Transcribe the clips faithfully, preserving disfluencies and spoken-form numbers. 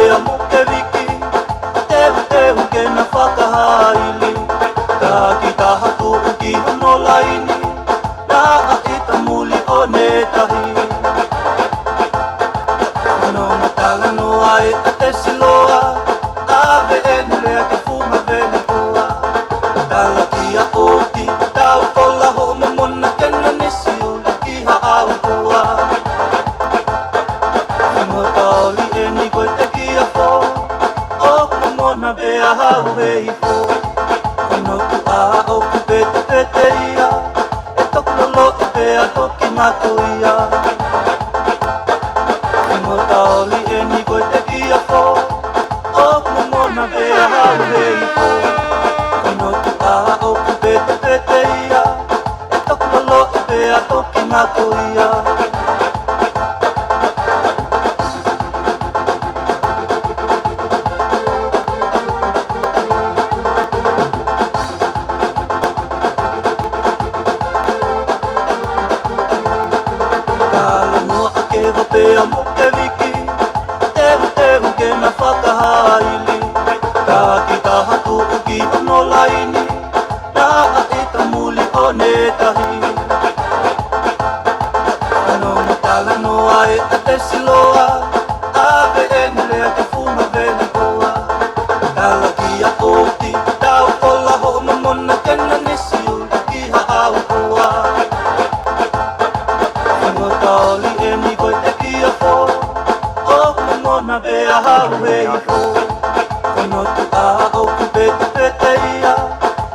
Pea mo ke viki, teuteu ke na fakahaili. Taki taha tuʻu ki hono laini, naʻa ʻita muli ʻo ne tahi. Hono matala noa ʻe ʻa Tesiloa, ʻave ʻene lea ke funga veli koa. Tala kia ʻOti, tau kola hoʻo momona ke na nisi uli ki haʻa ʻaukoa. Mo taoli eni ko e tekiafo, ʻoku momona pea hau he ifo. Ko hono tuʻa ʻoku petepete ia, ʻe toki loloʻi pea toki ngako ia. Mo taoli eni ko e tekiafo, ʻoku momona pea hau he ifo. Ko hono tuʻa ʻoku petepete ia, ʻe toki loloʻi pea toki ngako ia. Talanoa ʻa Keva pea mo Keviki, teuteu ke na fakahaili. Taki taha tuʻu ki hono laini, naʻa ʻita muli ʻo ne tahi. Hono matala noa ʻe ʻa Tesiloa, ʻave ʻene lea ke funga veli koa. Tala kia ʻOti, tau kola hoʻo momona ke na nisi uli ki haʻa ʻaukoa. Mo taoli eni ko e tekiafo, ʻoku momona pea hau he ifo. Ko hono tuʻa ʻoku petepete ia,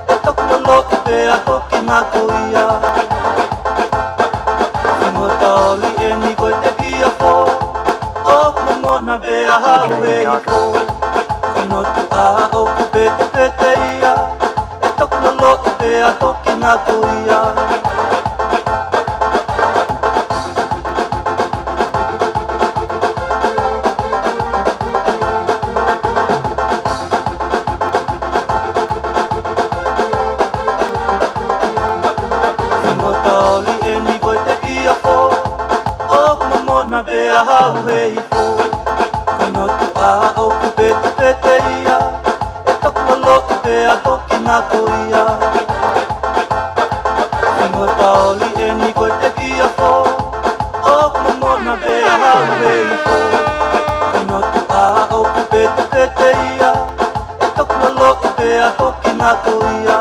ʻe toki loloʻi pea toki ngako ia. Mo taoli eni ko e tekiafo, ʻoku momona pea hau he ifo. Ko hono tuʻa ʻoku petepete ia, ʻe toki loloʻi pea toki ngako ia. Mo taoli eni ko e tekiafo, ʻoku momona pea hau he ifo. Ko hono tuʻa ʻoku petepete ia, ʻe toki loloʻi pea toki ngako ia. Mo taoli eni ko e tekiafo, ʻoku momona pea hau he ifo. Ko hono tuʻa ʻoku petepete ia, ʻe toki loloʻi pea toki ngako ia.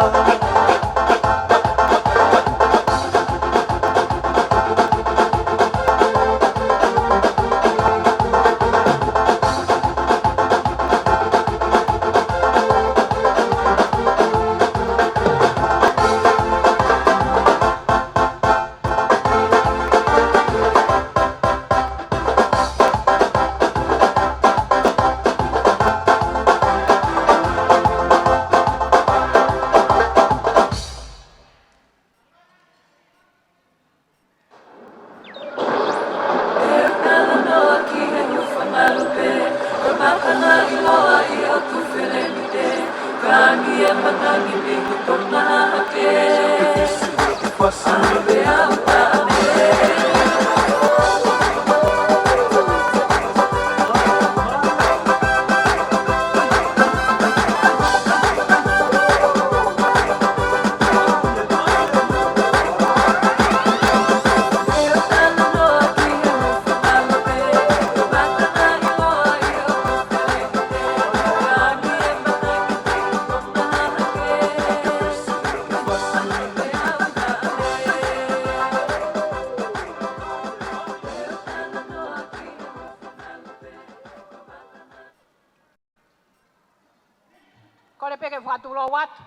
Kole pē ke fakatulou atu.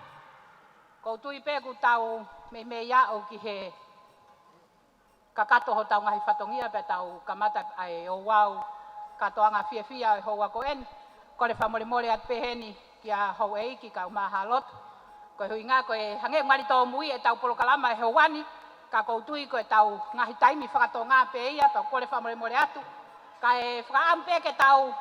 ʻOku ou tui pē kuo tau meimei aʻu ki he kakato hotau ngaahi fatongia pea tau kamata ʻa e ouau kātoanga fiefia ʻo e houa ko eni. Kole fakamolemole atu pē heni kia Houʻeiki kae ʻumaʻā Haʻa Lotu. Ko e ʻuhinga ko e hangē ʻoku ngali tōmui ʻetau polokalama he houa ni, ka ʻoku ou tui ko ʻetau ngaahi taimi faka-Tonga pē ia, tau kole fakamolemole atu. Kae fakaʻamu pē ke tau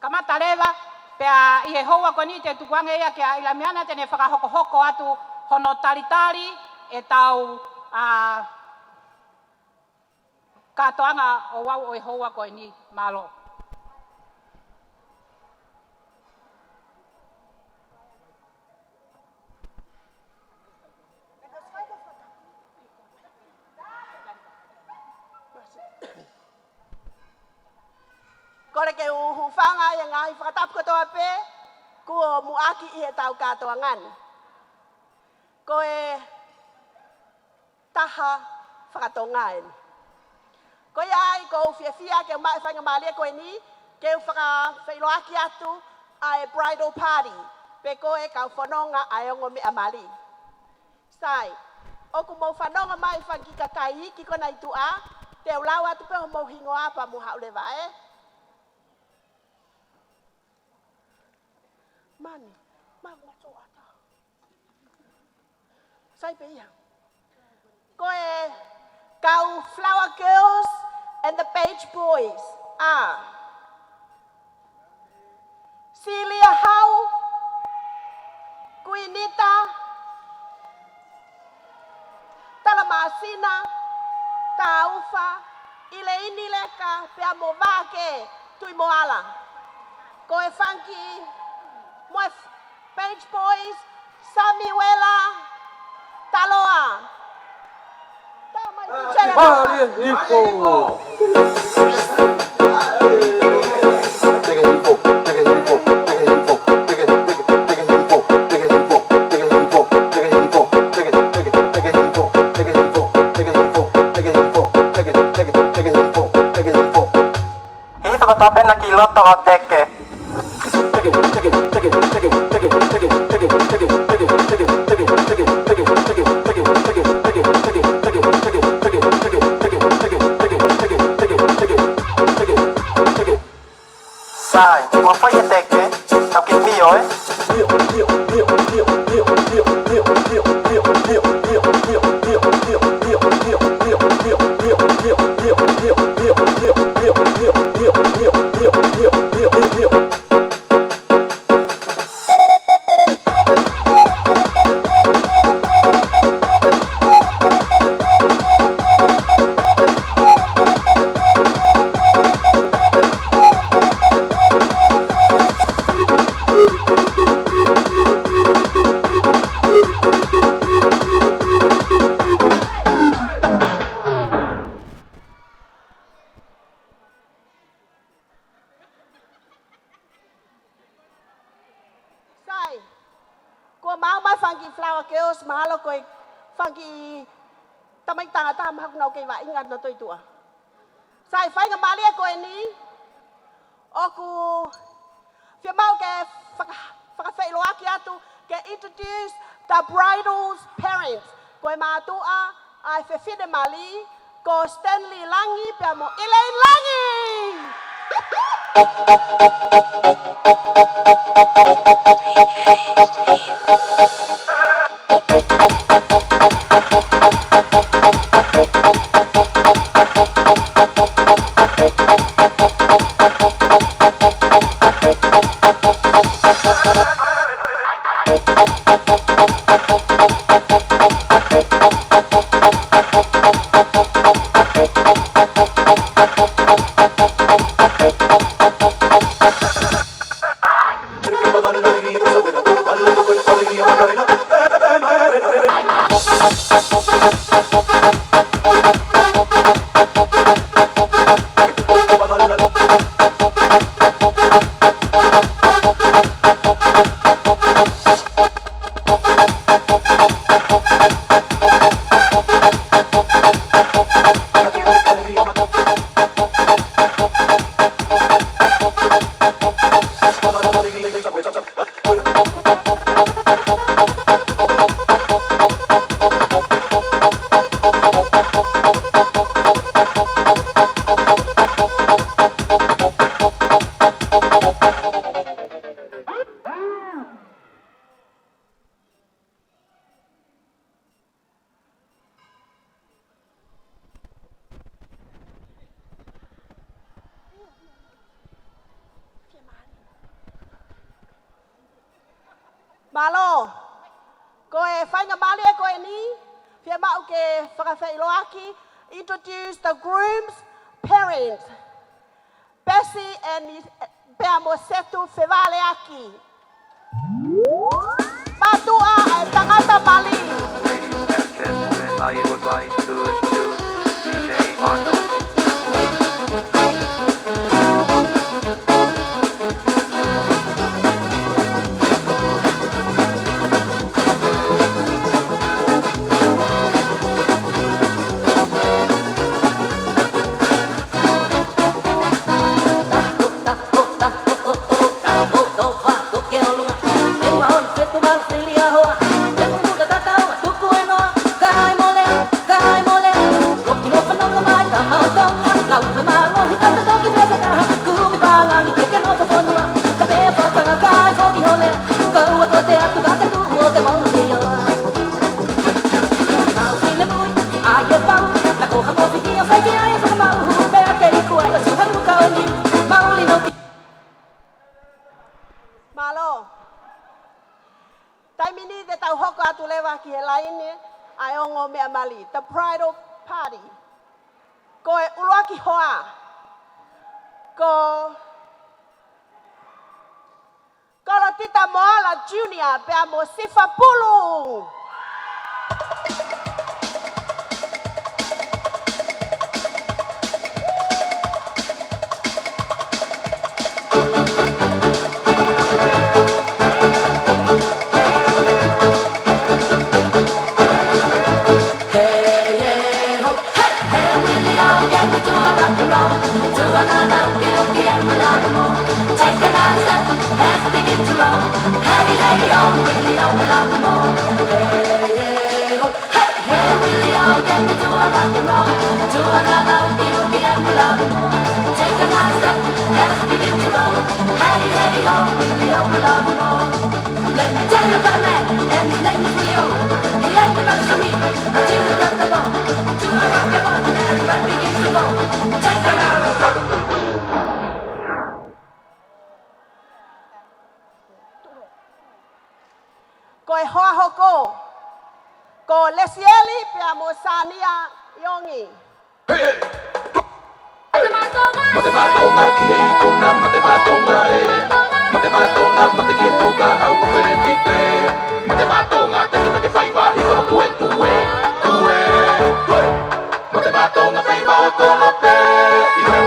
kamata leva, pea ʻi he houa ko eni te u tukuange ia kia ʻIlamiana te ne fakahokohoko atu hono talitali ʻetau, ā, kātoanga ʻo au ʻo e houa ko eni. Mālō. Kole ke u hūfanga ʻi he ngaahi fakatapu kotoa pē kuo muʻaki ʻi heʻetau kātoanga ni. Ko e taha fakatonga eni. Ko ia ai ʻoku ou fiefia ke u maʻu e faingamālie ko eni ke u fakafeʻiloaki atu ʻa e bridal party, pe ko e kau fononga ʻa e ongo meʻa mali. Sai, ʻoku mou fanongo mai fanga kiʻi kakai iiki ko ena ʻi tuʻa, te u lau atu pē homou hingoa pea mou haʻu leva, ē? Mani, mani, mani, sai pē ia. Ko e kau Flower Girls and the Page Boys ʻa Silia Hau, Kuinita, Talamasina Taufa, ʻIleini Leka, pea mo Vake Tuʻimoala. Ko e fanga kiʻi, mo e Page Boys, Samiuela Taloa. Tau mai, teʻeki ke hifo. Mālie hifo. Hifo kotoa pē ena ki loto ʻo teke. Sai, ʻoua fai e teke, tau kiʻi pio, ē? Sai, kuo maʻu mai fanga kiʻi Flower Girls, mahalo ko e fanga kiʻi tamaiki tangata mahalo naʻa nau kei vaʻinga nautolu ʻi tuʻa. Sai, faingamālie ko eni, ʻoku fiemaʻu ke faka-, fakafeʻiloaki atu, ke introduce the bride's parents. Ko e mātuʻa ʻa e fefine mali, ko Stanley Langi pea mo ʻIleini Langi. Mālō. Ko e faingamālie ko eni, fiemaʻu ke fakafeʻiloaki, introduce the grooms Pesi eni pea mo Setu Fevaleaki. Mātuʻa ʻa e tangata mali. Mālō. Taimi ni te tau hoko atu leva ki he laine ʻa e ongo meʻa mali, the bridal party. Ko e ʻuluaki hoa, ko Kolotita Moala Junior pea mo Sifa Pulu. Ko e hoa hoko, ko Lesieli pea mo Sania Iongi. Mate maʻa Tonga ki he ikuna, mate maʻa Tonga ē. Mate maʻa Tonga, mate ki he tuʻa au ē, mate. Mate maʻa Tonga, te kita ke fai vahi, ko kue, kue, kue. Mate maʻa Tonga, fai vahi, ko lope, ʻi he.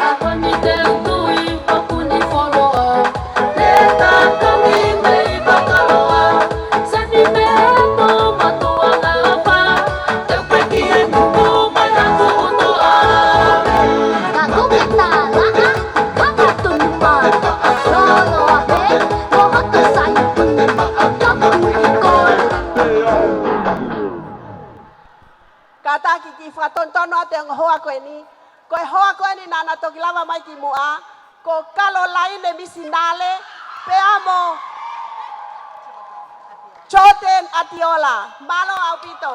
Ako ni te utui, ʻoku ni foloa. Te ta toki mei Fakaloa. Sani me to matua la fa. Te peki e nuku mai a kuto a. Ka kuki ta la a, ka ka tunu mai. Lolo a pe, ko hoto sai. Ka kuki ko. Kātaki ke fakatonutonu atu e ongo hoa ko eni. Ko e hoa ko eni naʻa na toki lava mai ki muʻa, ko Kalolaine Misinale, pea mo Jordan Atiola. Mālō ʻaupito.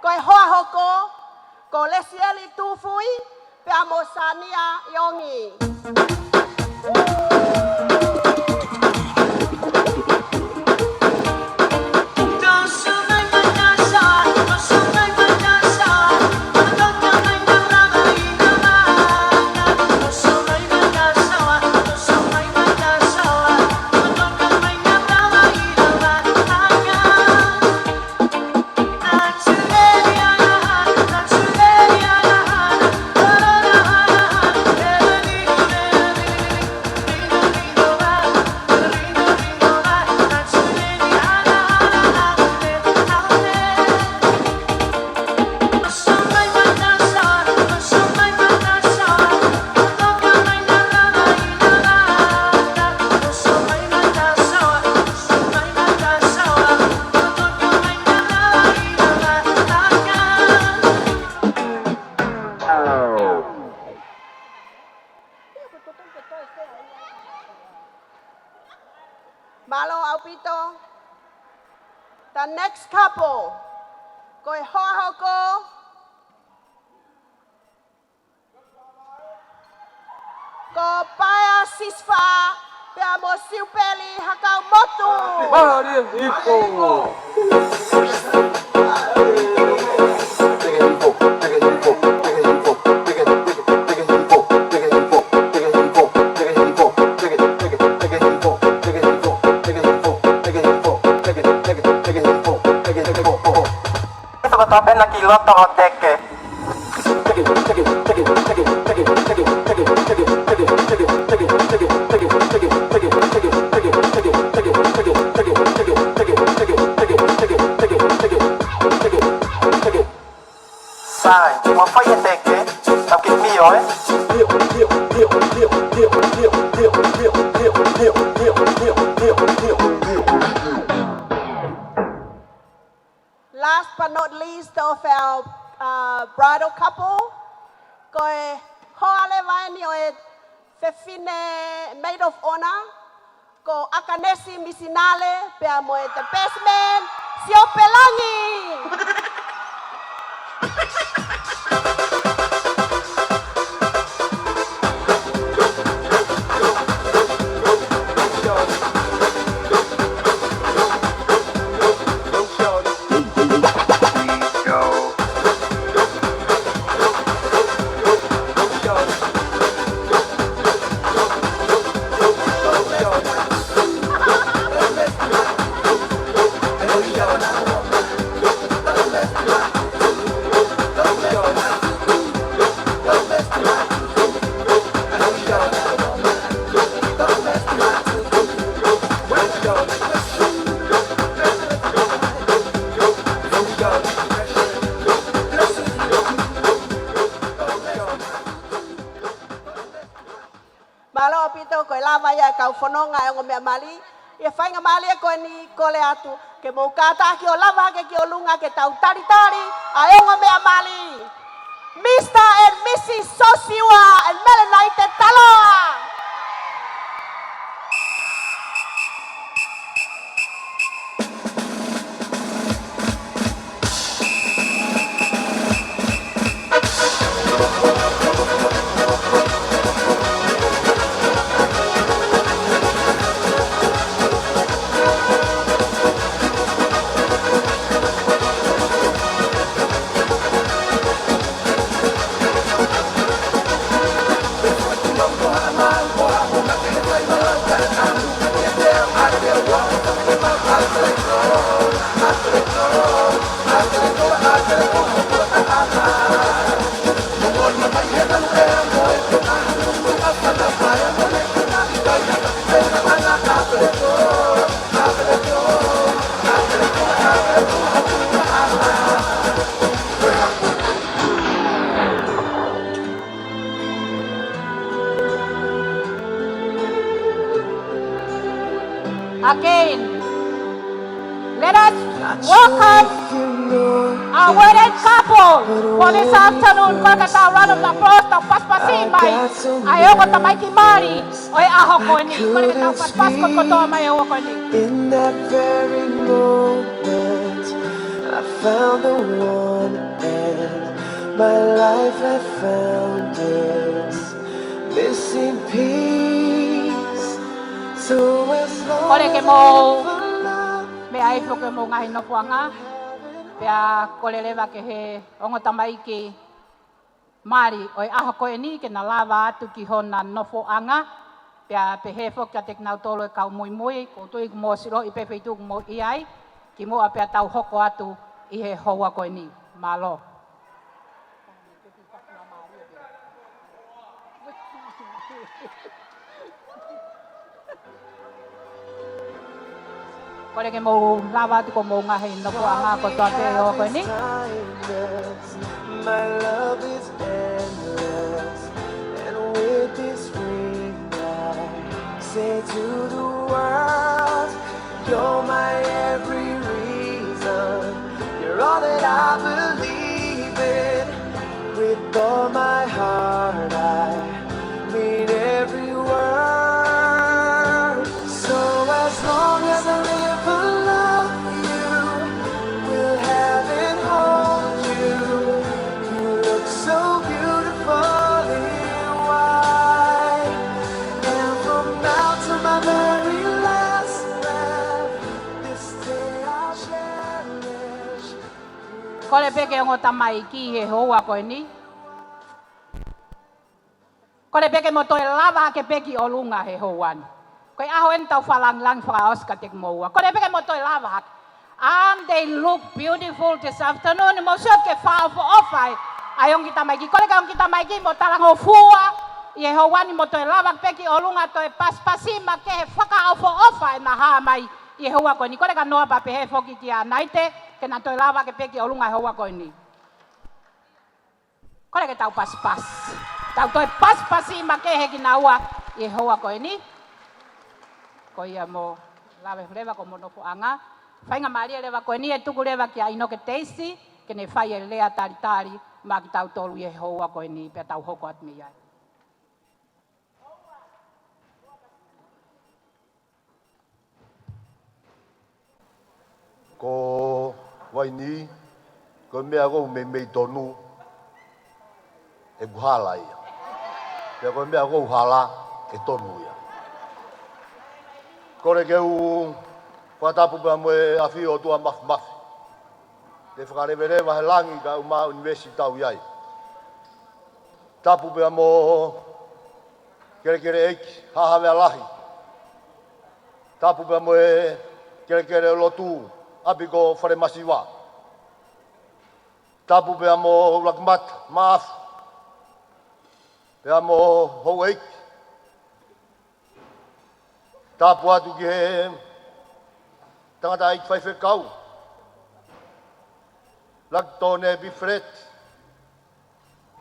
Ko e hoa hoko, ko Lesieli Tufui, pea mo Sania Iongi. Mālō ʻaupito. The next couple. Ko e hoa hoko, ko Paea Sisfa, pea mo Siupeli Hakaumotu. Mālie hifo. Take it hifo, take it hifo. Taki loto ʻo teke. Sai, mo fai e teke, tau ke mio, ē? Last but not least of our, uh, bridal couple, ko e hoa leva eni ʻo e fefine maid of honor, ko ʻAkanesi Misinale, pea mo e the best man, Siopelangi. Mālō ʻaupito, ko e lava ia e kau fononga ʻa e ongo meʻa mali. ʻI he faingamālie ko eni, kole atu ke mou kātaki ʻo lava hake ki ʻolunga ke tau talitali ʻa e ongo meʻa mali, Mister and Missus Sosiua and Melenaite Taloa. Again, let us welcome our wedded couple for this afternoon. Kole ke tau round of applause, tau pasipasi mai ʻa e ongo tamaiki mali ʻo e ʻaho ko eni. Kole ke tau pasipasi kotoa mai ʻa e ongo ko eni. In that very moment, I found the one, and my life had found its missing piece. So as long as I live, I love you. Kole ke mou meʻa hifo ki homou ngaahi nofoʻanga, pea kole leva ki he ongo tamaiki mali ʻo e ʻaho ko eni ke na lava atu ki hona nofoʻanga, pea pehē foki kiate kinautolu e kau muimui, ʻoku ou tui ʻoku mou siʻi ʻi he feituʻu ʻoku mou ʻi ai, kimuʻa pea tau hoko atu ʻi he houa ko eni. Mālō. Kole ke mou lava atu ki homou ngaahi nofoʻanga kotoa pē ʻi he houa ko eni. My love is endless, and with this ring I say to the world, you're my every reason. You're all that I believe in. With all my heart, I mean every word. So as long as I live, I love you. Will heaven hold you? You look so beautifully white. And from now to my very last breath, this day I'll cherish. Kole pē ki he ongo tamaiki he houa ko eni. Kole pē ke mou toe lava hake pē ki ʻolunga he houa ni. Ko e ʻaho eni ʻoku tau fakalāngilangi fakaʻosi kiate kimoua. Kole pē ke mou toe lava hake. And they look beautiful this afternoon. Mou sio ki he fakaʻofoʻofa ʻa e, ʻa e ongo kiʻi tamaiki. Kole ki he ongo kiʻi tamaiki mo talangofua ʻi he houa ni mo toe lava pē ki ʻolunga, toe pasipasi makehe, fakaʻofoʻofa ʻena hā mai ʻi he houa ko eni. Kole kia Noa pea pehē foki kia Naite ke na toe lava pē ki ʻolunga he houa ko eni. Kole ke tau pasipasi. Tau toe pasipasi makehe kinaua ʻi he houa ko eni. Ko ia mo Lave Huleva ko homo nofoʻanga. Faingamālie leva ko eni ʻe tuku leva kia ʻInoke Teisi ke ne fai e lea talitali maʻa kitautolu ʻi he houa ko eni pea tau hoko atu mei ai. Ko Vaini, ko e meʻa ʻoku ou meimei tonu, ʻoku hala ia. Pea ko e meʻa ʻoku ou hala, ʻoku tonu ia. Kole ke u fakatapu pea mo e ʻafio ʻo e ʻOtua Māfimafi. Ke fakaleveleva he langi kae ʻumaʻā ʻa e ʻunivēsi ʻoku tau ʻi ai. Tapu pea mo e kelekele ʻeiki, Haʻa Havea Lahi. Tapu pea mo e kelekele lotu, ʻapi ko Falemasiva. Tapu pea mo ʻUluakimata, Maʻafu. Pea mo houʻeiki. Tapu atu ki he tangataʻeiki faifekau, Lakitone Pifileti,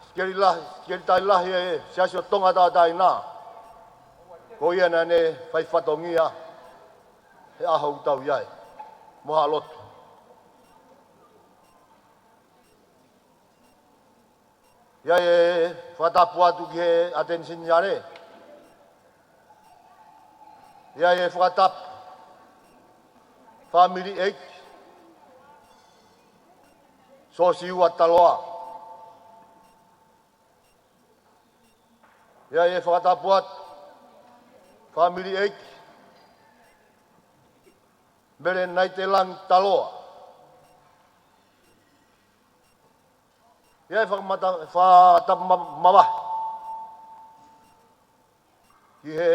Sikelitali Lahi, Sikelitali Lahi ʻo e Siasi ʻo Tonga Tauʻatāina. Ko ia naʻa ne fai fatongia he ʻaho ʻoku tau ʻi ai mo Haʻa Lotu. ʻI ai e fakatapu atu ki he ʻAteni Seniale. ʻI ai e fakatapu fāmili ʻeiki, Siosiua Taloa. ʻI ai e fakatapu atu fāmili ʻeiki, Mele Naite Langi Taloa. ʻI ai e fakamata-, fakatapu ma-, mavahe ki he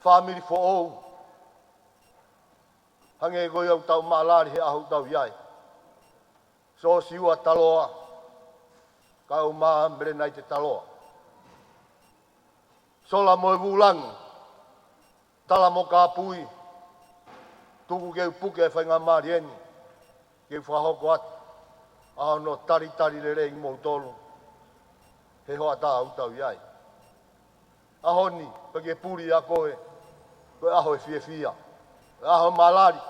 fāmili foʻou, hangē ko ia ʻoku tau mālali he ʻaho ʻoku tau ʻi ai. Siosiua Taloa, kae ʻumaʻā Mele Naite Taloa. Sola mo e Vulangi, Tala mo Kapui, tuku ke u puke e faingamālie ni ke u fakahoko atu ʻa hono talitali lelei kimoutolu he hoʻatā ʻoku tau ʻi ai. ʻAho ni, pea ke puli ʻa koe, ko e ʻaho ʻo e fiefia, ko e ʻaho ʻo e mālali.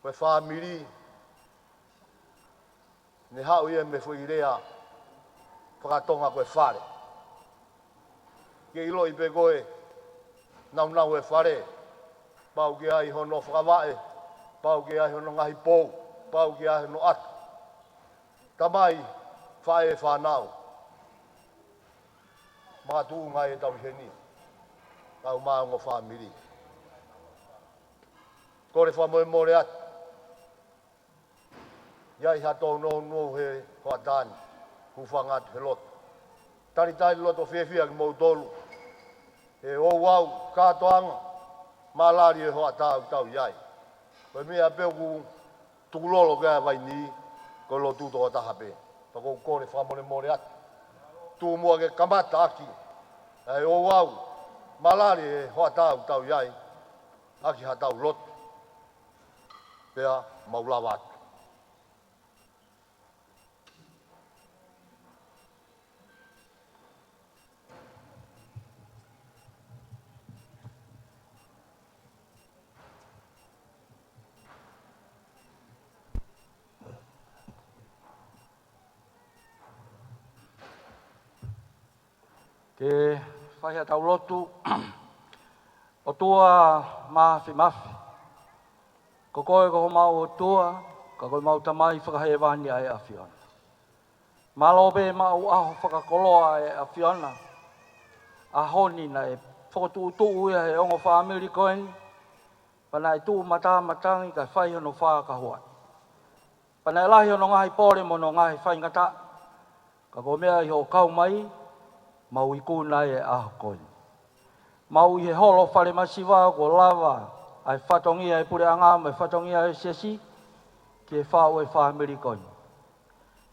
Ko e fāmili, ne haʻu ia mei he foʻi lea faka-Tonga ko e fale. Ke ʻiloʻi pē ko e naunau e fale, pau ke ʻi ai hono fakavaʻe, pau ke ʻi ai hono ngaahi pou, pau ke ʻi ai hono ʻata. Tamai, faʻē, fānau, makatuʻunga ʻetau ʻi heni, kae ʻumaʻā e ongo fāmili. Kole fakamolemole atu. ʻI ai ha tōnounou he hoʻatā ni, hūfanga atu he lotu. Talitali loto fiefia kimoutolu he ouau kātoanga, mālali e hoʻatā ʻoku tau ʻi ai. Ko e meʻa pē ʻoku tukulolo ki ai ʻa Vaini, ko e lotu tokotaha pē. Pea ʻoku ou kole fakamolemole atu. Tuku muʻa ke kamata ʻaki ʻa e ouau, mālali e hoʻatā ʻoku tau ʻi ai, ʻaki haʻatau lotu. Pea mau lava atu. Ke fai haʻatau lotu. ʻOtua Māfimafi, ko koe ko homau ʻOtua, ka ko homau Tamai fakahēvani ʻa e ʻAfiona. Mālō pē maʻu ʻaho fakakoloa ʻa e ʻAfiona. ʻAho ni naʻe fokotuʻutuʻu ia he ongo fāmili ko eni, pea naʻe tuʻu matāmatangi kae fai hono fakahuaʻi. Pea naʻe lahi hono ngaahi pole mo hono ngaahi faingataʻa. Ka ko e meʻa ʻi hoʻo kau mai, mau ikuna ai e ʻaho ko eni. Mau ʻi he holo falemasiva kuo lava ʻa e fatongia ʻa e puleʻanga mo e fatongia ʻa e siasi ki he faʻu ʻa e fāmili ko eni.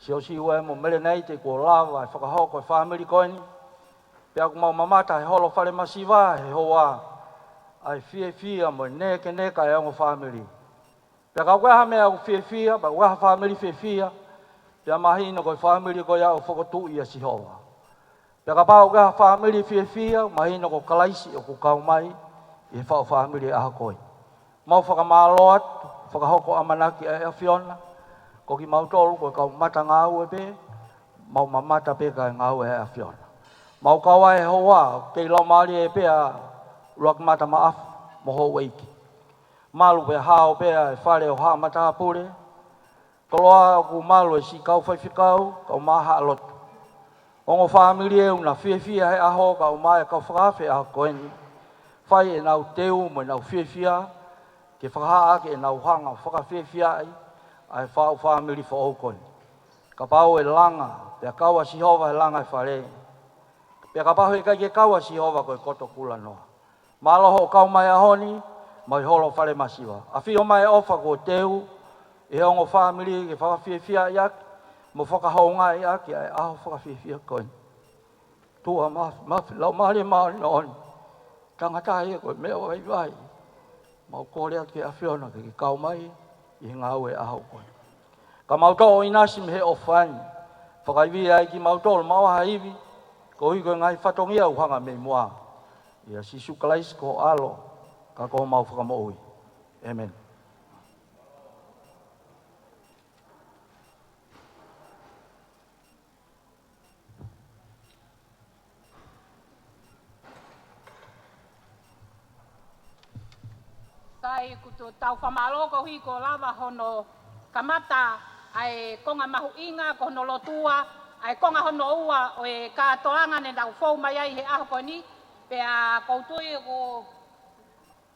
Siosiua mo Melenaite kuo lava ʻa e fakahoko ʻa e fāmili ko eni. Pea ʻoku mau mamata he holo falemasiva he houa ʻa e fiefia mo e nekeneka ʻa e ongo fāmili. Pea ka ʻoku ʻi ai ha meʻa ʻoku fiefia, pea ʻoku ʻi ai ha fāmili fiefia, pea mahino ko e fāmili ko ia ʻoku fokotuʻu ʻia Sihova. Pea kapau ʻoku ʻi ai ha fāmili fiefia, mahino ko Kalaisi ʻoku kau mai ʻi he faʻu fāmili ʻaho ko eni. Mau fakamālō atu, fakahoko ʻamanaki ʻa e ʻAfiona, ko kimautolu ko e kau mata ngāue pē, mau mamata pē ki he ngāue ʻa e ʻAfiona. Mau kau ai he houa, kei laumālie pē ʻa ʻUluaki Mata Maʻafu mo houʻeiki. Malu pea hao pē ʻa e fale ʻo Haʻa Matāpule, koloa ʻoku malu ʻa e siʻi kau faifekau, kau maʻaha ʻa lotu. Ongo fāmili ʻoku na fiefia he ʻaho, kau mai ʻa e kau fakaafe ʻaho ko eni. Fai ʻenau teu mo ʻenau fiefia, ke fakahā ʻaki ʻenau hanga fakafiefiaʻi ʻa e faʻu fāmili foʻou ko eni. Kapau ʻe langa, pea kau ʻa Sihova he langa ʻa e fale. Pea kapau heʻikai ke kau ʻa Sihova ko e koto kulanoa. Mālō hoʻo kau mai ʻaho ni, mai holo falemasiva. ʻAfio mai e ʻofa kuo teu ʻi he ongo fāmili ke fakafiefiaʻi ʻaki, mo fakahoungaʻi ʻaki ʻa e ʻaho fakafiefia ko eni. Tuʻa Mafi, Mafi, Laumālie Māʻoniʻoni. Tangata ia ko e meʻa vaivai. Mau kole atu ki he ʻAfiona ke ke kau mai ʻi he ngāue ʻaho ko eni. Ka mau toʻo ʻinasi mei he ʻofa ni. Fakaivia ai kimautolu maʻu ha ivi, koeʻuhi ko e ngaahi fatongia ʻoku hanga mei muʻa. ʻIa Sīsū Kalaisi ko ho ʻAlo, ka ko homau Fakamoʻui. ʻĒmeni. Sai, ʻoku tau fakamālō koeʻuhi kuo lava hono kamata ʻa e konga mahuʻinga ko hono lotua, ʻa e konga hono ua ʻo e kātoanga ne tau fou mai ai he ʻaho ko eni, pea ʻoku ou tui ʻoku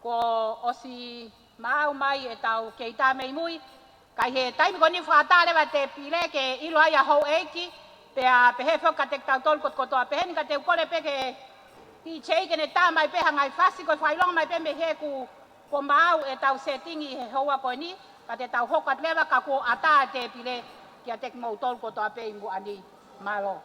kuo ʻosi maau mai ʻetau kei tā mei mui. Ka ʻi he taimi ko eni fakaʻatā leva e tēpile ke ʻilo ai ʻa houʻeiki, pea pehē foki kiate kitautolu kotokotoa pehē ni, ka te u kole pē ki he D J ke ne tā mai pē ha ngaahi fasi ko e fakaʻilonga mai pē mei he ʻoku, kuo maau ʻetau sētingi he houa ko eni, ka te tau hoko atu leva ka kuo ʻatā e tēpile kiate kimoutolu kotoa pē ʻi muʻa ni. Mālō.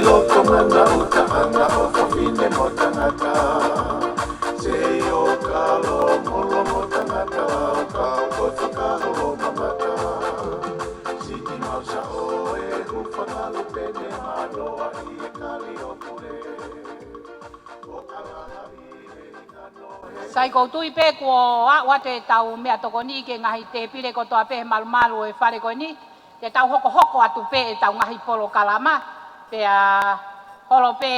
Loto mana utaʻanga ʻo fafine mo tangata. Seʻi ʻo ka longolongo tangata, ka ʻo koe fakaʻolo mamata. Siki mau sa ʻo e hūfanga lupe ne manoa ʻi he kali ʻo pule. ʻO kalaha ʻi he Sai, ʻoku ou tui pē kuo aʻu atu ʻetau meʻatokoni ki he ngaahi tēpile kotoa pē he malumalu ʻo e fale ko eni, te tau hokohoko atu pē ʻetau ngaahi polokalama, pea holo pē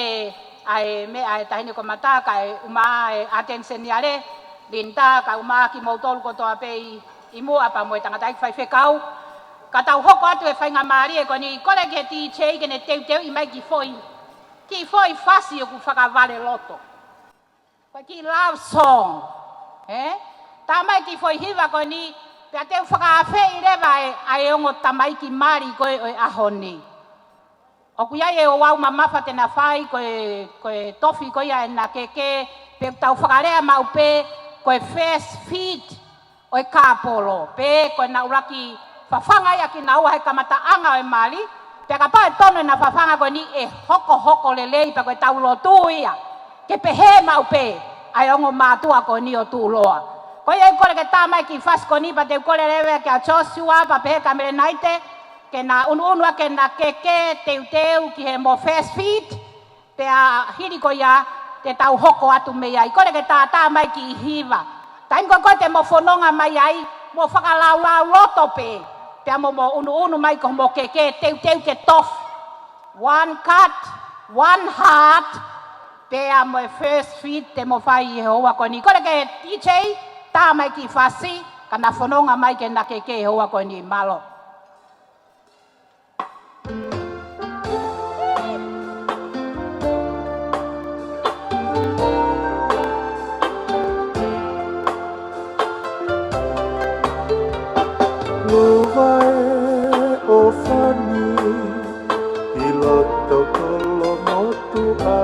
ʻa e meʻa ʻa e taʻahine ko Mata, kae ʻumaʻā e ʻAteni Seniale, Linda, kae ʻumaʻā kimoutolu kotoa pē ʻi, ʻi muʻa pea mo e tangataʻeiki faifekau. Ka tau hoko atu e faingamālie ko eni, kole ki he D J ke ne teuteuʻi mai kiʻi foʻi, kiʻi foʻi fasi ʻoku fakavaleloto. Ko e kiʻi love song, ē? Tā mai kiʻi foʻi hiva ko eni, pea te u fakaafeʻi leva e, ʻa e ongo tamaiki mali ko ē ʻo e ʻaho ni. ʻOku ʻi ai e ouau mamafa te na fai, ko e, ko e tofi ko ia ʻena keke, pe ʻoku tau fakalea maʻu pē, ko e first feed ʻo e kāpolo, pe ko ʻena ʻuluaki fafanga ia kinaua he kamataʻanga ʻo e mali, pea kapau ʻe tonu ʻena fafanga ko eni ʻe hokohoko lelei pea ko ʻetau lotu ia ke pehē maʻu pē ʻa e ongo mātuʻa ko eni ʻo Tuʻuloa. Ko ia ʻoku ou kole ke tā mai kiʻi fasi ko eni pea te u kole leva kia Joshua pea pehē kia Melenaite ke na ʻunuʻunu ʻaki ʻena keke teuteu ki he mo first feed, pea hili ko ia te tau hoko atu mei ai. Kole ke tātā mai kiʻi hiva. Taimi ko ē ko ē te mo fononga mai ai, mo fakalaulauloto pē, pea mo, mo ʻunuʻunu mai ko homo keke teuteu ke tofu. One cut, one heart, pea mo e first feed te mo fai ʻi he houa ko eni. Kole ke D J, tā mai kiʻi fasi, ka na fononga mai ki heʻena keke he houa ko eni, mālō. Luva e ʻofani ʻi loto kolomotuʻa.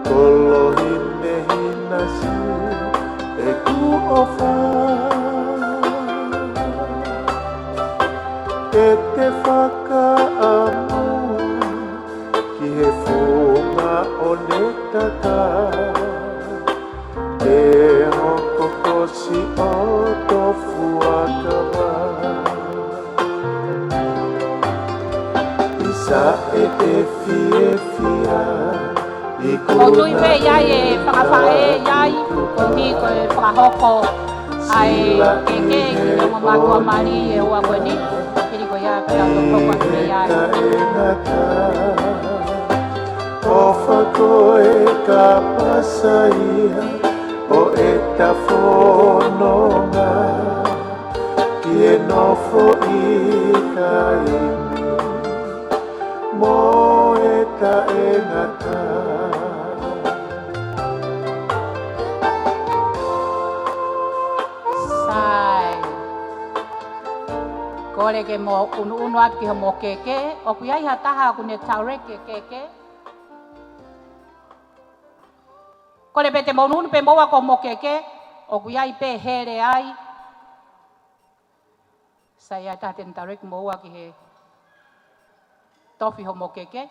Kolo hinehina siʻi ʻeku ʻofa. Ke te fakaʻamu ki he funga ʻo ne taka. Te hoko ko siʻoto fuakava. ʻI saʻe ʻe fiefia. ʻOku ou tui pē ʻe ʻi ai e fakafaʻē ʻi ai, ko eni ko e fakahoko ʻa e keke ki he ongo mātuʻa mali he houa ko eni, hili ko ia pea tau toki hoko atu mei ai. ʻOfa ko e ka pasa ia ʻo ʻeta fononga ki he nofoʻi taimi mo e taʻengata. Sai. Kole ke mo ʻunuʻunu atu ki homo keke, ʻoku ʻi ai ha taha ʻoku ne tauleki e keke? Kole pē te mo ʻunuʻunu pē moua ko homo keke, ʻoku ʻi ai pē hele ai. Sai, ʻi ai ha taha te ne tauleki moua ki he tofi homo keke?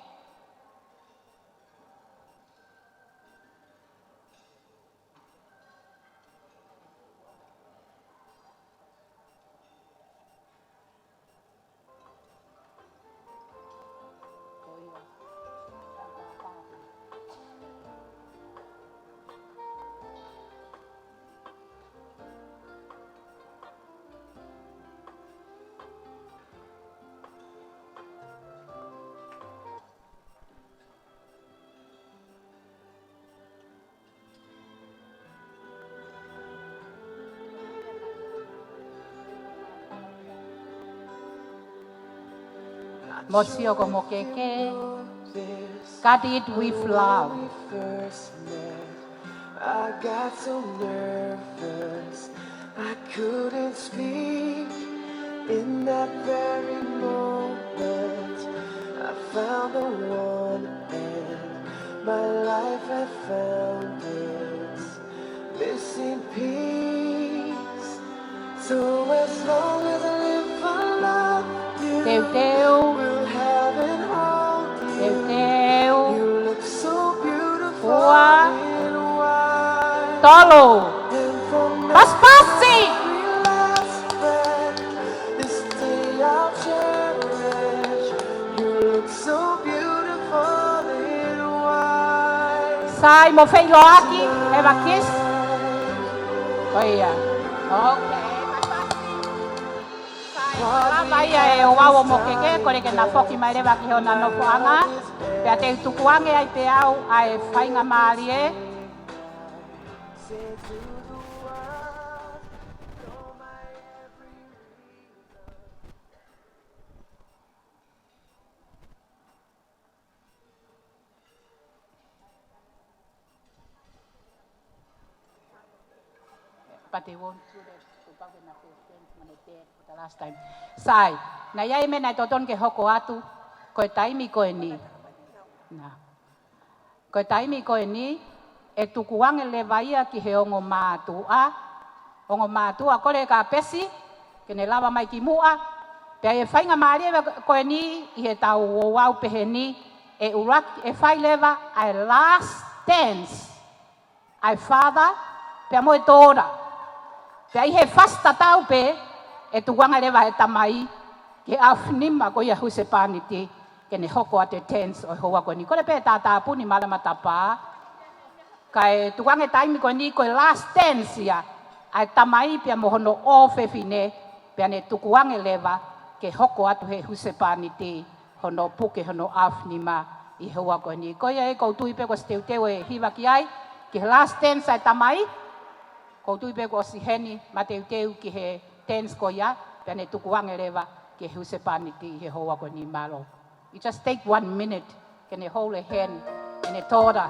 Mo sio ko homo keke. Cut it with love. I got so nervous, I couldn't speak. In that very moment, I found the one, and my life had found its missing piece. So as long as I live, I love you. Teuteu. We'll have it all Tolu. Pasipasi. Sai mo feʻiloaki, have a kiss. Ko ia. Okay, pasipasi. Sai, lava ia e ouau ʻo Mokeke, kole ke na foki mai leva ki hona nofoʻanga. Pea te u tukuange ai pē au ʻa e faingamālie. But they won't do that. Ko pau ke na feel friends mo e dad for the last time. Sai, naʻe ʻi ai e meʻa naʻe totonu ke hoko atu, ko e taimi ko eni. Na. Ko e taimi ko eni, ʻe tukuange leva ia ki he ongo mātuʻa, ongo mātuʻa kole ka pesi, ke ne lava mai ki muʻa, pea ʻi he faingamālie ko eni ʻi heʻetau ouau pehē ni, ʻe ʻuluaki, ʻe fai leva ʻa e last dance ʻa e father pea mo e daughter. Pea ʻi he fasi tatau pē, ʻe tukuange leva ʻe he tamai ki he ʻaofinima ko ia husepāniti, ke ne hoko atu e dance ʻo e houa ko eni. Kole pē tātāpuni mālō e matapā. Kae tukuange taimi ko eni ko e last dance ia ʻa e tamai pea mo hono ʻofefine, pea ne tukuange leva ke hoko atu ʻe he husepāniti hono puke hono ʻaofinima ʻi he houa ko eni. Ko ia ē, ʻoku ou tui pē kuo ʻosi teuteu e hiva ki ai, ki he last dance ʻa e tamai, ʻoku ou tui pē kuo ʻosi heni mateuteu ki he dance ko ia, pea ne tukuange leva ki he husepāniti ʻi he houa ko eni. Mālō. You just take one minute, ke ne hold a hand, ke ne tōra.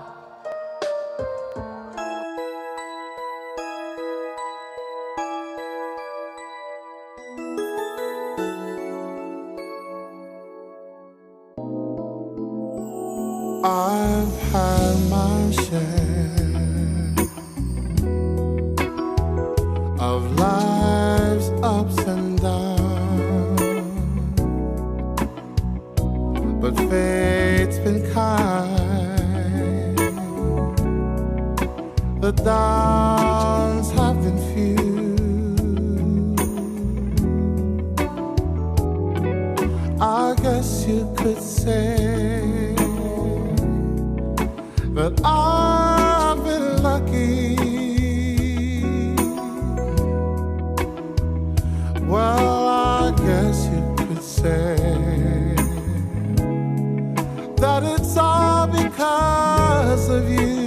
I've had my share of life's ups and downs, but fate's been kind. The downs have been few. I guess you could say that I've been lucky. Well, I guess you could say that it's all because of you.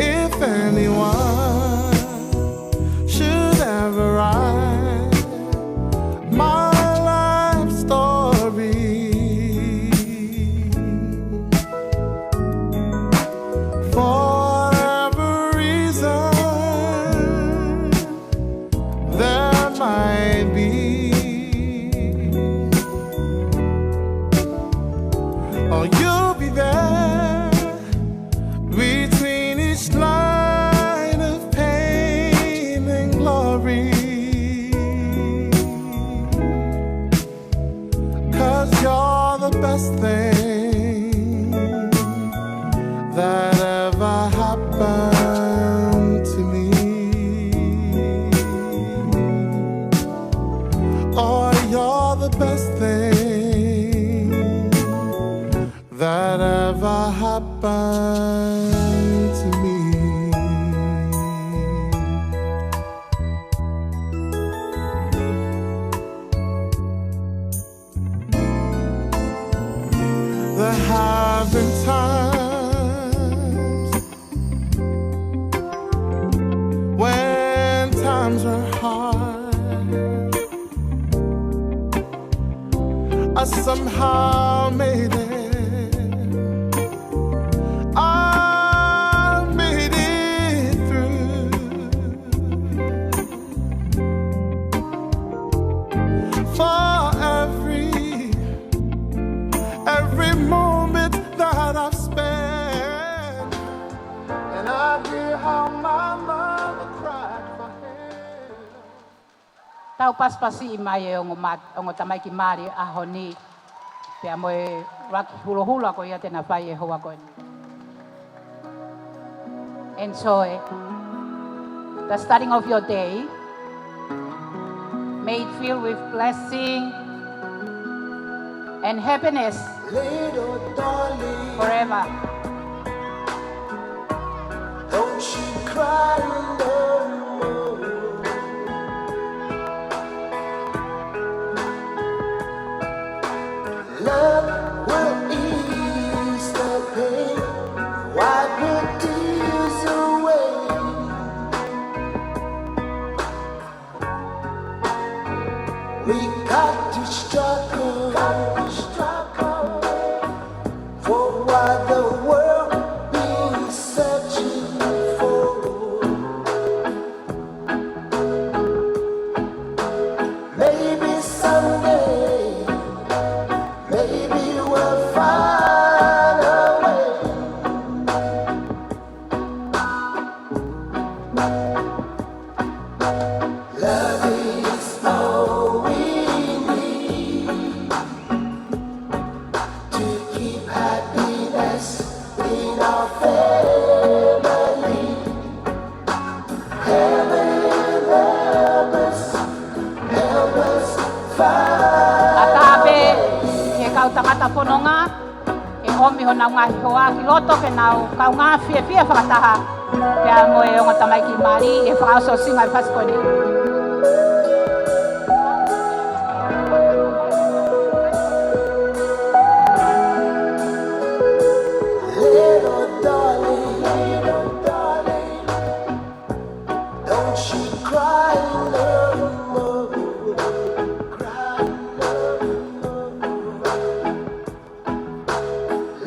If anyone should ever write my life story, for whatever reason there might be, oh, you'll be there between each line of pain and glory. 'Cause you're the best thing that ever happened to me. Oh, you're the best thing that ever happened to me. There have been times when times were hard, I somehow made it. I made it through. For every, every moment that I've spent, and I hear how my mama cried for help. Tau pasipasiʻi mai e ongo mat-, ongo tamaiki mali ʻaho ni, pea mo e ʻuluaki hulohula ko ia te na fai he houa ko eni. Enjoy the starting of your day. May it fill with blessing and happiness Little darling, forever. Don't you cry no more. Love will ease the pain, wipe your tears away. We got to struggle, got to struggle for what the world been searching for. Maybe someday, maybe we'll find a way. Love is all we need to keep happiness in our family. Heaven help us, help us find a way. Ata pē ki he kau tangata fononga, ke ʻomi honau ngaahi hoa ki loto ke nau kaungā fiefia fakataha pea mo e ongo tamaiki mali ʻi he fakaʻosiʻosinga ʻo e fasi ko eni. Little darling, little darling, don't you cry no more, cry no more.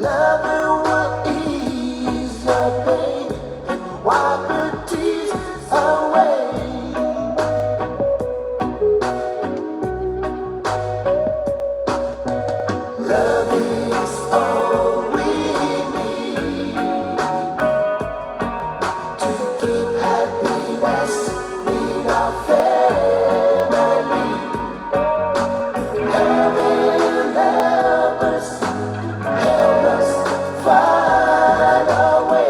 Love will ease your pain and wipe your tears away. Love is all we need to keep happiness in our family. Heaven help us, help us find a way.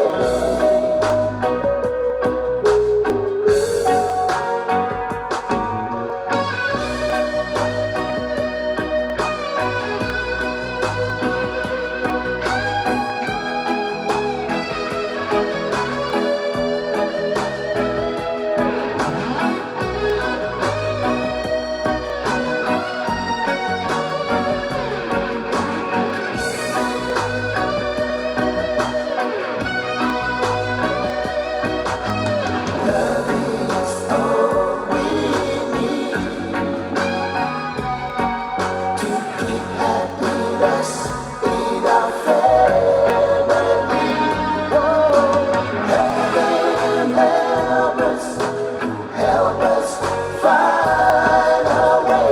Help us find a way.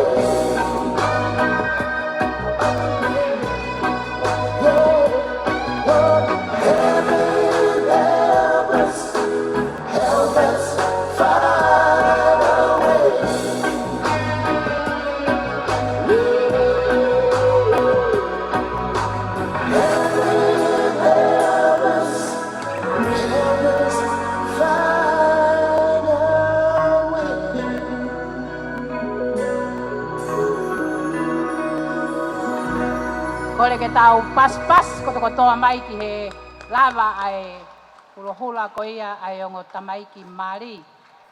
Yeah. Lord, heaven help us, help us find a way. Heaven help us, help us find a way. Kole ke tau pasipasi kotokotoa mai ki he lava ʻa e hulohula ko ia ʻa e ongo tamaiki mali.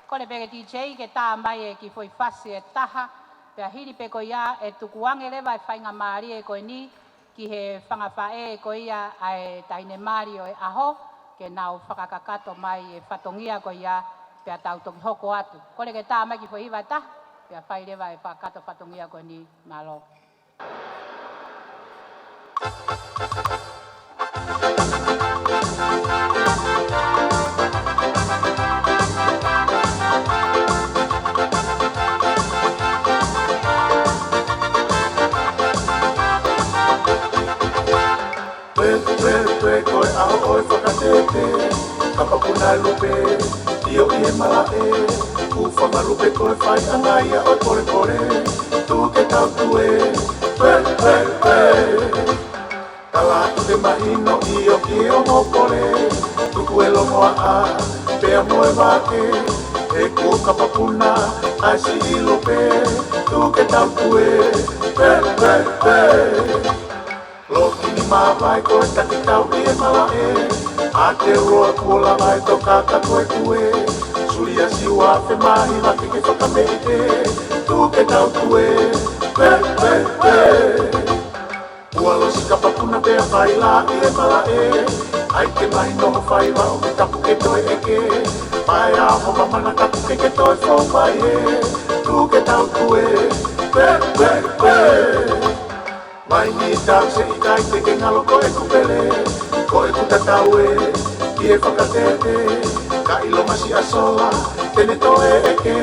Kole pē ke D J ke tā mai e kiʻi foʻi fasi ʻe taha, pea hili pē ko ia ʻe tukuange leva e faingamālie ko eni ki he fanga faʻē ko ia ʻa e taʻahine mali ʻo e ʻaho, ke nau fakakakato mai e fatongia ko ia, pea tau toki hoko atu. Kole ke tā mai e kiʻi foʻi hiva ʻe taha, pea fai leva e fakakakato fatongia ko eni. Mālō. Pē, pē, pē, ko e ʻaho ʻo e fakatete, kapa puna lupe, ʻio ʻi he malaʻe, ʻufa malu pē ko e faiʻanga ia ʻo e polepole, tuku ke tau tue, pē, pē, pē. Tala atu ke mahino ʻio ki he ongo pole, tuku Kuo longoaʻa pea mo e vake, he kuo kapapuna ʻa e siʻi lupe, tuku ke tau tue, pe, pe, pe. Loki ni māvae ko e taki tau ʻi he malaʻe, ʻa e uloa kuo lava e toka ka ko e kue, suli ʻa Siua afe mā hiva ke ke fakameʻite, tuku ke tau tue, pe, pe, pe. Kuo ʻalosi kapapuna pea fai lā ʻi he malaʻe, ʻai ke mahino hoʻo faiva ʻoku tapu ke toe ʻeke, paea ho mamana tapu ke ke toe fou mai hē, tuku ke tau tue, pe, pe, pe. Mai ni tau se ʻikai te ke ngalo ko ʻeku pele, ko ʻeku tatau ē, ʻi he fakatete, ka ʻilonga siʻa sola, te ne toe ʻeke,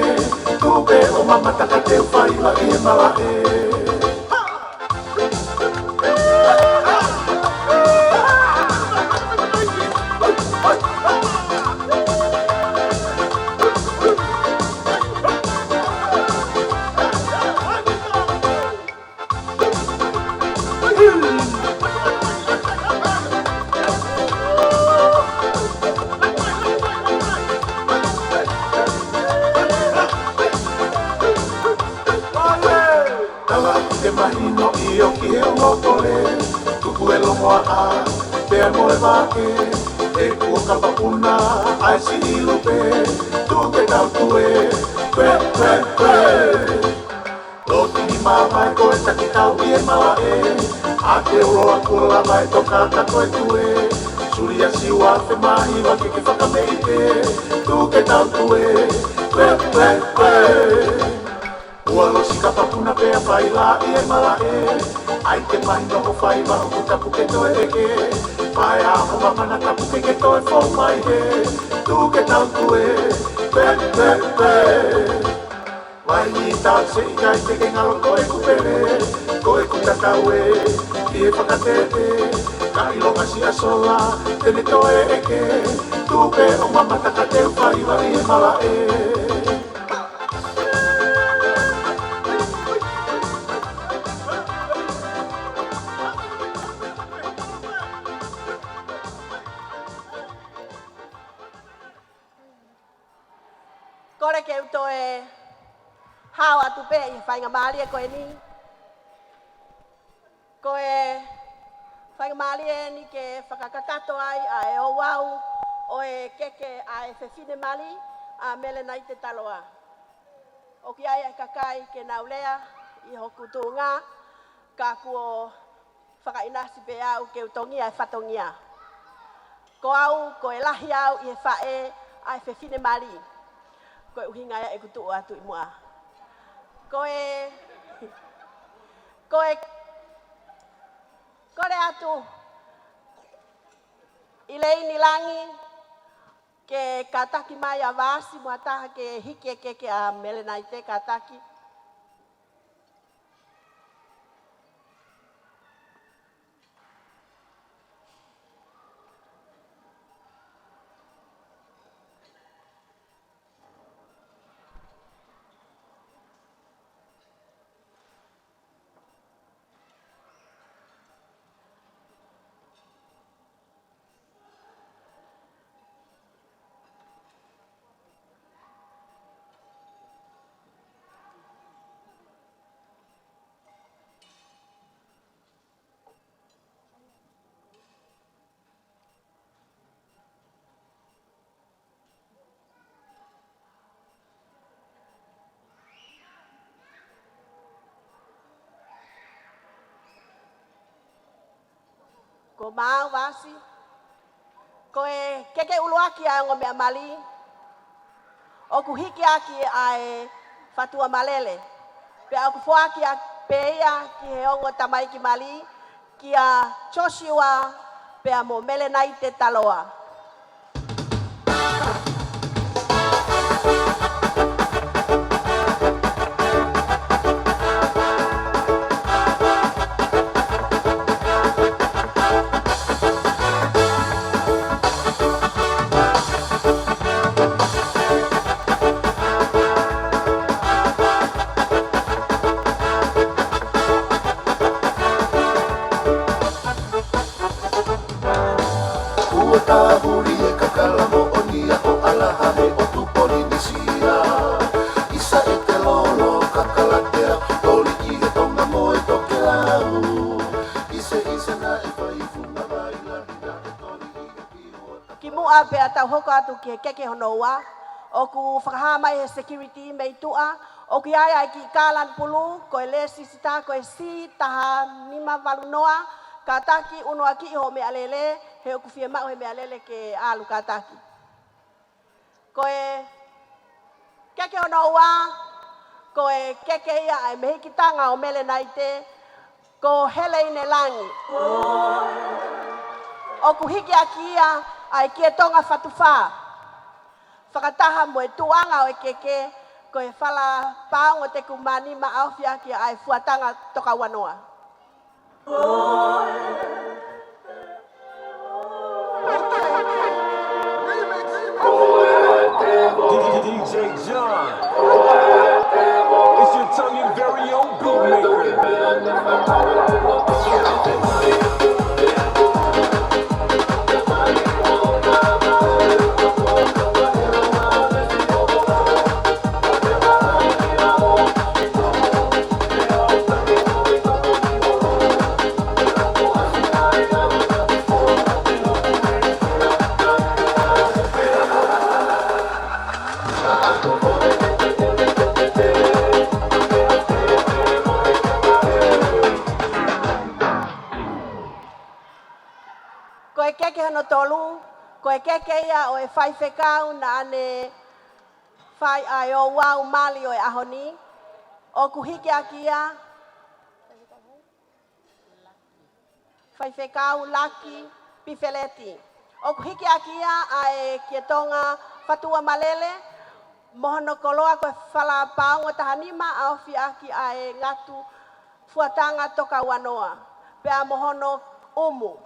tuku pē ʻo mamata ka te u faiva ʻi he malaʻe. Tala ʻoku ke mahinoʻi ʻo ki he ongo kole, tuku e longoaʻa pea mo e vake, he kuo kapapuna ʻa e siʻi lupe, tuku ke tau tue, kue, kue, kue. Loki ni māvae ko e taki tau ʻi he malaʻe, ʻa e uloa kuo lava e toka ka ko e kue, suli ʻa Siua afe mā hiva ke ke fakameʻite, tuku ke tau tue, kue, kue, kue. Kuo ʻalosi kapapuna pea fai lā ʻi he malaʻe, ʻai ke mahino hoʻo faiva ʻoku tapu ke toe ʻeke, paea ho mamana tapu ke ke toe fou mai hē, tuku ke tau tue, kue, kue, kue. Mai ni tau se ʻikai te ke ngalo ko ʻeku pele, ko ʻeku tatau ē, ʻi he fakatete, ka ʻilonga siʻa sola, te ne toe ʻeke, tuku pē ʻo mamata ka te u faiva ʻi he malaʻe. Kole ke u toe hao atu pē ʻi he faingamālie ko eni. Ko e faingamālie eni ke fakakakato ai ʻa e ouau ʻo e keke ʻa e fefine mali ʻa Melenaite Taloa. ʻOku ʻi ai e kakai ke nau lea ʻi hoku tuʻunga, ka kuo fakaʻinasi pē au ke u tongia e fatongia. Ko au, ko e lahi au ʻi he faʻē ʻa e fefine mali. Ko e ʻuhinga ia ʻeku tuʻu atu ʻi muʻa. Ko e, ko e, kole atu ʻEilini Langi, ke kātaki mai ʻa Vasi mo ha taha ke hiki e keke ʻa Melenaite, kātaki. Ko maau Vasi, ko e keke ʻuluaki ʻa e ongo meʻa mali, ʻoku hiki ʻaki ʻa e fatua malele. Pea ʻoku foaki ʻa pē ia ki he ongo tamaiki mali, kia Joshua pea mo Melenaite Taloa. Kuo tāhuli e kaka Kimuʻa pea tau hoko atu ki he keke hono ua, ʻoku fakahā mai he security mei tuʻa, ʻoku ʻi ai ʻa e kiʻi kālani pulū, ko e lēsisita, ko e C taha nima valu noa, kātaki ʻunuakiʻi hoʻo meʻalele, he ʻoku fiemaʻu he meʻalele ke ʻalu kātaki. Ko e keke hono ua, ko e keke ia ʻa e mehikitanga ʻo Melenaite, ko Heleine Langi. ʻOku hiki ʻaki ia ʻa e Kietonga Fatufā. Fakataha mo e tuʻuʻanga ʻo e keke, ko e Fala Paongo Tekumani, mo ʻaofia ʻaki ʻa e Fuatanga Tokaua Noa. D J John, it's your Tongue's very own beat maker. Ko e keke hono tolu, ko e keke ia ʻo e faifekau naʻa ne fai ʻa e ouau mali ʻo e ʻaho ni, ʻoku hiki ʻaki ia, Faifekau Laki Pifeleti. ʻOku hiki ʻaki ia ʻa e Kietonga Fatuʻamalele, mo hono koloa ko e Fala Paongo Taha Nima, ʻaofia ʻaki ʻa e ngatu Fuatanga Tokaua Noa, pea mo hono ʻumu.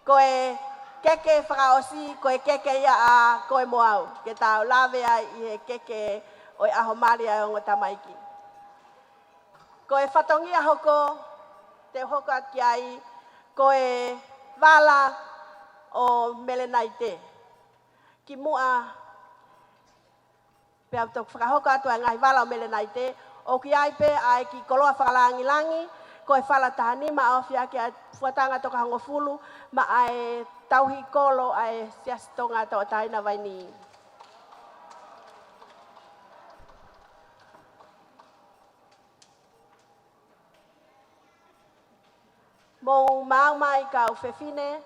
Ko e keke fakaʻosi, ko e keke ia ʻa Koe Mo Au, ke tau lave ai ʻi he keke ʻo e ʻaho mali ʻa e ongo tamaiki. Ko e fatongia hoko, te u hoko atu ki ai, ko e vala ʻo Melenaite. Kimuʻa pea toki fakahoko atu ʻa e ngaahi vala ʻo Melenaite, ʻoku ʻi ai pē ʻa e kiʻi koloa fakalangilangi, ko e Fala Taha Nima, ʻaofia ʻaki ʻa e Fuatanga Tokahongofulu, mo e tauhi kolo ʻa e Siasi Tonga Tauʻatāina Vainī. Mou maau mai kau fefine.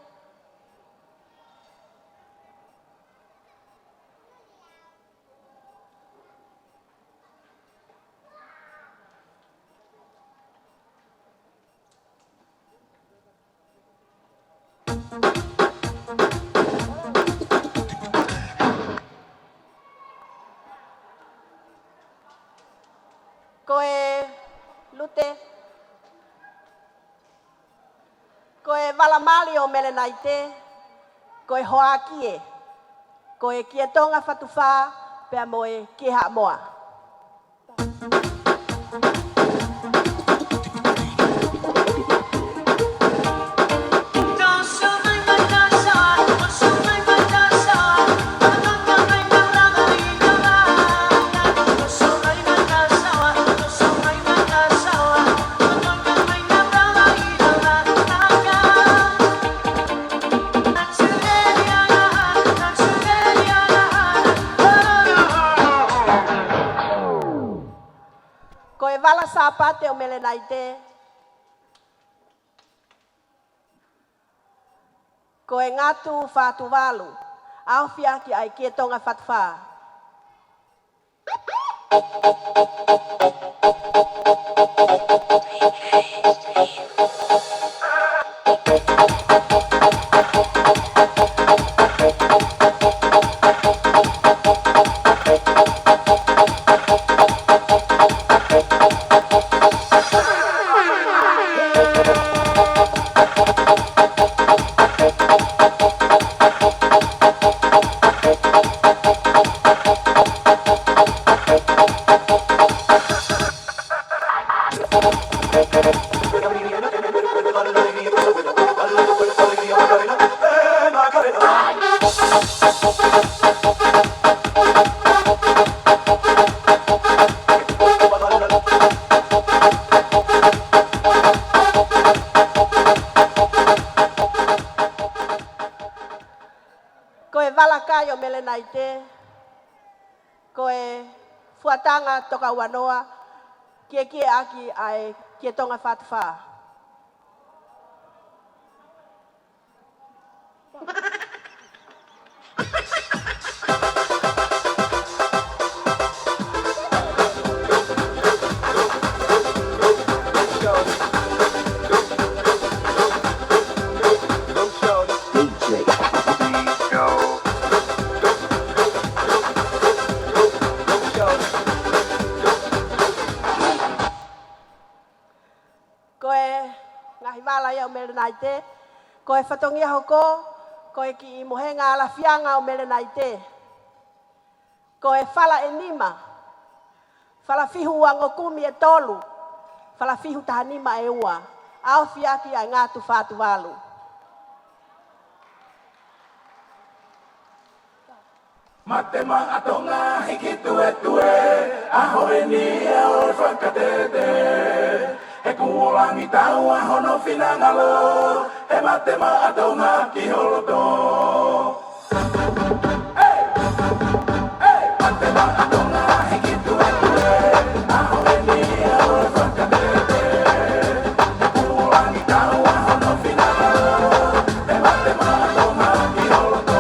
Ko e lute, ko e vala mali ʻo Melenaite, ko e Hoakie, ko e Kietonga Fatufā, pea mo e Kie Haʻamoa. Ko e vala Sāpate ʻo Melenaite, ko e ngatu Fā Tuvalu, ʻaofia ʻaki ʻa e Kietonga Fatufā. Vala kai ʻo Melenaite, ko e fuatanga tokauanoa, kiekie ʻaki ʻa e Kietonga Fatufā. Ko e ngaahi vala ia ʻo Melenaite, ko e fatongia hoko, ko e kiʻi mohenga ʻa Lafianga ʻo Melenaite. Ko e fala ʻe nima, fala fihu uangokumi ʻe tolu, fala fihu taha nima ʻe ua, ʻaofi ʻaki ʻa e ngatu fā tuvalu. Mate Maʻa Tonga hiki tuetue, ʻaho eni ʻe ʻoua fakatete. He kuo langi taua hono finangalo, he Mate Maʻa Tonga ki ho loto. Hey! Hey! Mate Maʻa Tonga hiki tuetue, ʻaho eni ʻe ʻoua fakatete. He kuo langi taua hono finangalo, he Mate Maʻa Tonga ki ho loto.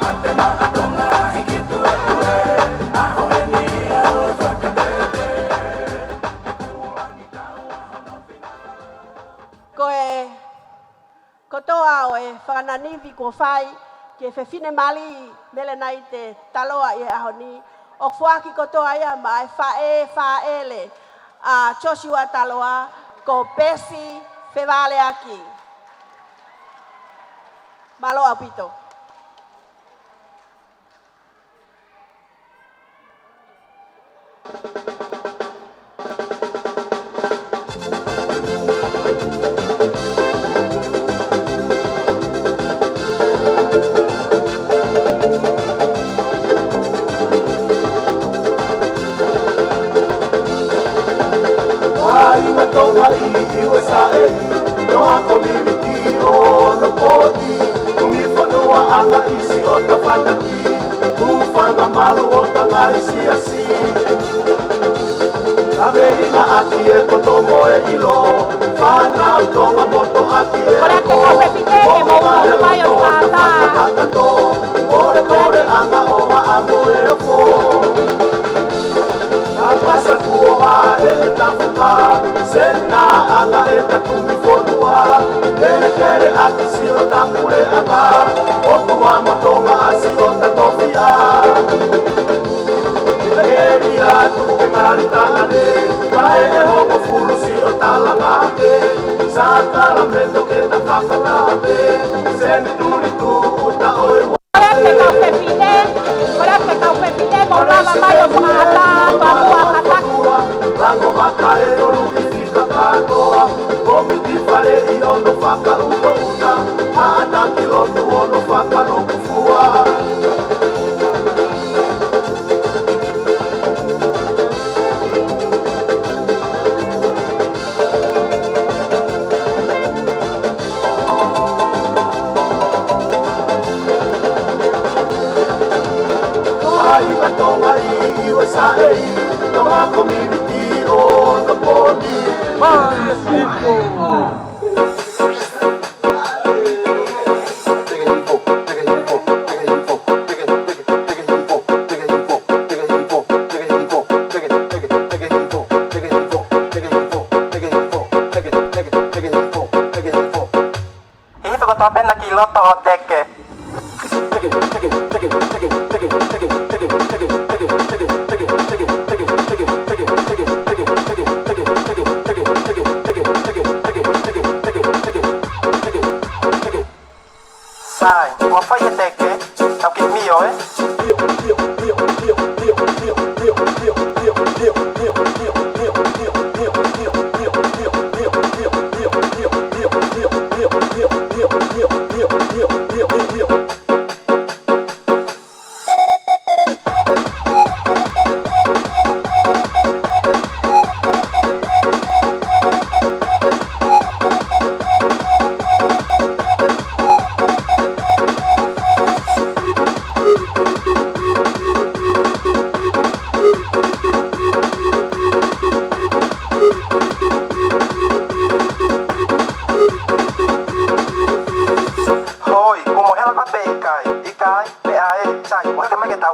Mate Maʻa Tonga hiki tuetue, ʻaho eni ʻe ʻoua fakatete. Ko e kotoa ʻo e fakananivi kuo fai ki he fefine mali Melenaite Taloa ʻi he ʻaho ni, ʻoku foaki kotoa ia maʻa e faʻē fāʻele ʻa Joshua Taloa, ko Pesi Fevaleaki. Mālō ʻaupito. Ai, ma Tonga ʻi, ʻi U S A, ʻi Tonga Community ʻo Nopoti, kumi fonua ʻanga ʻi Siʻotafataki, kufanga malu ʻo Tangaisiasi. Kaveinga ʻaki e poto mo e ʻilo, fānau Tonga moto ʻaki e ako, ʻo kau e loto ʻo Tafatafatatō, pole pole ʻanga ʻo Maʻa mo e Ofo. Ka pasa kuo ʻa e tafuka, sena ʻanga e ta kumi fonua, kelekele ʻaki Siʻotapuleʻanga, ʻOtua mo Tonga ʻa Siʻotatofiʻa. Keli atu ke kali tangane, kae ʻe hongofulu Siʻotalangake, Sakalamento ke ta fakatape, senituli tuʻuta ʻo e Kole atu ke kau fefine, kole atu ke kau fefine, mou lava mai ʻo fakaʻatā, pamua kataku. Lango maka e ʻolu ʻi fika kātoa, komiti fale ʻi ono fakaʻutoʻuta, haʻataki lotu ono fakalukufua. Ai, ma Tonga ʻi, ʻi U S A, ʻi Tonga Community ʻo Nopoti. ʻI he kotoa pē na ki loto ʻo teke. Sai, ua fai e teke. Tau kiʻi mio, ē?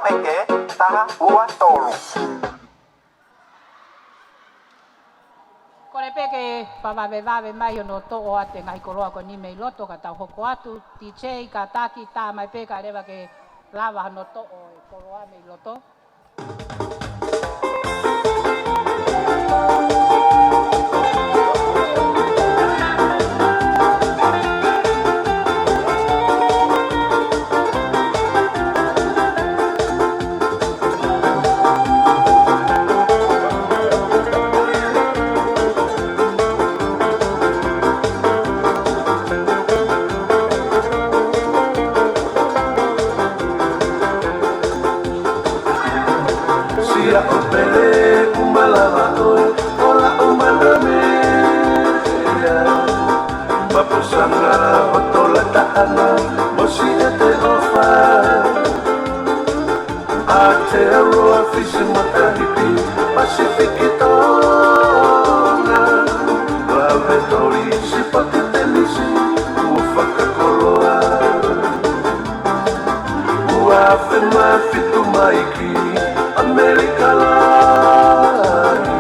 Meke, taha, ua, tolu. Kole pē ke fakavavevave mai hono toʻo atu e ngaahi koloa ko eni mei loto ka tau hoko atu. DJ, kātaki, tā mai pē ka leva ke lava hono toʻo e koloa mei loto. Siʻa ʻo Pele, ʻumalava ʻoe, ʻola ʻo Maname. Mapusaga, ʻo Tola Taʻana, mo Siʻete ʻOfa. Aotearoa, Fisi mo Tahiti, Pasifiki Tonga. Lavetoli, sipoti tenisi, kuo fakakoloa. Ua afe mā fitu mai ki ʻAmelika Lahi.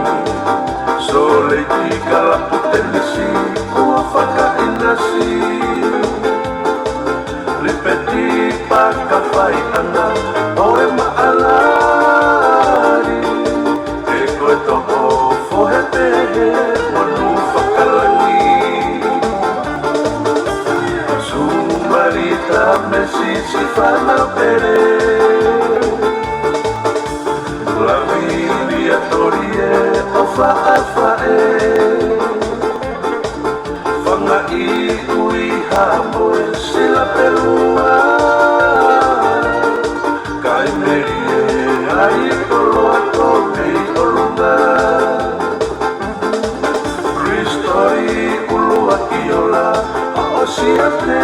Sōleki, kalapu tenisi, kuo fakaʻinasi. Lipeti, paka faiʻanga ʻo e maʻalali. He ko e toʻo fohe pehē mo Nuʻu Fakalangi. Sumalita, Mesi, Sifana, Pele. Lavi, Viatolie, ʻOfa, ʻAfa ē. Fangaʻi, ui, Haʻamoe, Sila, Pelua. Kai Melie, ai koloa ko mei ʻolunga. Kristoli, ʻUluaki Ola, hoʻosia pē.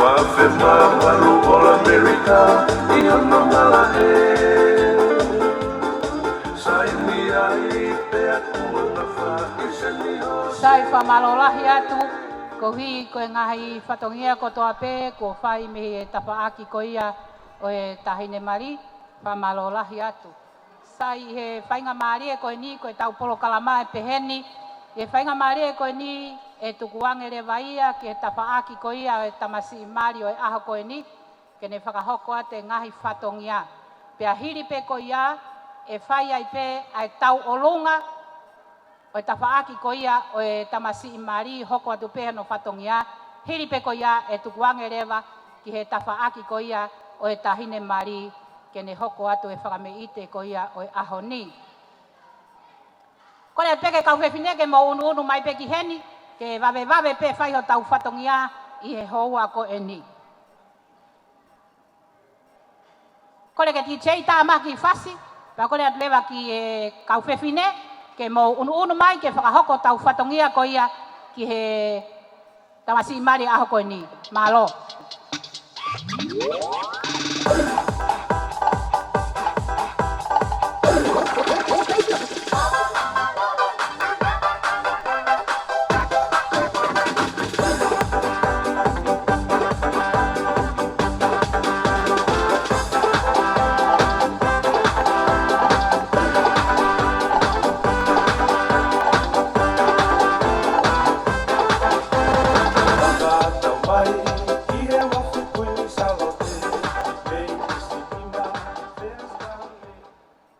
Ua afe mā valu, ʻAmelika ʻi hono malaʻe. Saini ai pea kuo ngafa ʻi Seni Hose. Sai, fakamālō lahi atu, koeʻuhi ko e ngaahi fatongia kotoa pē kuo fai mei he tafaʻaki ko ia ʻo e Taʻahine Mali, fakamālō lahi atu. Sai, ʻi he faingamālie ko eni, ko ʻetau polokalama ʻe pehē ni, ʻi he faingamālie ko eni ʻe tukuange leva ia ki he tafaʻaki ko ia ʻo e tamasiʻi mali ʻo e ʻaho ko eni, ke ne fakahoko atu e ngaahi fatongia. Pea hili pē ko ia, ʻe fai ai pē ʻa e tauʻolunga ʻo e tafaʻaki ko ia ʻo e tamasiʻi mali, hoko atu pē hono fatongia, hili pē ko ia ʻe tukuange leva ki he tafaʻaki ko ia ʻo e Taʻahine Mali, ke ne hoko atu e fakameʻite ko ia ʻo e ʻaho ni. Kole pē ki he kau fefine ke mou ʻunuʻunu mai pē ki heni, ke vavevave pē fai hotau fatongia ʻi he houa ko eni. Kole ki he DJ tā mai e kiʻi fasi, pea kole atu leva ki he kau fefine, ke mou ʻunuʻunu mai, ke fakahoko hotau fatongia ko ia ki he tamasiʻi mali ʻaho ko eni. Mālō.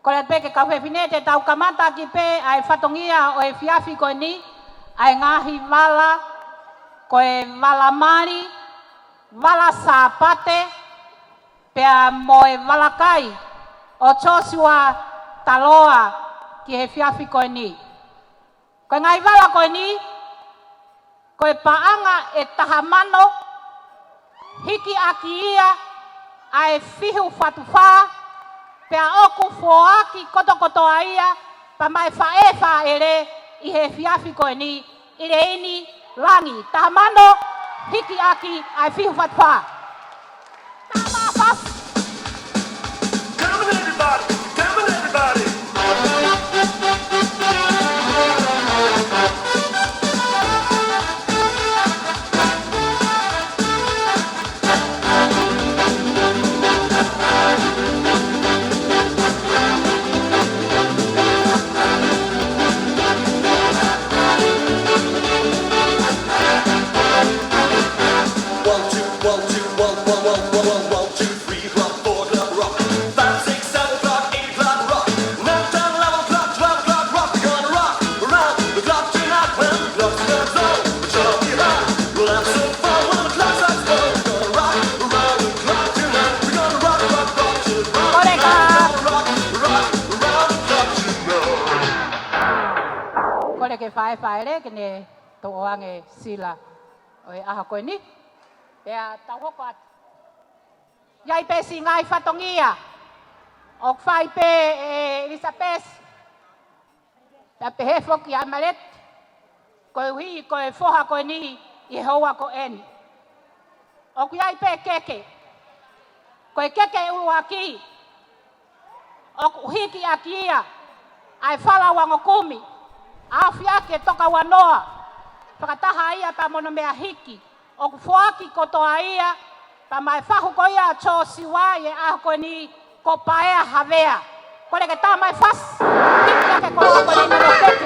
Kole pē ki he kau fefine, te tau kamata ʻaki pē ʻa e fatongia ʻo e efiafi ko eni, ʻa e ngaahi vala, ko e vala mali, vala Sāpate, pea mo e vala kai ʻo Joshua Taloa ki he efiafi ko eni. Ko e ngaahi vala ko eni, ko e paʻanga ʻe taha mano, hiki ʻaki ia ʻa e fihu fatu fā, pea ʻoku foaki kotokotoa ia pea mo e faʻē fāʻele ʻi he efiafi ko eni, ʻIleini Langi, taha mano, hiki ʻaki ʻa e fihu fatu fā. Come on, everybody. Come on, everybody. Koleka. Koleka faifai lele ke ne toʻo ange sila ʻo e ʻaho ko eni. Pea tau hoko atu. ʻI ai pē siʻi ngaahi fatongia ʻoku fai pē ʻe Elisapesi. Pea pehē foki ʻa Maleti, koeʻuhi ko e foha ko eni ʻi he houa ko eni. ʻOku ʻi ai pē keke. Ko e keke ʻuluaki ʻoku hiki ʻaki ia ʻa e fala uangokumi, ʻaofi ʻaki e toka uanoa, fakataha ia pea mo hono meʻa hiki. ʻOku foaki kotoa ia, pea mo e fahu ko ia ʻa Siosiua ʻi he ʻaho ko eni ko Paea Havea. Koleka mai e fasi, hiki ʻaki e koloa ko eni mo e keke.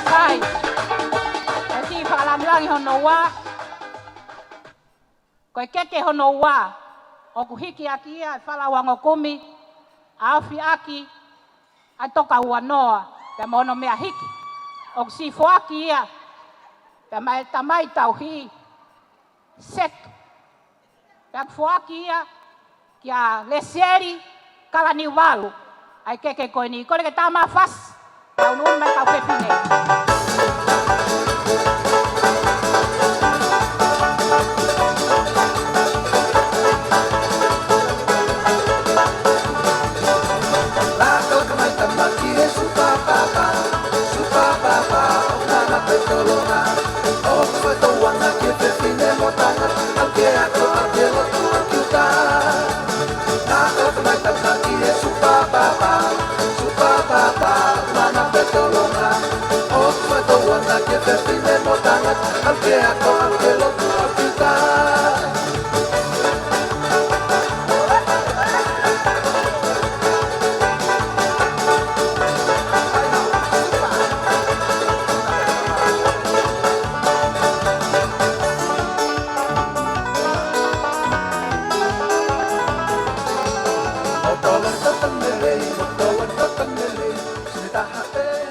Sai. Ko e kiʻi fakalangilangi hono ua. Ko e keke hono ua ʻoku hiki ʻaki ia e fala uangokumi, ʻaofi ʻaki ʻa e toka uanoa pea mo hono meʻa hiki. ʻOku siʻi foaki ia pea mo e tamai tauhi, Seki. Pea ʻoku foaki ia kia Lesieli Kalaniuvalu ʻa e keke ko eni. Koleka mai e fasi, tau ʻunu mai kau fefine.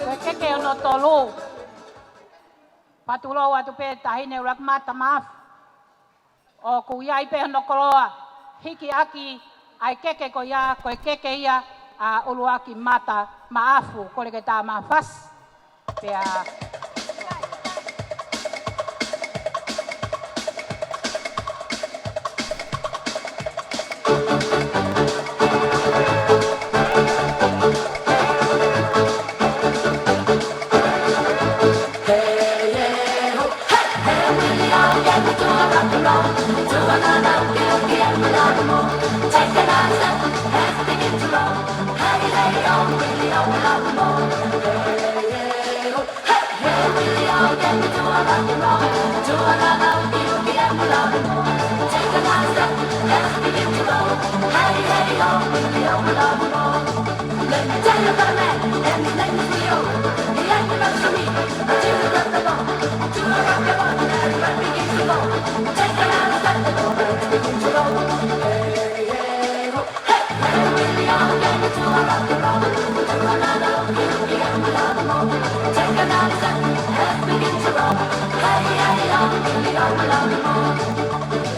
Ko e keke hono tolu. Patulou atu pē taʻahine ʻuluaki Mata Maʻafu. ʻOku ʻi ai pē hono koloa, hiki ʻaki ʻa e keke ko ia, ko e keke ia ʻa ʻUluaki Mata Maʻafu. Koleka mai e fasi. Pea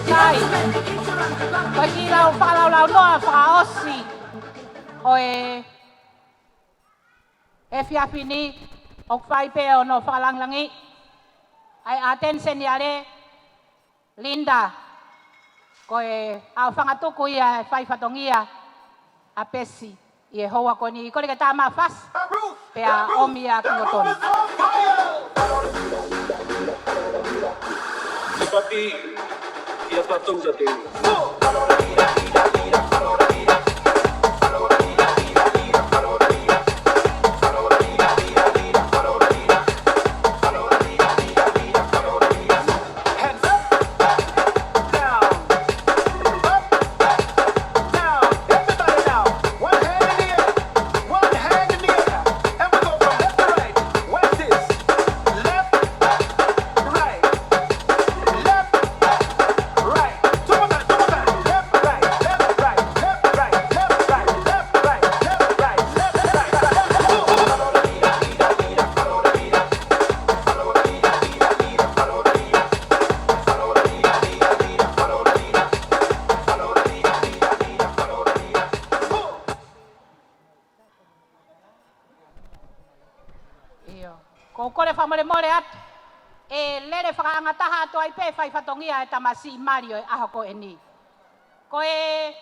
Sai. Ko e kiʻi lau fakalaulaunoa fakaʻosi ʻo e Efiafi ni, ʻoku fai pē hono fakalāngilangiʻi ʻa e ʻateniseni ale, Linda, ko e ʻaofangatuku ia ʻa e fai fatongia ʻa Pesi ʻi he houa ko eni, kole ke tā mai ha fasi, pea ʻomi ia ki lotona. Sipati, ia tatou ta te. Hands up, down, up, down. Everybody now. One hand in the air. One hand in the air. And we go from left to right. Watch this. Left, right. Left, right. Two more times, two more times. Left, right, left, right, left, right, left, right, left, right, left, right, left, right, left, right. ʻIo. Ko u kole fakamolemole atu. ʻE lele fakaʻangataha atu ai pē fai fatongia ʻa e tamasiʻi mali ʻo e ʻaho ko eni. Ko e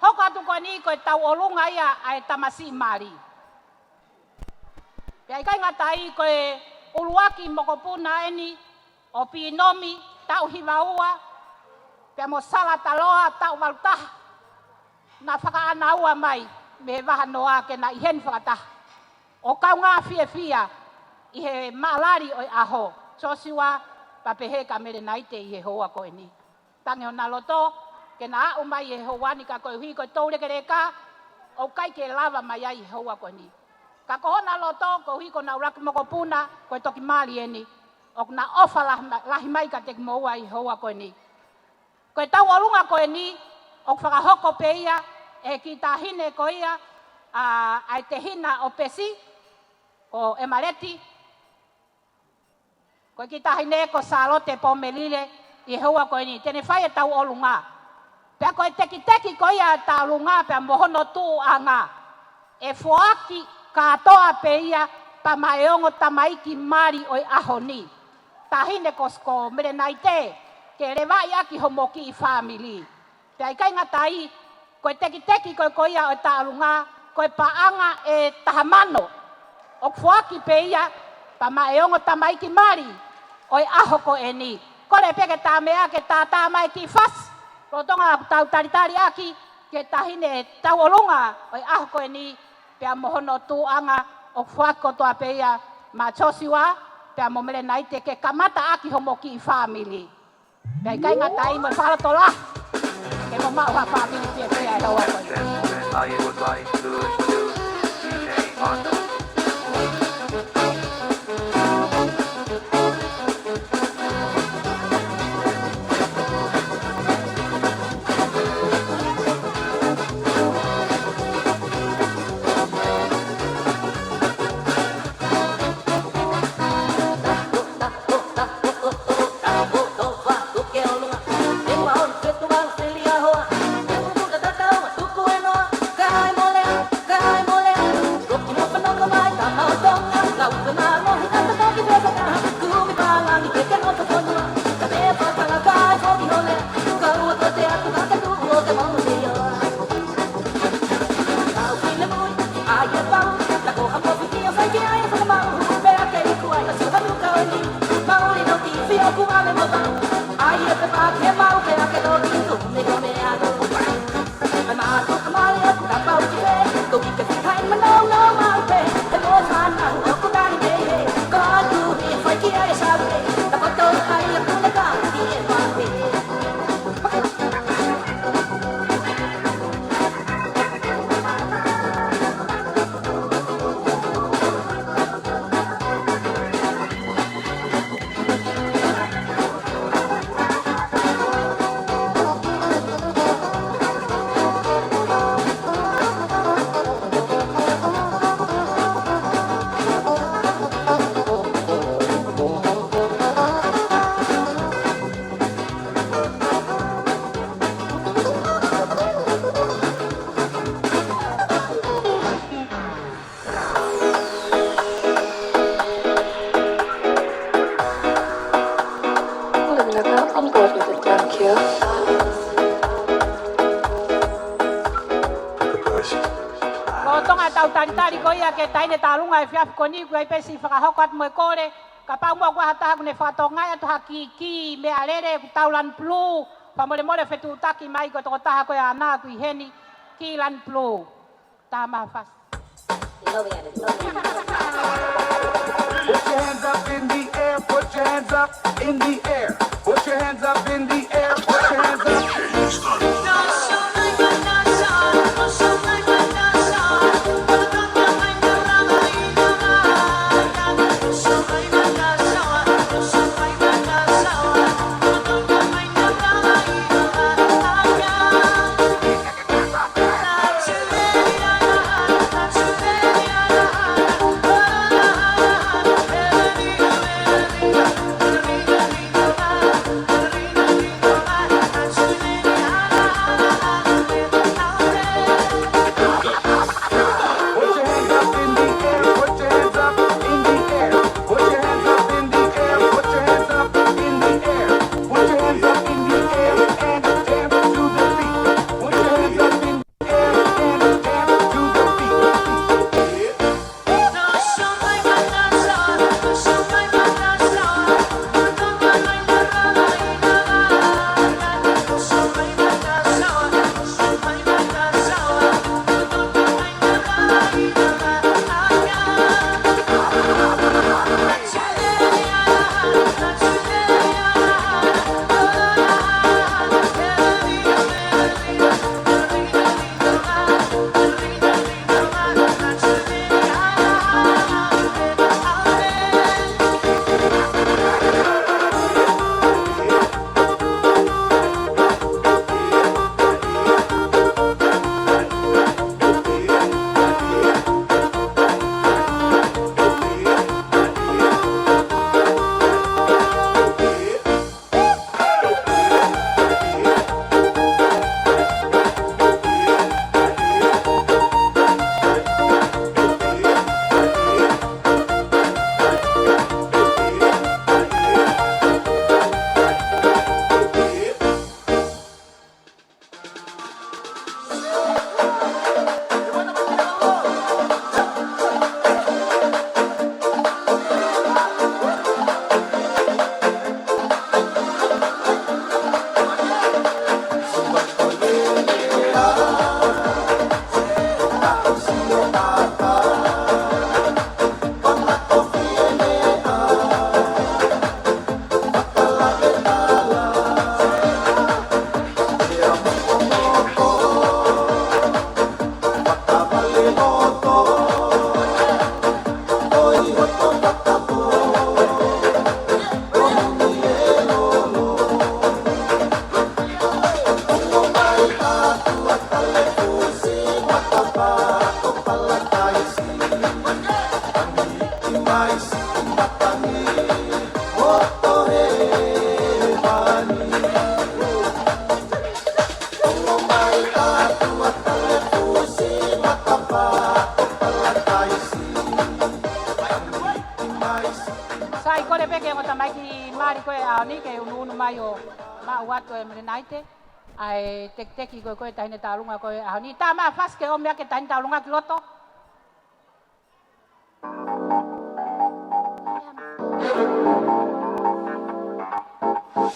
hoko atu ko eni ko e tauʻolunga ia ʻa e tamasiʻi mali. Pea ʻikai ngata ai, ko e ʻuluaki mokopuna eni ʻo Pinomi taʻu hiva ua, pea mo Sala Taloa taʻu valu taha, naʻa fakaʻānaua mai mei he vahanoa ke na ʻi heni fakataha ʻo kaungā fiefia ʻi he maʻalali ʻo e ʻaho, Sosiua Papehe Kamelenaite ʻi he houa ko eni. Tangi hona loto ke na aʻu mai he houa ni, ka koeʻuhi ko e toulekeleka, ʻoku ʻikai ke lava mai ai he houa ko eni. Ka ko hona loto, koeʻuhi ko hona ʻuluaki mokopuna, ko e toki mali eni, ʻoku na ʻofa lahi ma-, lahi mai kiate kimoua he houa ko eni. Ko e tauʻolunga ko eni, ʻoku fakahoko pē ia ʻe he kiʻi taʻahine ko ia, ʻa, ʻa e tehina ʻo Pesi, ko ʻEmaleti, ko e kiʻi taʻahine ko Sālote Pomelile, ʻi he houa ko eni te ne fai e tauʻolunga. Pea ko e tekiteki ko ia ʻo e tauʻolunga pea mo hono tuʻuʻanga, ʻe foaki kātoa pē ia pea maʻa e ongo tamaiki mali ʻo e ʻaho ni, taʻahine ko, ko Melenaite, ke levaʻi ʻaki homo kiʻi fāmili. Pea ʻikai ngata ai, ko e tekiteki ko, ko ia ʻo e tauʻolunga, ko e paʻanga ʻe taha mano, ʻoku foaki pē ia pea maʻa e ongo tamaiki mali ʻo e ʻaho ko eni. Kole pē ke tā mai, ke tātā mai e kiʻi fasi, lolotonga ʻoku tau talitali ʻaki ki he taʻahine tauʻolunga ʻo e ʻaho ko eni, pea mo hono tuʻuʻanga, ʻoku foaki kotoa pē ia maʻa Sosiua pea mo Melenaite ke kamata ʻaki homo kiʻi fāmili. Pea ʻikai ngata ai, mo e fakalotolahi ke mo maʻu ha fāmili fiefia he houa ko eni. I would like to introduce D J Arnold. Talitali ko ia ke taʻahine tālunga he efiafi ko eni, ʻoku ʻi ai pē siʻi fakahoko atu mo e kole. Kapau muʻa ʻoku ʻi ai ha taha ʻoku ne fakatokangaʻi atu ha kiʻi meʻalele ʻoku tau lanu pulū, fakamolemole fetuʻutaki mai, ko e tokotaha ko ia ʻoku ʻi heni, kiʻi lanu pulū. Tama fas. Put your hands up in the air, put your hands up in the air, put your hands up in the air, put your hands up. Put your hands up in the air, put your hands up in the air, put your hands up in the air, put your hands up in the air and dance to the beat. Put your hands up in the air and dance to the beat. Sai, kole pē ki he ongo tamaiki mali ko ē ʻaho ni ke unuunu mai ʻo maʻu atu e Mele Naite ʻa e tekiteki ko ē ko ē taʻahine tālunga ko ē ʻaho ni. Tama fas ke ʻomi ake taʻahine tālunga ki loto.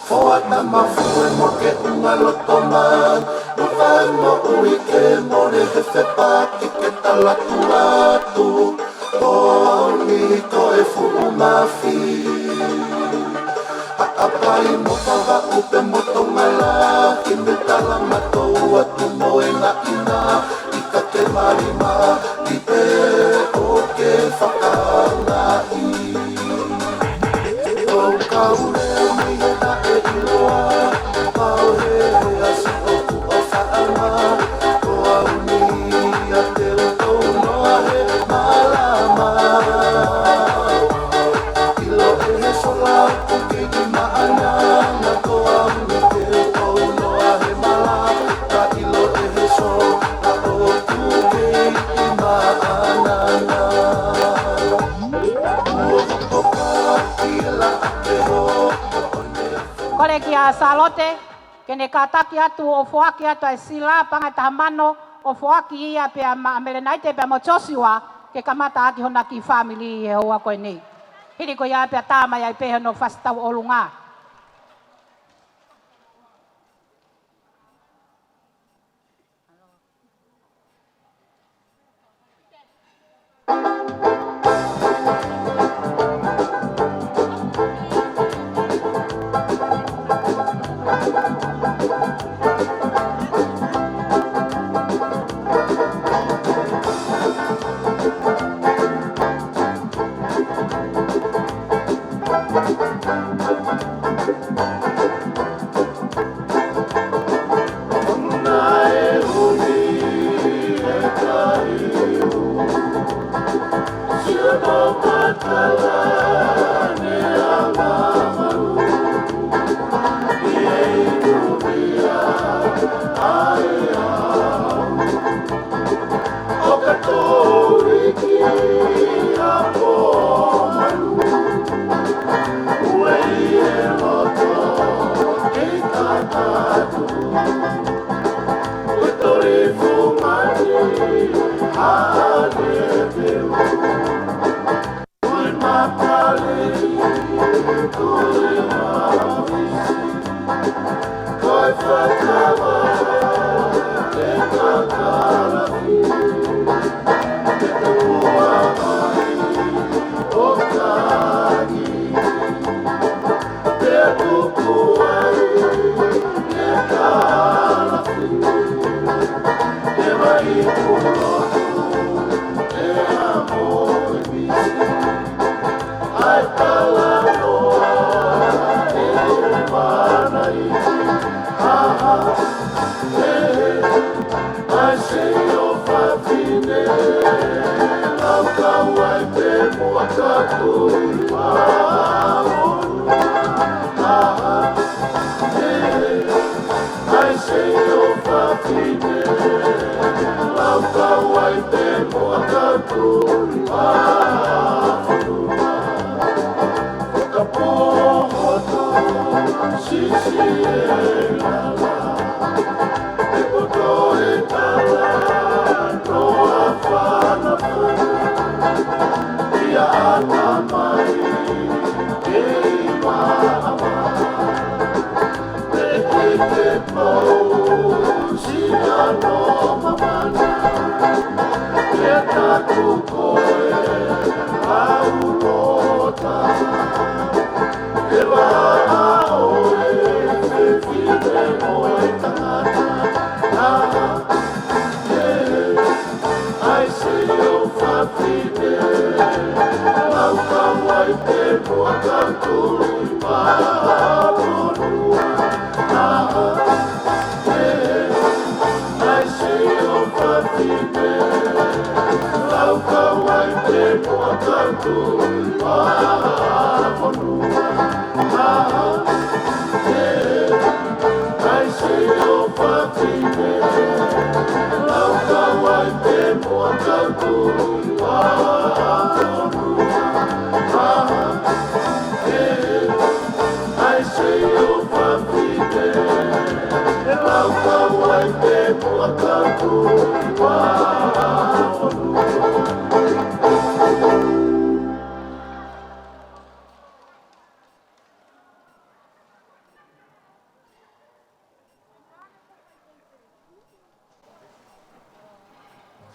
Hoa tama fue mo ke unga loto mai, mo vai mo ui ke mole he fepaki ke tala atu atu. Ko au ni ko e fuʻu mafi. Haʻapai mo Vavaʻu pea mo Tonga lahi, me tala matou atu mo e naʻinaʻi ka ke malimali pē ʻo ke fakaangaʻi. ʻOku ou kau lelei he naʻe ʻiloa, pau he asi ʻoku ʻofaʻanga, ko au ni ia te u tou noa he malama. ʻIlo ʻe he sola ʻoku kei maʻana, na ko au ni te u tou noa he malama, ka ʻilo ʻe he sola ʻoku kei maʻana. Kole kia Sālote ke ne kātaki atu ʻo foaki atu ʻa e sila paʻanga ʻe taha mano ʻo foaki ia pea maʻa Melenaite pea mo Siosiua ke kamata ʻaki hona kiʻi fāmili ʻi he houa ko eni. Hili ko ia pea tā mai ai pē hono fasi tauʻolunga.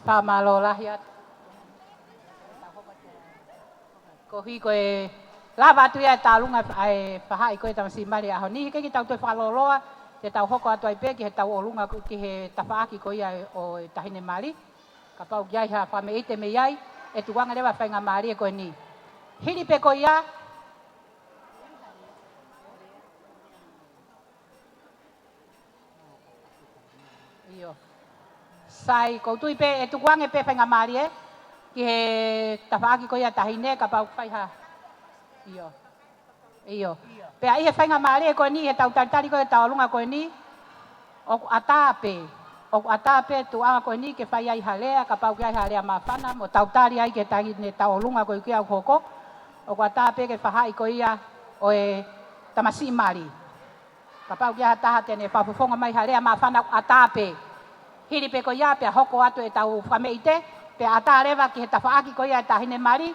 Fakamālō lahi atu. Koeʻuhi ko e lava atu ia e tauʻolunga ʻa e faʻahi ko e tamasiʻi mali ʻaho ni, heʻikai ke tau toe fakalōloa, te tau hoko atu ai pē ki he tauʻolunga ko, ki he tafaʻaki ko ia ʻo e taʻahine mali. Kapau ʻoku ʻi ai ha fakameʻite mei ai, ʻe tukuange leva faingamālie ko eni. Hili pē ko ia. ʻIo. Sai, ʻoku ou tui pē ʻe tukuange pē faingamālie ki he tafaʻaki ko ia taʻahine kapau ʻoku fai ha. ʻIo. ʻIo. Pea ʻi he faingamālie ko eni, he tau talitali ko e tauʻolunga ko eni, ʻoku ʻatā pē. ʻOku ʻatā pē tuʻunga ko eni ke fai ai ha lea, kapau ʻoku ʻi ai ha lea māfana, mo tau tali ai ki he taʻahine tauʻolunga ko ē ʻoku hoko. ʻOku ʻatā pē ki he faʻahi ko ia ʻo e tamasiʻi mali. Kapau ʻoku ʻi ai ha taha te ne fakafofonga mai ha lea māfana, ʻoku ʻatā pē. Hili pē ko ia pea hoko atu ʻetau fakameʻite, pea ʻatā leva ki he tafaʻaki ko ia ʻa e taʻahine mali,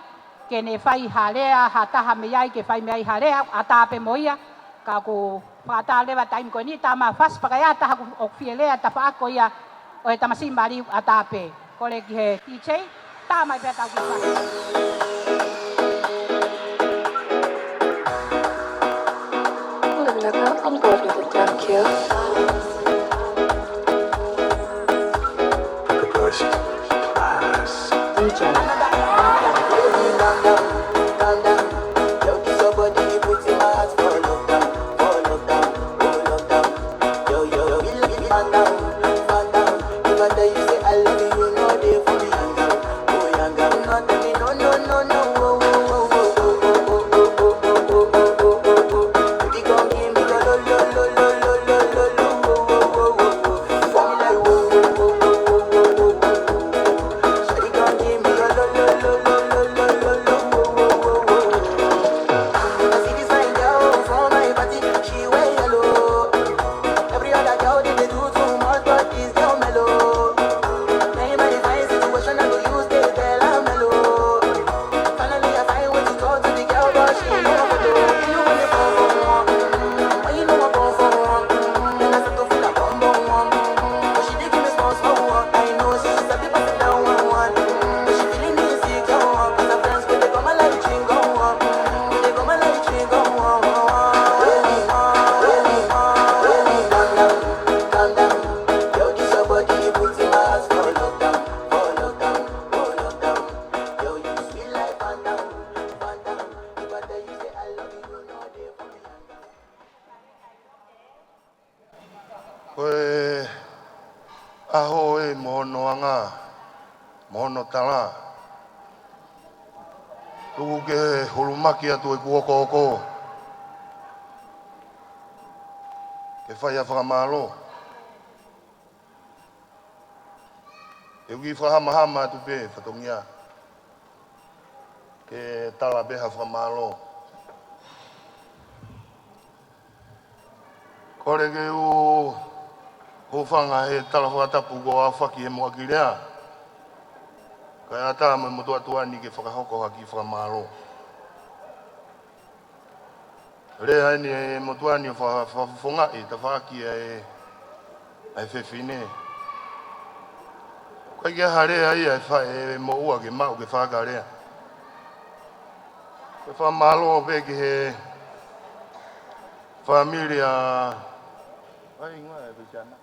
ke ne fai ha lea, ha taha mei ai, ke fai mei ai ha lea, ʻatā pē mo ia, ka ʻoku fakaʻatā leva taimi ko eni, tā ma fasi pakaia taha ʻoku fie lea, tafaʻaki ko ia ʻo e tamasiʻi mali ʻatā pē. Kole ki he D J, tā mai pea tau kiʻi fasi. Look up, I'm bored with the damn queue. D J. Ko e ʻaho ē mo hono anga, mo hono tala. Tuku ke hulumaki atu ʻeku okooko ke fai ha fakamālō. ʻOku ou kiʻi fakahamahama atu pē fatongia ke tala pē ha fakamālō. Kole ke u hūfanga he tala fakatapu kuo aofaki he muʻaki lea. Kae ʻatā mo e motuʻa tuʻa ni ke fakahoko ha kiʻi fakamālō. Lea eni e motuʻa ni ʻo fa-, fa-, fofongaʻi tafaʻaki ʻa e, ʻa e fefine. ʻOku ʻikai ke ʻi ai ha lea ia ʻe fa-, ʻe moʻua ke maʻu ke faka lea. Ke fakamālō pē ki he fāmili ʻa, ai, ingoa e pesiana.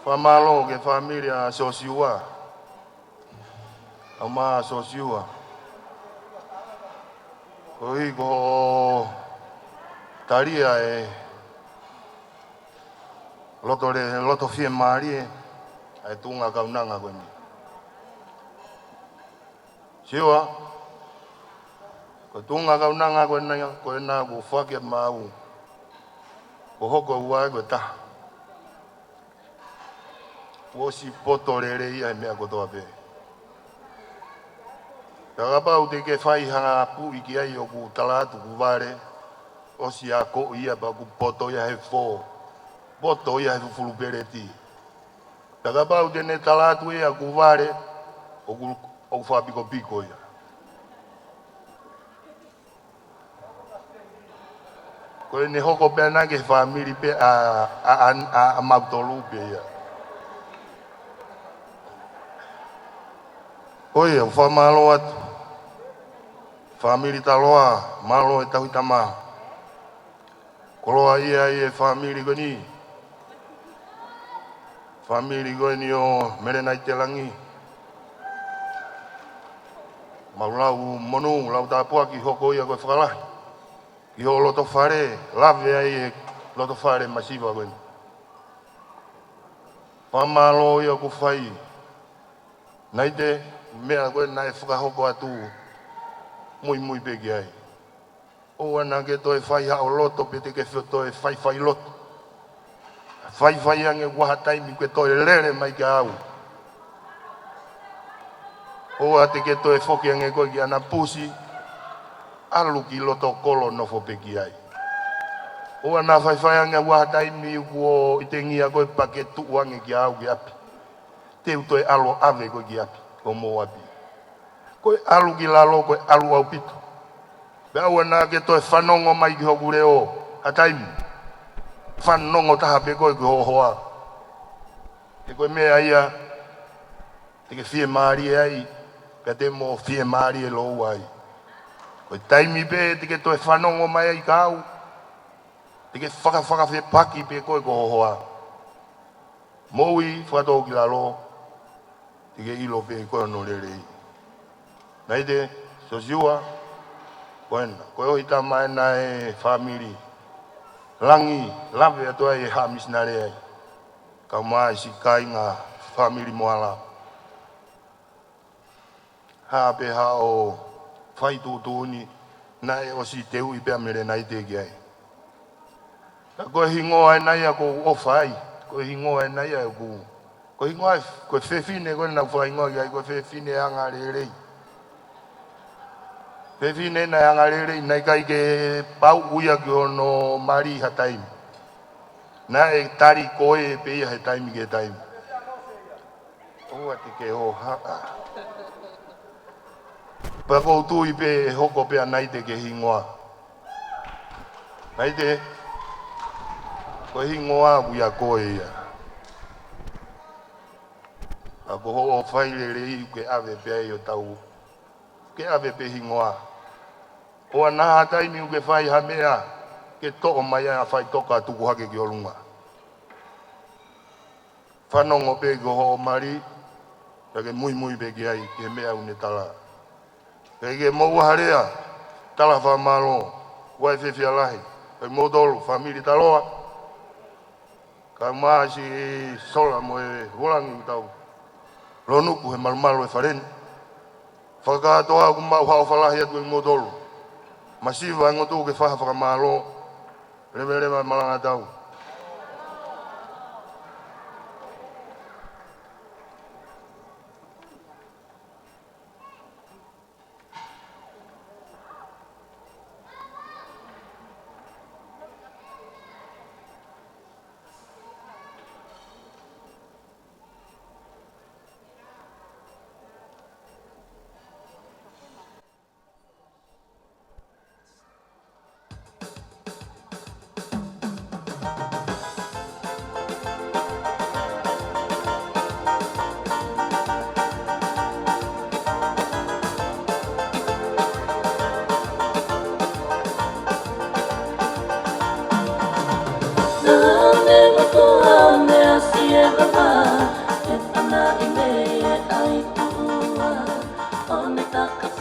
Fakamālō ki he fāmili ʻa Sosiua. ʻAumā Sosiua. Koeʻuhi ko hoʻo talia e loto le-, loto fiemālie ʻa e tuʻunga kaunanga ko eni. Siua, ko e tuʻunga kaunanga ko ena, ko ena kuo foaki maʻau. Kuo hoko ua ko e taha. Kuo ʻosi poto lelei ʻa e meʻa kotoa pē. Pea kapau te ke fai ha puʻi ki ai ʻoku tala atu kuo vale, ʻosi ako ia pea kuo poto ia he fō. Poto ia he fufulu peleti. Pea kapau te ne tala atu ia kuo vale, ʻoku, ʻoku fakapikopiko ia. Ko ʻene hoko pē ena ki he fāmili pē ʻa, ʻa, ʻa, ʻa, ʻa mautolu pē ia. Ko ia, ʻoku fakamālō atu. Fāmili Taloa, mālō e tauhi tama. Koloa ia ʻa e fāmili ko eni. Fāmili ko eni ʻo Mele Naitelangi. Mau lau monū, lau tāpuaki hoko ia ko e fakalahi ki hoʻo loto fale, lave ai e loto fale masiva ko eni. Fakamālō ia kuo fai. Naite, meʻa ko ē naʻe fakahoko atu, muimui pē ki ai. ʻOua naʻa ke toe fai haʻo loto pe te ke fe-, toe faifai loto. Faifai ange ʻoku ʻi ai ha taimi ke toe lele mai kia au. ʻOua te ke toe foki ange koe ki ʻAnapusi, ʻalu ki loto kolo nofo pē ki ai. ʻOua naʻa faifai ange au ha taimi kuo ʻi tengia koe pea ke tuʻu ange kia au ki ʻapi. Te u toe ʻalu ʻo ʻave koe ki ʻapi, ko mou ʻapi. Ko e ʻalu ki lalo, ko e ʻalu ʻaupito. Pea ʻoua naʻa ke toe fanongo mai ki hoku leʻo ha taimi. Fanongo taha pē koe ki ho hoa. He ko e meʻa ia te ke fiemālie ai, pea te mo fiemālie lōua ai. Ko e taimi pē te ke toe fanongo mai ai kia au, te ke fakafakafepaki pē koe ki ho hoa. Moʻui fakatōkilalo, te ke ʻilo pē ko hono lelei. Naite, Sosiua, ko ena, ko e ʻohi tama ena e fāmili Langi, lave atu ai e haʻa misinale ai. Kae ʻumaʻā siʻi kāinga fāmili Moala. Haʻu pē haʻo fai tuʻutuʻuni, naʻe ʻosi teuʻi pē ʻa Mele Naite ki ai. Ka ko e hingoa ena ia ʻoku ou ʻofa ai, ko e hingoa ena ia ʻoku, ko e hingoa, ko e fefine ko ena naʻa ku fakahingoa ki ai, ko e fefine angalelei. Fefine naʻe angalelei, naʻe ʻikai ke pauʻu ia ki hono mali ha taimi. Naʻe tali koe pē ia he taimi ki he taimi. ʻOua te ke hohaʻa. Pea ʻoku ou tui pē ʻe hoko pē ʻa Naite ko e hingoa. Naite, ko e hingoa ʻoku ʻia koe ia. Ka ko hoʻo fai lelei ʻoku ke ʻave pē ai ʻo tau. Ke ʻave pē hingoa. ʻOua naʻa ha taimi ʻoku ke fai ha meʻa, ke toʻo mai ai ʻa e faʻitoka tuku hake ki ʻolunga. Fanongo pē ki hoʻo mali, pea ke muimui pē ki ai, ki he meʻa ʻoku ne tala. Pea ke mou ʻalu ʻo tala fakamālō, ʻoua ʻe fiefia lahi, pea kimoutolu, fāmili Taloa, kae ʻumaʻā siʻi Sola mo e Vulangi ʻoku tau lōnuku he malumalu e fale ni. Fakakātoa ʻoku mau haʻu ʻo fakalahi atu kimoutolu. Masiva e ngutu ke fai ha fakamālō. Leveleva e malanga tau.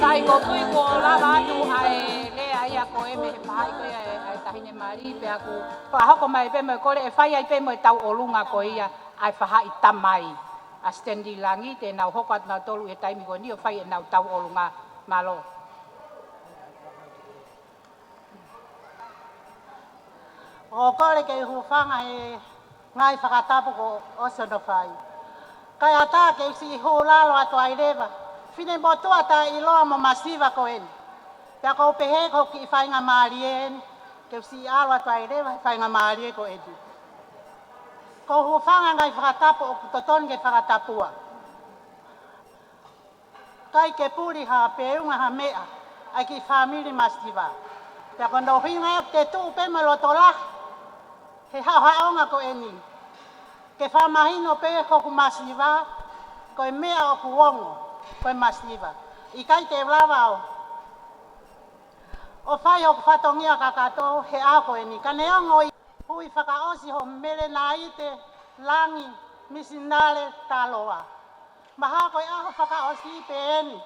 Sai, ko e tui kuo lava atu ʻa e lea ia ko ē mei he faʻahi ko ia ʻa e, ʻa e taʻahine mali, pea ʻoku fakahoko mai pē mo e kole ʻe fai ai pē mo e tauʻolunga ko ia ʻa e faʻahi tamai ʻa Stanley Langi, te nau hoko atu nautolu he taimi ko eni ʻo fai ʻenau tauʻolunga. Mālō. ʻOku ou kole ke u hūfanga he ngaahi fakatapu kuo ʻosi hono fai. Kae ʻatā ke u siʻi hū lalo atu ai leva, finemotuʻa taʻeʻiloa mo masiva ko eni. Pea ʻoku ou pehē ko e kiʻi faingamālie eni, ke u siʻi ʻalu atu ai leva he faingamālie ko eni. ʻOku ou hūfanga he ngaahi fakatapu ʻoku totonu ke fakatapua. ʻIkai ke puli ha feʻunga ha meʻa ʻa e kiʻi fāmili masiva. Pea ko hono ʻuhinga ia ʻoku te tuʻu pē mo e loto lahi he haʻohaʻonga ko eni, ke fakamahino pē hoku masiva, ko e meʻa ʻoku ongo, ko e masiva. ʻIkai te u lava ʻo, ʻo fai hoku fatongia kakato he ʻaho ko eni. Ka neongo ia, hui fakaʻosi hoʻo Mele Naite Langi Misinale Taloa. Mahalo ko e ʻaho fakaʻosi pē eni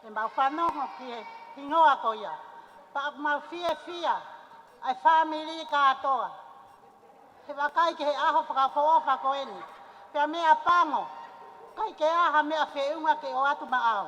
ʻemau fanongo ki he hingoa ko ia. Pea ʻoku mau fiefia ʻa e fāmili kātoa he vakai ki he ʻaho fakaʻofoʻofa ko eni. Pea meʻapango, ʻikai ke ʻi ai ha meʻa feʻunga ke ʻoatu maʻau.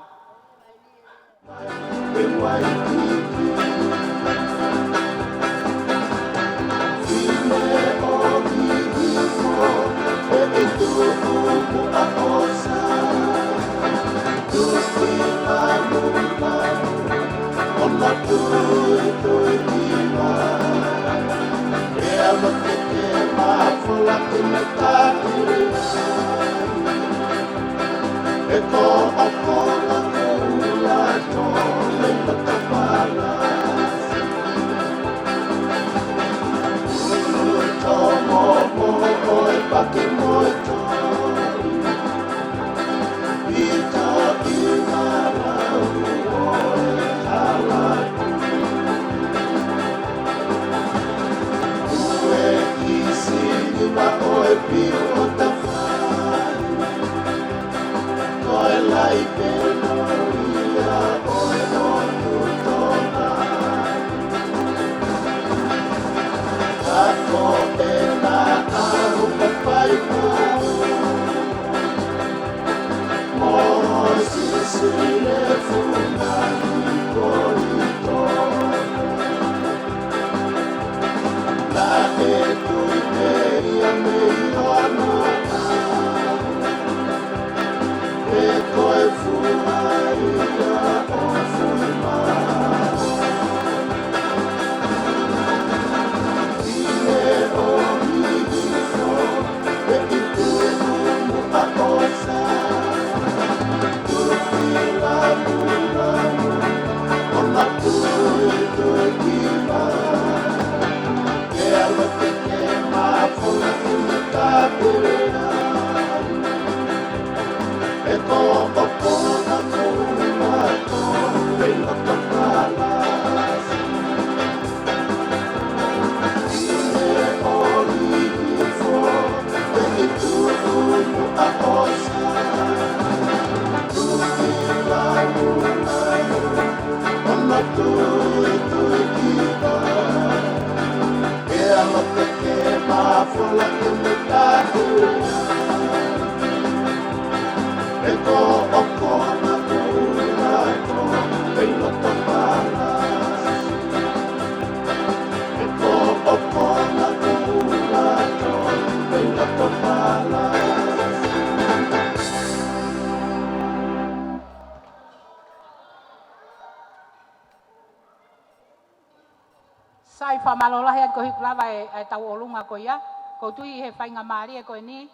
Sai, fakamālō lahi atu koeʻuhi ko e lava e, e tauʻolunga ko ia. Ko u tui ʻi he faingamālie ko eni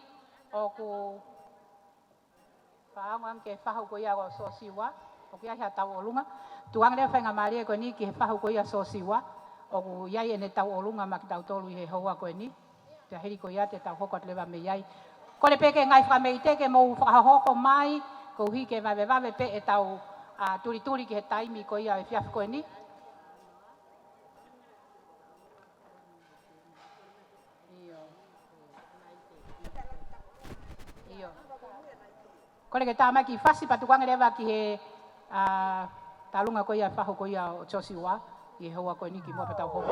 ʻoku fakaongo ange ki he fahu ko ia ʻo Siosiua, ʻoku ʻi ai ha tauʻolunga. Tuku ange leva faingamālie ko eni ki he fahu ko ia ʻo Siosiua, ʻoku ʻi ai ʻene tauʻolunga maʻa kitautolu ʻi he houa ko eni. Pea hili ko ia te tau hoko atu leva mei ai. Kole pē ki he ngaahi fakameʻite ke mou fakahohoko mai, koeʻuhi ke vavevave pē ʻetau, ʻa, tulituli ki he taimi ko ia ʻo e efiafi ko eni. ʻIo. ʻIo. Kole ke tā mai ki fasi pea tuku ange leva ki he, ʻa, tauʻolunga ko ia, fahu ko ia ʻo Siosiua ʻi he houa ko eni kimuʻa pea tau hoko.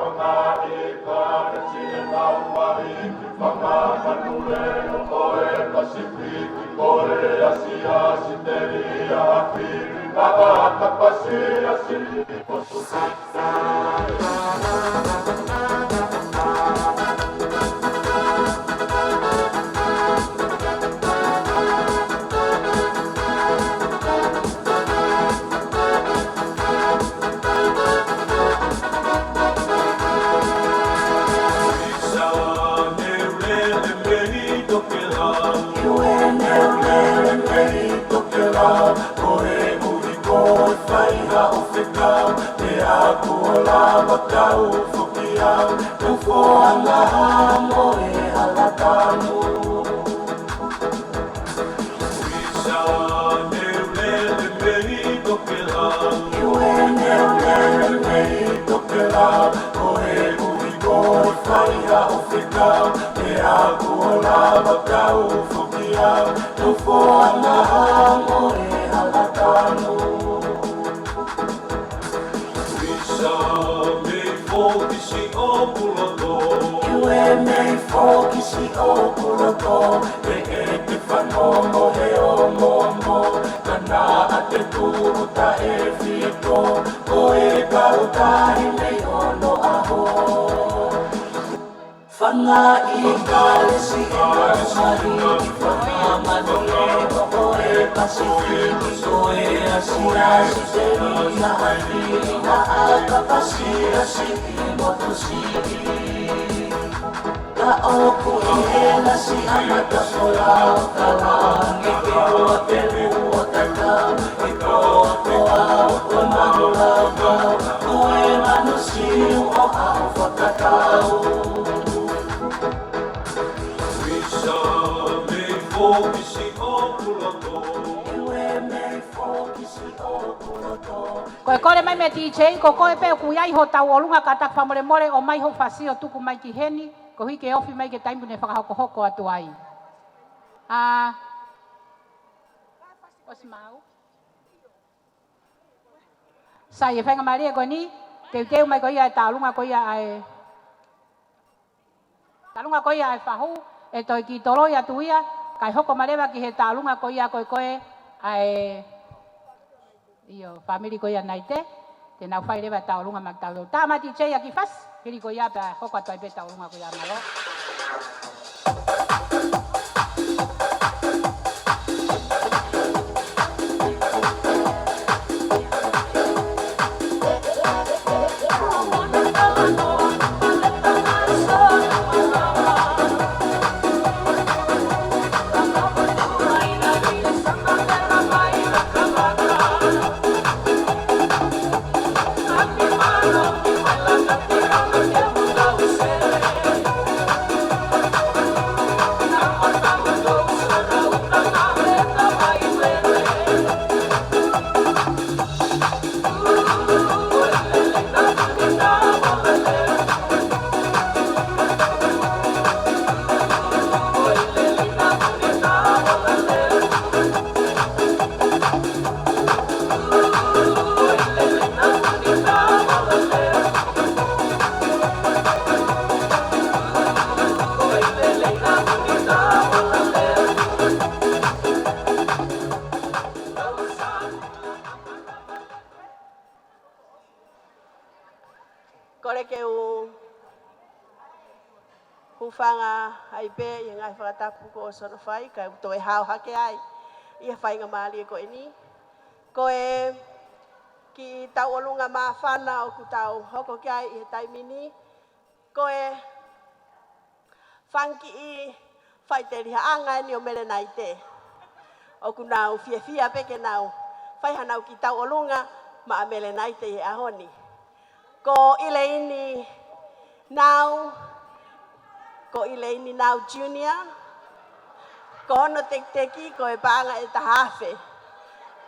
Ko e ʻuhi ko e fai haʻo fekau, pea kuo lava kau foki au, tau foʻi ngaahi mo e hala tanu. Uisa neulele mei Tokelau. Iwe neulele mei Tokelau, ko e ʻuhi ko e fai haʻo fekau, pea kuo lava kau foki au, tau foʻi ngaahi mo e hala tanu. Uisa mei Fokisi ʻo Puloto. Iwe mei Fokisi ʻo Puloto. Te ke te fanongo he ongoongo, ka naʻa te tūʻuta e fito, ko e kau tahi mei Onoʻaho. Fanga ʻi Kalisi ʻe maʻu mahi, fanga manu leʻo ʻo e Pasifiki, ko e asiasi te ina ahi, ina aka Pasiasi ʻi motu siʻi. Ka ʻOku ʻi hena si amata folau tala, ke ke ua pelu o tatau, ke ko ko au o manu lau kau, ko e manu siu o au fakatau. Uisa mei fokisi o kuloto. Iwe mei fokisi o kuloto. Ko e kole mai mei D J, ko koe pē ʻoku ʻi ai hotau ʻolunga kātaki fakamolemole ʻomai hoʻo fasi ʻo tuku mai ki heni. Koeʻuhi ke ofi mai ke taimi ne fakahokohoko atu ai. ʻA, ʻosi mau. Sai, ʻe faingamālie ko eni, teuteu mai ko ia e tauʻolunga ko ia ʻa e, tauʻolunga ko ia ʻa e fahu, ʻe toe kiʻi toloi atu ia, kae hoko mai leva ki he tauʻolunga ko ia ko ē ko ē ʻa e ʻIo, fāmili ko ia Naite, te nau fai leva tauʻolunga maʻa kitautolu. Tāmati Jay ʻaki fasi, hili ko ia pea hoko atu ai pē tauʻolunga ko ia mālō. Kole ke u hūfanga ai pē ʻi he ngaahi fakatapu kuo ʻosi hono fai, kae u toe hao hake ai ʻi he faingamālie ko eni. Ko e kiʻi tauʻolunga māfana ʻoku tau hoko ki ai ʻi he taimi ni, ko e fanga kiʻi faitelihaʻanga eni ʻo Mele Naite. ʻOku nau fiefia pē ke nau fai hanau kiʻi tauʻolunga maʻa Mele Naite ʻi he ʻaho ni. Ko ʻIleini Nau, ko ʻIleini Nau Junior, ko hono tekiteki ko e paʻanga ʻe taha afe.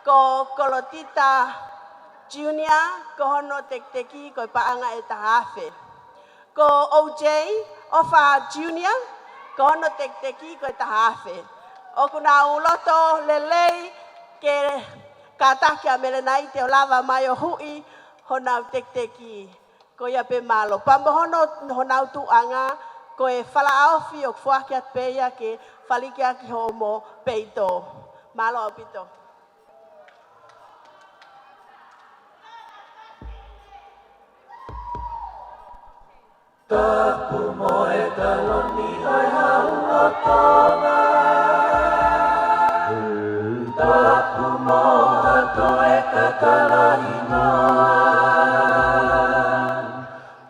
Ko Kolotita Junior, ko hono tekiteki ko e paʻanga ʻe taha afe. Ko O J ʻOfa Junior, ko hono tekiteki ko e taha afe. ʻOku nau loto lelei ke kātaki ʻa Mele Naite ʻo lava mai ʻo huʻi honau tekiteki. Ko ia pē mālō. Pea mo hono, honau tuʻuʻanga, ko e falaʻaofi ʻoku foaki atu pē ia ke faliki ʻaki hoʻomo peito. Mālō ʻaupito. Tapu mo e taloni ʻo e Hau ʻo Tonga. Tapu mo ha toe kakala hinoa.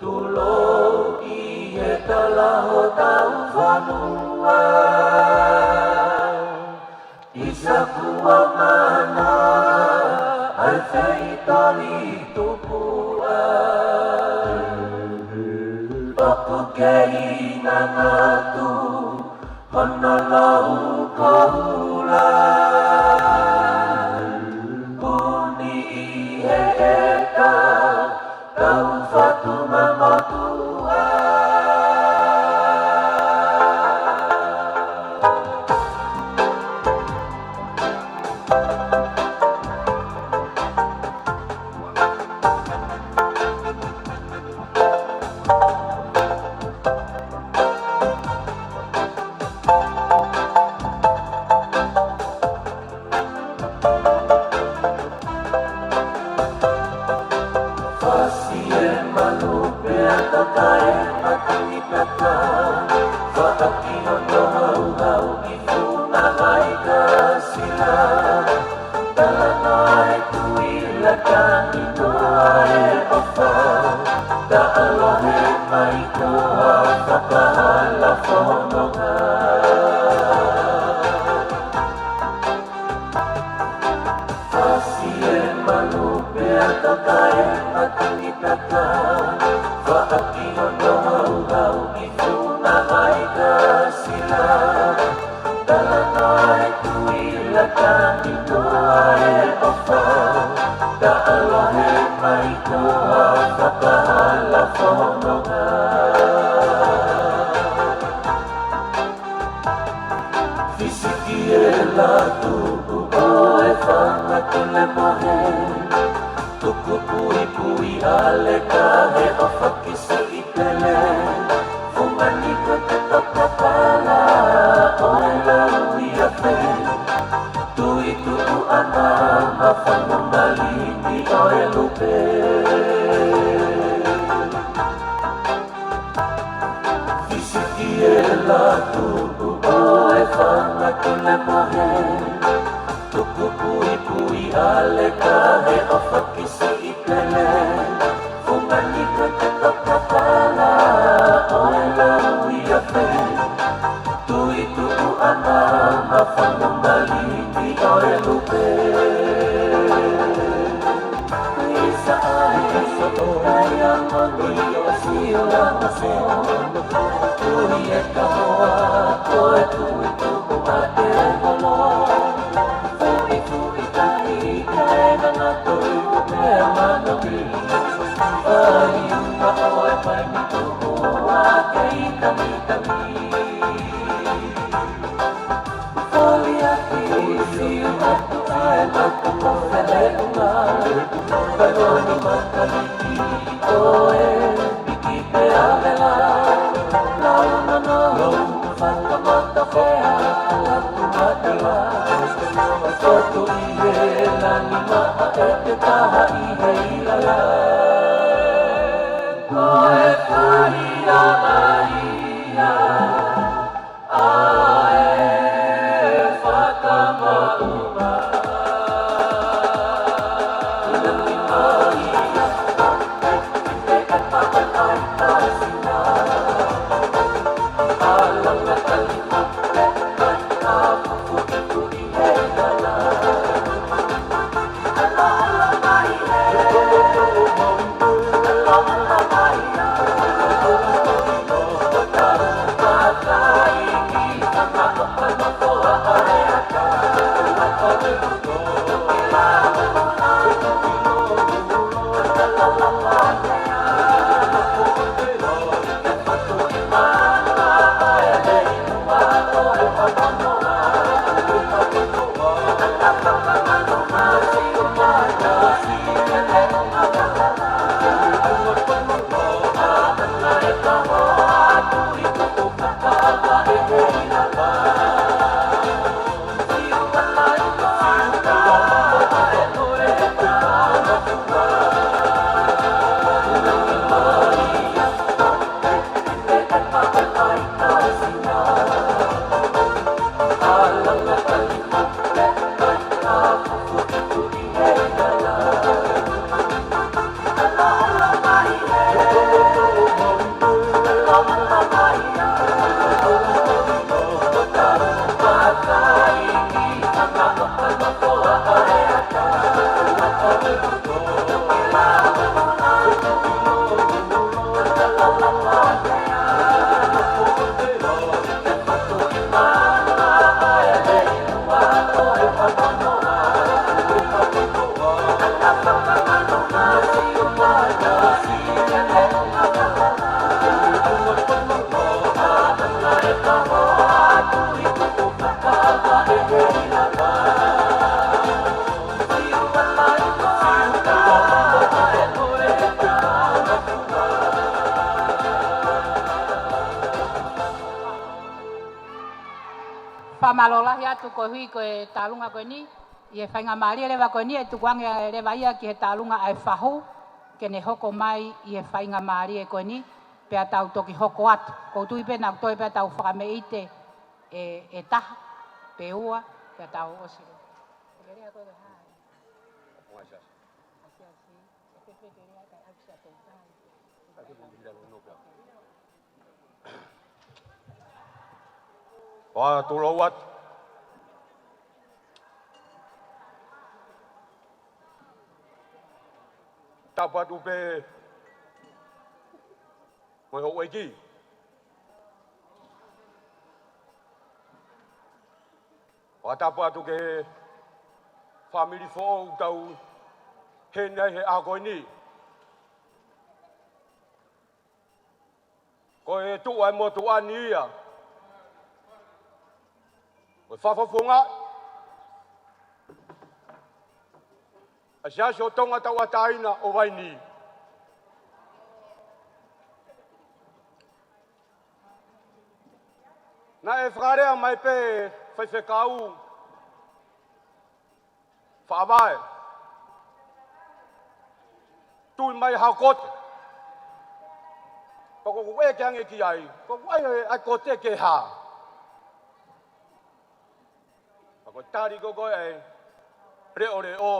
Tulou ʻi he tala hotau fonua. ʻI Sakuamana, ʻa e feitoli tupuʻa. ʻOku kei nangatu hono lau koula. Puni ʻi he ʻeka tau fatu mamotuʻa. Fasi e manu pea taka e matangi tata. Faʻaki hono hauhau ʻi Funalaʻi Kasila. Pea toka e matangi tata, faʻaki hono hauhau ʻi Funavai Kasila. Talanoa e tui, lakani noa e ʻofa, taʻalo he maikua fakahala fononga. Fisiki e latu ʻo e fanga tulemohe, tuku puipui ʻa Leka he ʻofa ki Siʻi Pele. Fungani ko te tokapala ʻo e lau ia pē, tui tuʻu ʻana ma fangu malini ʻo e lupe. Fisiki e latu ʻo e fanga tulemohe, tuku puipui ʻa Leka he ʻofa ki Siʻi Pele. Fungani ko te tokapala ʻo e lau ia pē, tui tuʻu ʻana ma fangu malini ʻo e lupe. Fakamālō lahi atu koeʻuhi ko e tālunga ko eni, ʻi he faingamālie leva ko eni ʻe tukuange leva ia ki he tālunga ʻa e fahu, ke ne hoko mai ʻi he faingamālie ko eni, pea tau toki hoko atu. ʻOku ou tui pē naʻa toe pē tau fakameʻite ʻe, ʻe taha, pe ua, pea tau ʻosi. Ua, tulou atu. Tapu atu pē mo e houʻeiki. Fakatapu atu ki he fāmili foʻou ʻoku tau heni ai he ʻaho ko eni. Ko e tuʻu ʻa e motuʻa ni ia ʻo e fakafofonga ʻa e Siasi ʻo Tonga Tauʻatāina ʻo Vainī. Naʻe fakalea mai pē faifekau Faʻavae, tui mai ha kote. Pea ko ʻeku ʻeke ange ki ai, ko ʻeku ʻai ʻa e kote ke hā? Pea ko e tali ko ē ʻa e leʻoleʻo,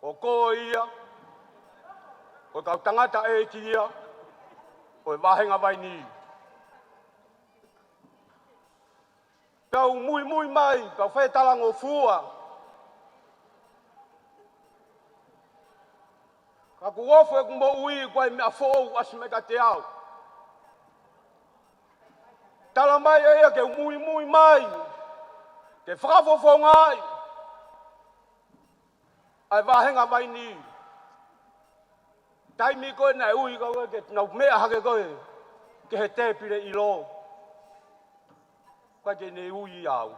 ko koe ia, ko e kau tangataʻeiki ia ʻo e vāhenga Vainī. Kau muimui mai, kau fai talangofua. Ka kuo ofo ʻeku moʻui, ʻoku ʻi ai e meʻa foʻou ʻoku ʻasi mai kiate au. Tala mai ʻe ia ke u muimui mai ke fakafofongaʻi ʻa e vāhenga Vainī. Taimi ko ē naʻe ui ko ē ke nau meʻa hake ko ē ki he tēpile ʻilo, ʻikai ke ne ui au.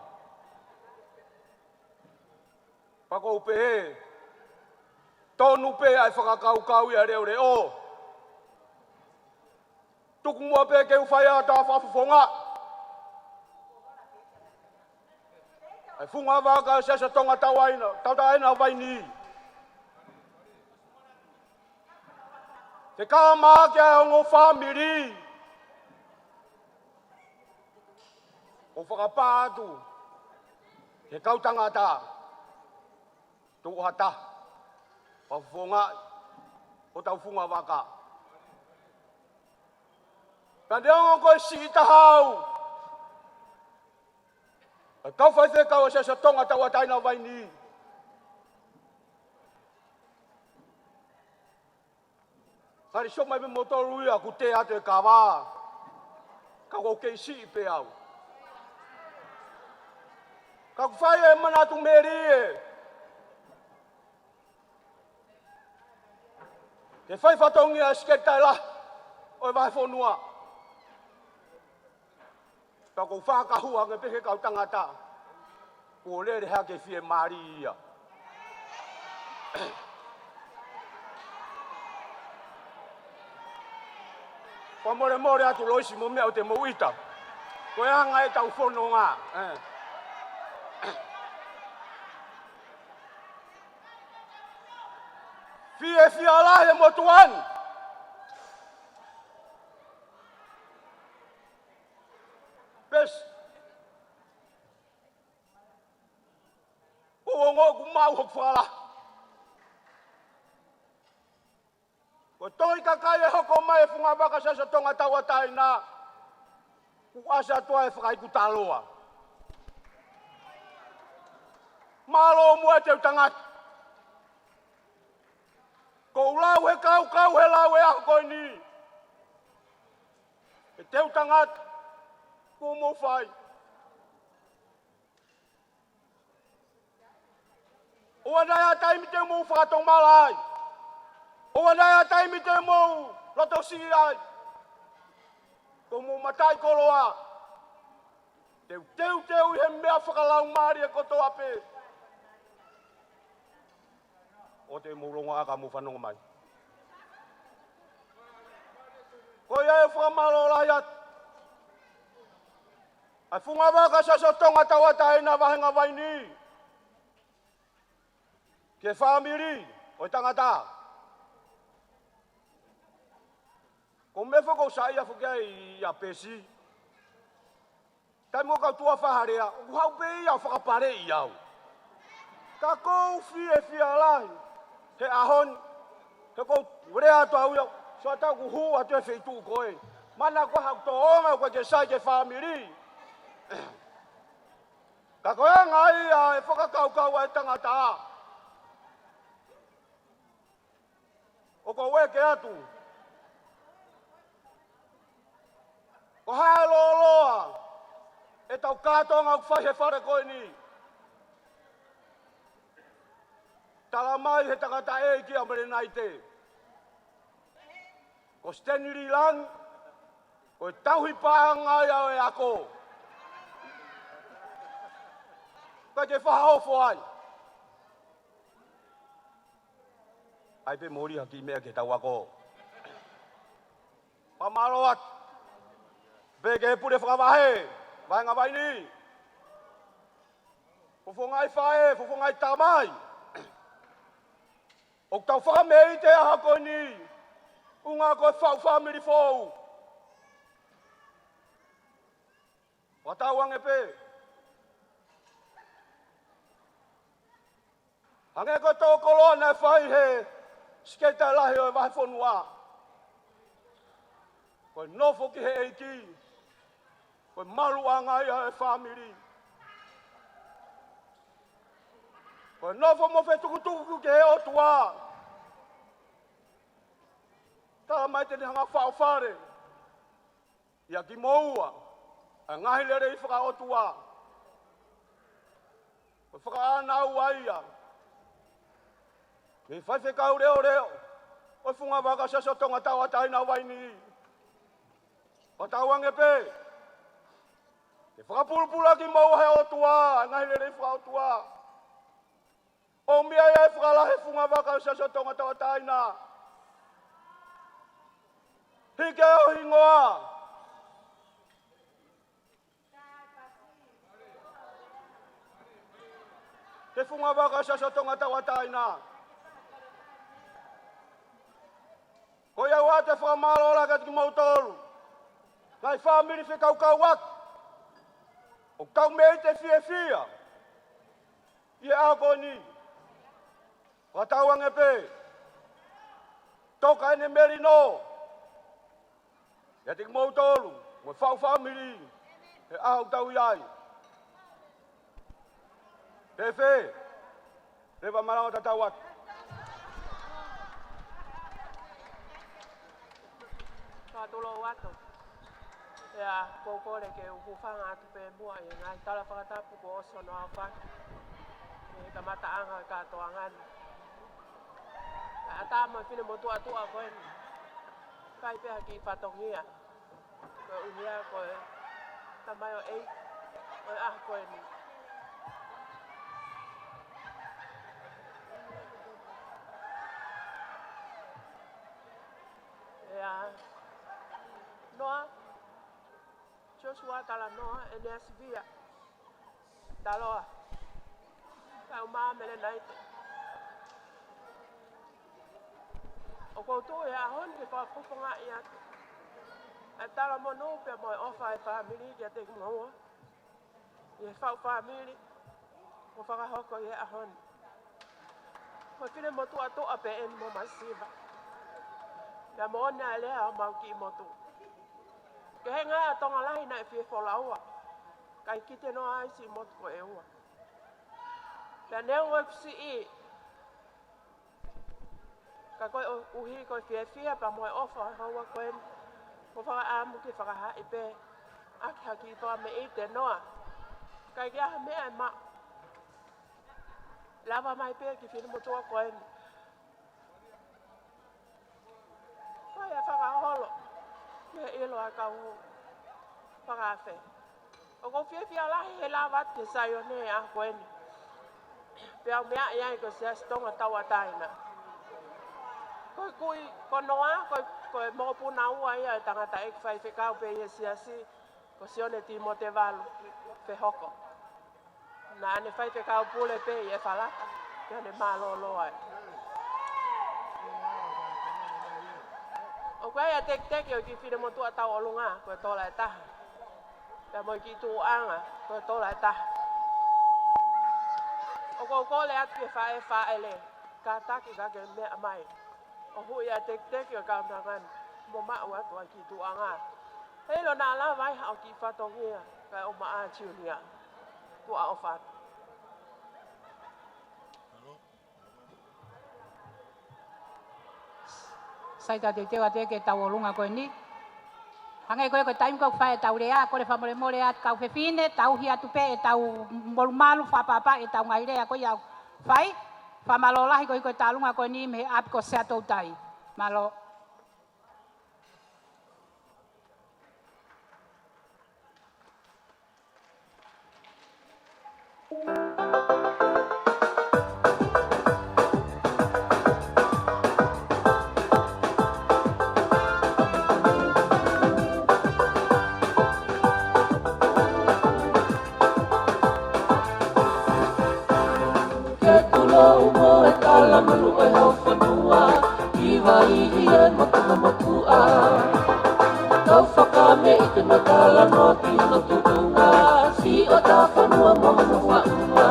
Pea ʻoku ou pehē, tonu pē ʻa e fakakaukau ia leʻoleʻo. Tuku muʻa pē ke u fai atu ʻa e fakafofonga ʻa e funga vaka ʻa e Siasi ʻo Tonga Tauʻatāina, Tauʻatāina ʻo Vainī. Ke kau mai ki he ongo fāmili. ʻOku ou fakapā atu ki he kau tangata, tuʻu ha taha, fakafofongaʻi hotau funga vaka. Ka neongo ko e siʻi taha au ʻa e kau faifekau ʻa e Siasi ʻo Tonga Tauʻatāina ʻo Vainī, ka ʻi he sio mai pē moutolu ia ʻoku tea atu e kava, ka ʻoku ou kei siʻi pē au. Ka ʻoku fai e manatu melie ke fai fatongia ʻa e Sekelitali Lahi ʻo e Vahefonua. Ka ʻoku ou fakahua ange pē ki he kau tangata, kuo lele hake e fiemālie ia. Fakamolemole atu Loisi mo meʻa ʻoku te mou ʻita. Ko e anga ʻetau fononga. ʻE. Fiefia lahi e motuʻa ni. Pesi. Kuo u ongoʻi ʻoku maʻu hoku fakalahi. Ko e tohi kakai ʻe hoko mai e funga vaka Siasi ʻo Tonga Tauʻatāina, kuo ʻasi atu ai e fakaʻikutaloa. Mālō muʻa e teu tangata. Ko u lau he kaukau he lau e ʻaho ko eni. E teu tangata, kuo mou fai. ʻOua naʻa ʻi ai ha taimi te mou fakatomala ai. ʻOua naʻa ʻi ai ha taimi te mou loto siʻi ai. Ko hoʻomou mataʻikoloa, teuteu, teuteu ʻi he meʻa fakalaumālie kotoa pē. ʻOua te mou longoaʻa ka mou fanongo mai. Ko ia e fakamālō lahi atu ʻa e funga vaka Siasi ʻo Tonga Tauʻatāina Vahenga Vainī ki he fāmili ʻo e tangata. Ko e meʻa foki ʻoku ou saiʻia foki ai ʻia Pesi. Taimi ʻoku ou kau tuʻa fakalea, ʻoku haʻu pē ia ʻo fakapaleʻi au. Ka ʻoku ou fiefia lahi he ʻaho ni, he ʻoku ou lea atu au ia, sio atu ʻoku hū atu e feituʻu ko ē. Mana ko haʻu tōʻonga ʻoku ʻikai ke sai ki he fāmili. Ka ko e anga ia e fakakaukau ʻa e tangata. Ko e ueke atu. Ko e hā e lōloa ʻetau kātoanga ʻoku fai he fale ko eni? Tala mai he tangataʻeiki ʻa Melenaite, ko Stanley Langi, ko e tauhi paʻanga ia ʻo e ako. Kae ke fakaofo ai. ʻAi pē moli ha kiʻi meʻa ki heʻetau ako. Fakamālō atu. Pehē ki he pule fakavahe, vahenga Vaini. Fofonga ʻi faʻē, fofonga ʻi tamai. ʻOku tau fakameʻite he ʻaho ko eni, ʻuhinga ko e faʻu fāmili foʻou. Fakatauange pē. Hangē ko e tō koloa naʻe fai he Sekelitali Lahi ʻo e Vahefonua. Ko e nofo ki he ʻEiki, ko e maluʻanga ia ʻo e fāmili. Ko e nofo mo fetukutuku ki he ʻOtua. Tala mai te ne hanga ʻo faʻu fale ia kimoua ʻa e ngaahi lelei fakaʻotua. Ko e fakaʻānaua ia mei he faifekau leʻoleʻo ʻo e Fungavaka Siasi ʻo Tonga Tauʻatāina Vaini. Fakatauange pē, ke fakapulupulu kimoua he ʻOtua ʻa e ngaahi lelei fakaʻotua. ʻOmi ai ʻa e fakalahi ʻo e Fungavaka Siasi ʻo Tonga Tauʻatāina. Hiki ai ho hingoa ki he Fungavaka Siasi ʻo Tonga Tauʻatāina. Ko ia ʻoku ou ʻoatu e fakamālō lahi kiate kimoutolu, ngaahi fāmili fekauʻaki, ʻoku tau meʻite fiefia ʻi he ʻaho ko eni. Fakatauange pē, toka ʻene melino ʻiate kimoutolu mo e faʻu fāmili he ʻaho ʻoku tau ʻi ai. Pehē, leva malanga tatau atu. Fakatulou atu. ʻIo, ʻoku ou kole ke u hūfanga atu pē muʻa ʻi he ngaahi tala fakatapu kuo ʻosi hono aofaki ʻi he kamataʻanga ʻo e kātoanga ni. ʻA e ʻatā mo e finemotuʻa tuʻa ko eni, fai pē ha kiʻi fatongia. Koeʻuhi ia ko e tamaioʻeiki ʻo e ʻaho ko eni. ʻIo, Noa, Joshua Talanoa, ʻEneasi Via Taloa, kae ʻumaʻā Melenaite. ʻOku ou tuʻu he ʻaho ni ke fakafofongaʻi atu ʻa e talamonū pea mo e ʻofa ʻa e fāmili kiate kimoua ʻi he faʻu fāmili kuo fakahoko ʻi he ʻaho ni. Ko e finemotuʻa tuʻa pē eni mo masiva. Pea moʻoni ʻa e lea ʻa homau kiʻi motu: Kehe ngā ʻa Tonga Lahi naʻe fie folaua, kae kite noa ai siʻi motu ko ʻEua. Pea neongo ʻeku siʻi, ka koeʻuhi ko e fiefia pea mo e ʻofa ʻo e houa ko eni, ʻoku ou fakaʻamu ke fakahaaʻi pē ʻaki ha kiʻi toa meʻite, Noa. ʻIkai ke ʻi ai ha meʻa ʻe maʻu. Lava mai pē ki he finemotuʻa ko eni. Ko ia fakaholo ki he ʻilo ʻa e kau fakaafe. ʻOku ou fiefia lahi he lava atu ki Saione he ʻaho ko eni. Pea u meaʻi ai ko e Siasi Tonga Tauʻatāina. Ko e kui, ko Noa, ko e, ko e mokopuna ua ia ʻo e tangataʻeiki faifekau pē ʻi he siasi, ko Sione Tīmote Valu Fehoko. Naʻa ne faifekau pule pē ʻi ʻEfalata, pea ne mālōlō ai. ʻOku ʻi ai ʻa e tekiteki ʻo e kiʻi finemotuʻa tauʻolunga, ko e tola ʻe taha. Pea mo e kiʻi tuʻuʻanga, ko e tola ʻe taha. ʻOku ou kole atu ki he faʻē fāʻele, kātaki ka ke meʻa mai ʻo hui ʻa e tekiteki ʻo e kaunanga ni, mo maʻu atu ʻa e kiʻi tuʻuʻanga. Heiʻilo naʻa lava ai haʻo kiʻi fatongia, kae ʻumaʻā Junior. Tuʻa ʻofa atu. Hello? Sai, tau teuteu atu ki heʻetau ʻolunga ko eni. Hangē ko e, ko e taimi ko ē ʻoku fai ʻetau lea, kole fakamolemole atu kau fefine, tauhi atu pē ʻetau molumalu, fakaʻapaʻapa ʻetau ngaahi lea ko ia ʻoku fai. Fakamālō lahi koeʻuhi ko ʻetau ʻolunga ko eni mei he ʻapi ko Sea Toutai. Mālō. Ke tulou mo e talamalu ʻo e hau fonua, ʻi Vaiʻi e motuʻa motuʻa. Tau fakameʻite mo talanoa ki hono tuʻunga, siʻotau fonua mo hono faʻunga.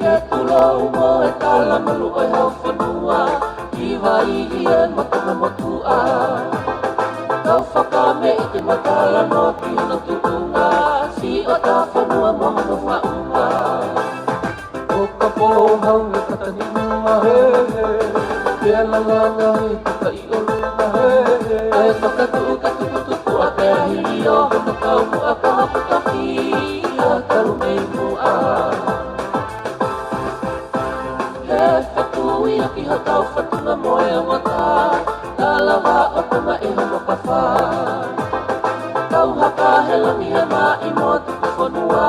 Ke tulou mo e talamalu ʻo e hau fonua, ʻi Vaiʻi e motuʻa motuʻa. Tau fakameʻite mo talanoa ki hono tuʻunga, siʻotau fonua mo hono faʻunga. ʻO ka pō hau e kata ni nua, he, he. Pea langa he kata ʻi ʻolunga, he, he. ʻA e fakatuʻu ka tukutuku ʻa pea hili ʻo hono kau muʻa ka hapu taki ʻa talu mei muʻa. He fatu ia ki hotau fatunga mo e ongotā, ka lava ʻo tama ʻe hono kafā. Tau haka he langi he maʻi mo tuku fonua,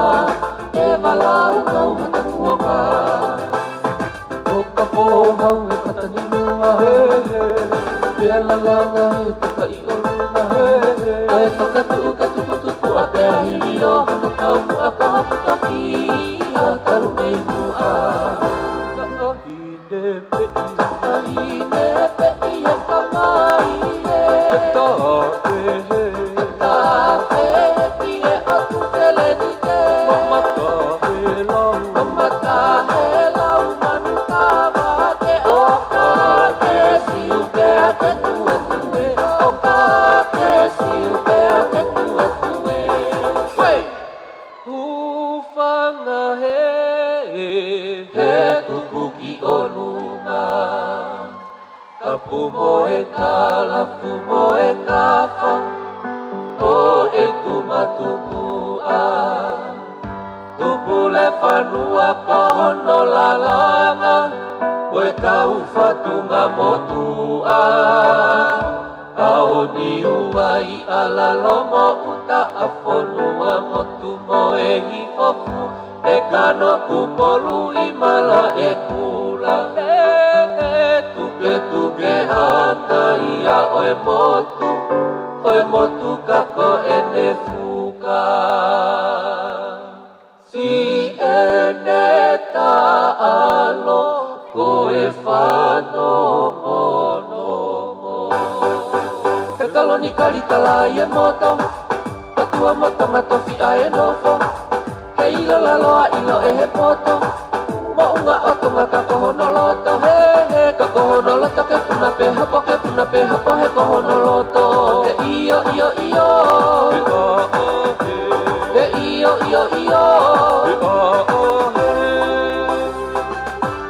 ʻe valaʻau kau hata kuonga. ʻO ka pō hau e kata ni nua, he, he. Pea langa he kata ʻi ʻolunga, he, he. ʻA e fakatuʻu ka tukutuku ʻa pea hili ʻo hono kau muʻa ka hapu taki ʻa talu mei muʻa. Ka ʻahi ne peʻi. Ka ʻahi ne peʻi e kamai e. E taʻe he. E taʻe he pie atu teleni ke. Mamata he lau. Mamata he lau manu kava ke ʻoka ke siu pea ke tuetue. ʻOka ke siu pea ke tuetue. Hei! Hūfanga he, he tuku ki ʻolunga. Kapu mo e kalapu mo e kafa, ʻo e kumatupuʻa. Tupule fanua ko hono lalanga, ko e kau fatunga motuʻa. ʻAo ni uai ʻa lalo mo ʻuta ʻa fonua motu mo e hifofu, e kano kupolu ʻi mala e kula. Tuketuke ʻa taia ʻo e motu, ʻo e motu ka ko ʻene fuka. Siʻene taʻalo ko e fanongonongo. He taloni kalitala ʻi e moto, ka tua moto ma tofi ʻa e nofo. He ʻilo lalo ʻa ʻilo ʻe he poto, moʻunga ʻo Tonga ka ko hono loto, he, he, ka ko hono loto ke puna pē hapo, ke puna pē hapo, he ko hono loto. He ʻio, ʻio, ʻio. He ʻio, ʻio, ʻio.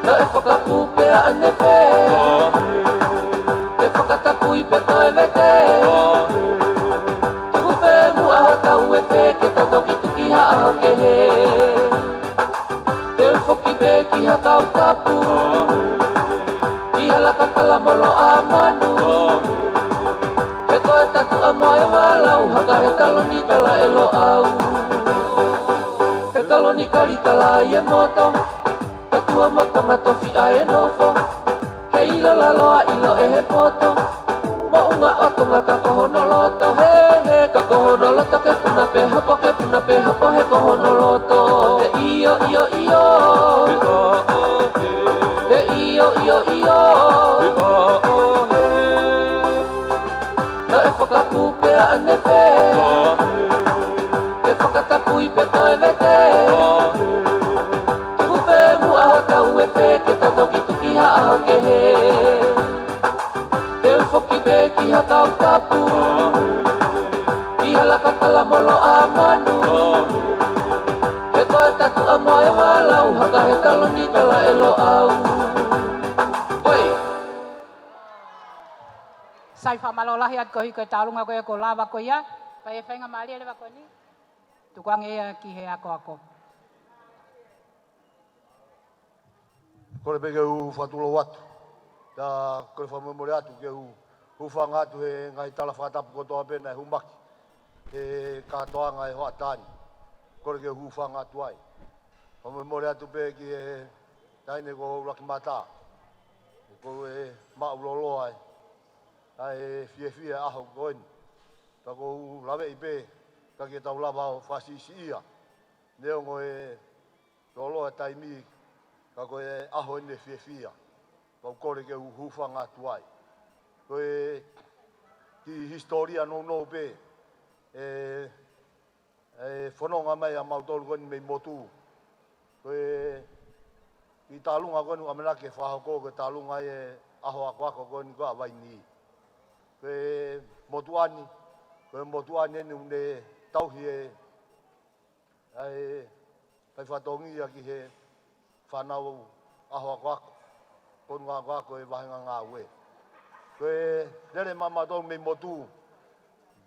Naʻe fakapū pē ʻa ʻene pē. Ke fakatapui pē toe vete. Tuku pē muʻa ha kau e pē ke tau toki tuki ha ʻaho kehe. Te u foki pē ki ha kau tapu. Ki ha laka kala molo ʻa manu. He ko e tatu ʻa moe vala u haka he taloni kala ʻe Loʻau. He taloni kalitala ʻi e moto. Ka tua moto ma tofi ʻa e nofo. He ʻilo lalo ʻa ʻilo ʻe he poto. Moʻunga ʻo Tonga ka ko hono loto. He, he, ka ko hono loto ke puna pē hapo, ke puna pē hapo, he ko hono loto. He ʻio, ʻio, ʻio. He ʻio, ʻio, ʻio. Naʻe fakapū pē ʻa ʻene pē. Ke fakatapui pē toe vete. Tuku pē muʻa ha kau e pē ke tau toki tuki ha ʻaho kehe. Te u foki pē ki ha kau tapu. Ki ha laka kala molo ʻa manu. He ko e tatu ʻa moe vala u haka he taloni kala ʻe Loʻau. Oi! Sai, fakamālō lahi atu koeʻuhi ko e tālunga ko ē kuo lava ko ia. Pea ʻi he faingamālie leva ko eni, tukuange ia ki he akoako. Kole pē ke u fakatulou atu. Pea kole fakamolemole atu ke u hūfanga atu he ngaahi tala fakatapu kotoa pē naʻe hūmaki he kātoanga ʻo e hoʻatā ni. Kole ke u hūfanga atu ai. Fakamolemole atu pē ki he taʻahine ko ʻUluakimata. Ko e maʻulolo ai ʻa e fiefia ʻaho ko eni. Pea ʻoku ou laveʻi pē ka ke tau lava ʻo fakasiʻisiʻia. Neongo e loloa taimi, ka ko e ʻaho eni ʻo e fiefia. Pea u kole ke u hūfanga atu ai. Ko e kiʻi hisitōlia nounou pē, ʻe, ʻe fononga mai ʻa mautolu ko eni mei motu. Ko e kiʻi tālunga ko eni ʻoku ʻamanaki ke fakahoko ko e tālunga ʻi he ʻaho akoako ko eni ko ē ʻa Vaini. Ko e motuʻa ni, ko e motuʻa ni eni ʻoku ne tauhi e ʻa e fai fatongia ki he fānau ʻaho akoako, ponunga akoako ʻi he vahenga ngāue. Ko e lele mai ʻa mautolu mei motu,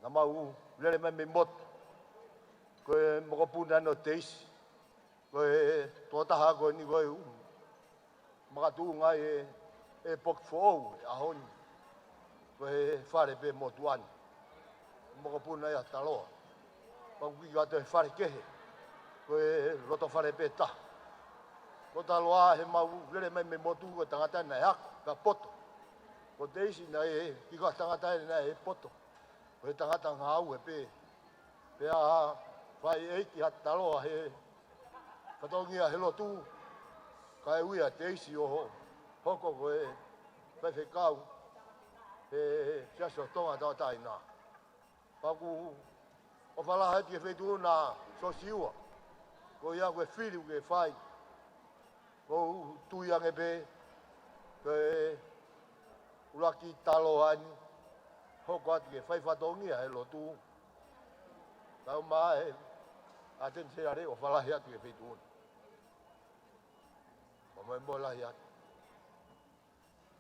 naʻa mau lele mai mei motu. Ko e mokopuna ʻa Teisi, ko e tokotaha ko eni ko e ʻū makatuʻunga ʻi he, ʻi he poki foʻou ʻi he ʻaho ni. Ko e fale pē motuʻa ni. Mokopuna ia ʻa Taloa. Pea ʻoku ʻikai ke ʻi ai ha fale kehe. Ko e loto fale pē taha. Ko Taloa heʻemau lele mai mei motu ko e tangata naʻe ako, ka poto. Ko Teisi naʻe ʻikai ko ha tangata naʻe poto. Ko e tangata ngāue pē. Pea fai ʻeiki ʻa Taloa he fatongia he lotu, kae ui ʻa Teisi ʻo ho-, hoko ko e faifekau he Siasi ʻo Tonga Tauʻatāina. Pea ʻoku ou ʻofa lahi atu ki he Feituʻu na Siosiua, ko ia ko e fili ʻoku ke fai. ʻOku ou tui ange pē, ko e ʻuluaki Taloa ni, hoko atu ke fai fatongia he lotu. Tau mai, ʻa Teni Seilale, ʻofa lahi atu ki he Feituʻu na. Fakamolemole lahi atu.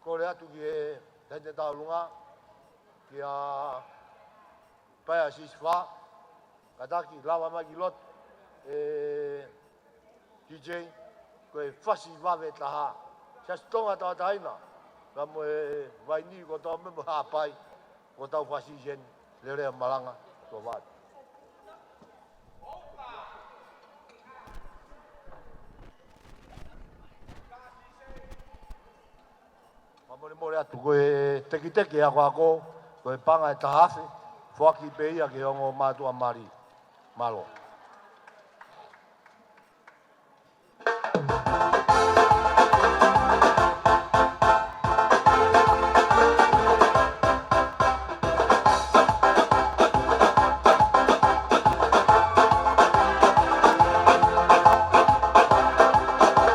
Kole atu ki he taʻahine tauʻolunga, kia Paea Sisifā, kātaki lava mai ki loto, ʻe, D J, ko e fasi vave taha. Siasi Tonga Tauʻatāina, ka mo e Vaini kotoa mo e Haʻapai, ko ʻetau fasi eni, lele ā malanga, ko vatu. Fakamolemole atu ko e tekiteki akoako, ko e paʻanga ʻe taha afe, foaki pē ia ki he ongo mātuʻa mali. Mālō.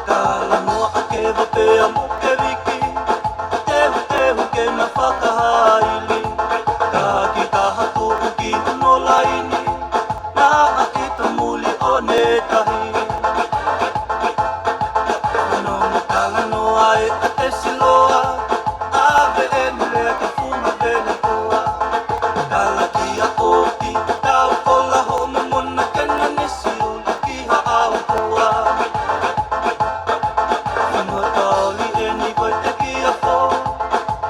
Talanoa ʻa Keva pea mo Keviki, tehutehu ke na fakahaili. Ka ki taha tuʻu ki hono laini, naʻa ʻita muli ʻo ne tahi. Hono talanoa ʻe ʻa Tesiloa, ʻave ʻene lea ki Funga Velekoa. Kalakia ʻoki, tau kola hoʻo momona ke na nisi uli ki Haʻaokoa. Hono taoli eni ko e tekiafo,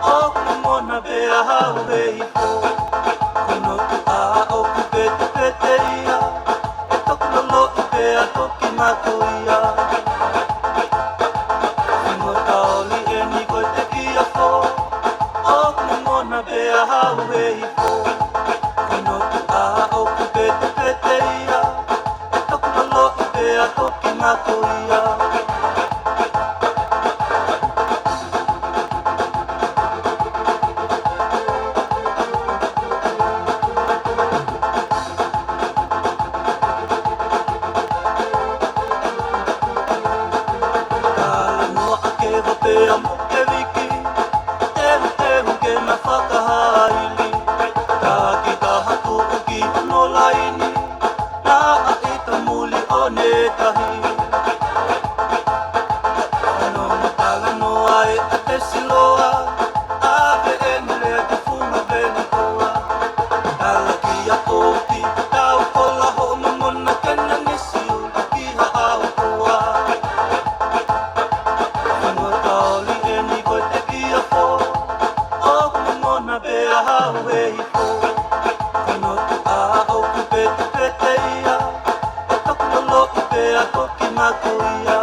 ʻoku momona pea hau hei Ko hono tuʻa ʻoku petepete ia, ʻe toki loloʻi pea toki matu ia. Ko hono taoli eni ko e tekiafo, ʻoku momona pea hau hei fo. Ko hono tuʻa ʻoku petepete ia, ʻe toki loloʻi pea toki matu ia. Talanoa ʻa Keva pea mo Keviki, tehutehu ke na fakahaili. Ka ki taha tuʻu ki hono laini, naʻa ʻita muli ʻo ne tahi. Hono talanoa ʻe ʻa Tesiloa, ʻave ʻene lea ki Funga Ko ia.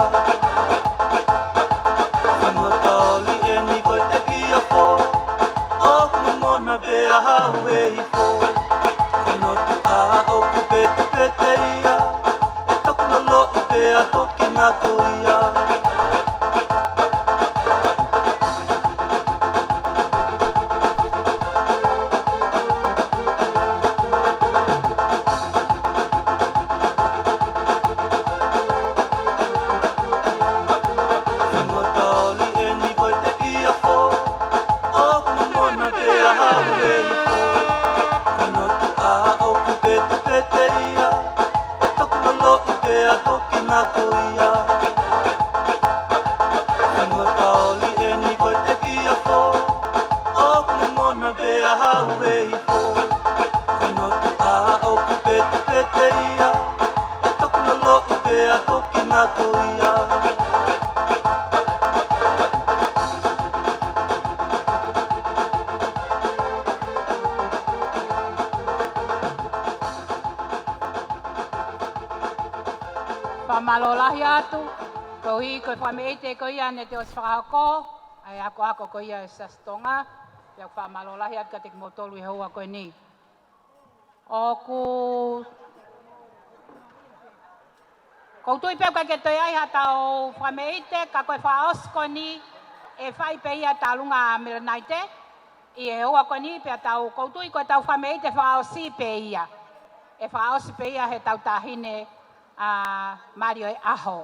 Ko no taoli eni ko e tekiafo. ʻOku mona pea hau e ifo. Ko no tuʻa ʻoku petepete ia. ʻE toki loloʻi pea toki ngako ia. Fakamālō lahi atu, koeʻuhi ko e fakameʻite ko ia ne te ʻosi fakahoko, ʻa e akoako ko ia ʻa e Siasi Tonga, pea fakamālō lahi atu kiate kimoutolu he houa ko eni. ʻOku, ʻoku ou tui pē ʻoku ʻikai ke toe ʻi ai haʻatau fakameʻite, ka ko e fakaʻosi ko eni, ʻe fai pē ia ʻi he tālunga ʻa Melenaite, ʻi he houa ko eni pea tau, ʻoku ou tui ko ʻetau fakameʻite fakaʻosi pē ia. ʻE fakaʻosi pē ia heʻetau taʻahine ʻa Malioʻeʻaho.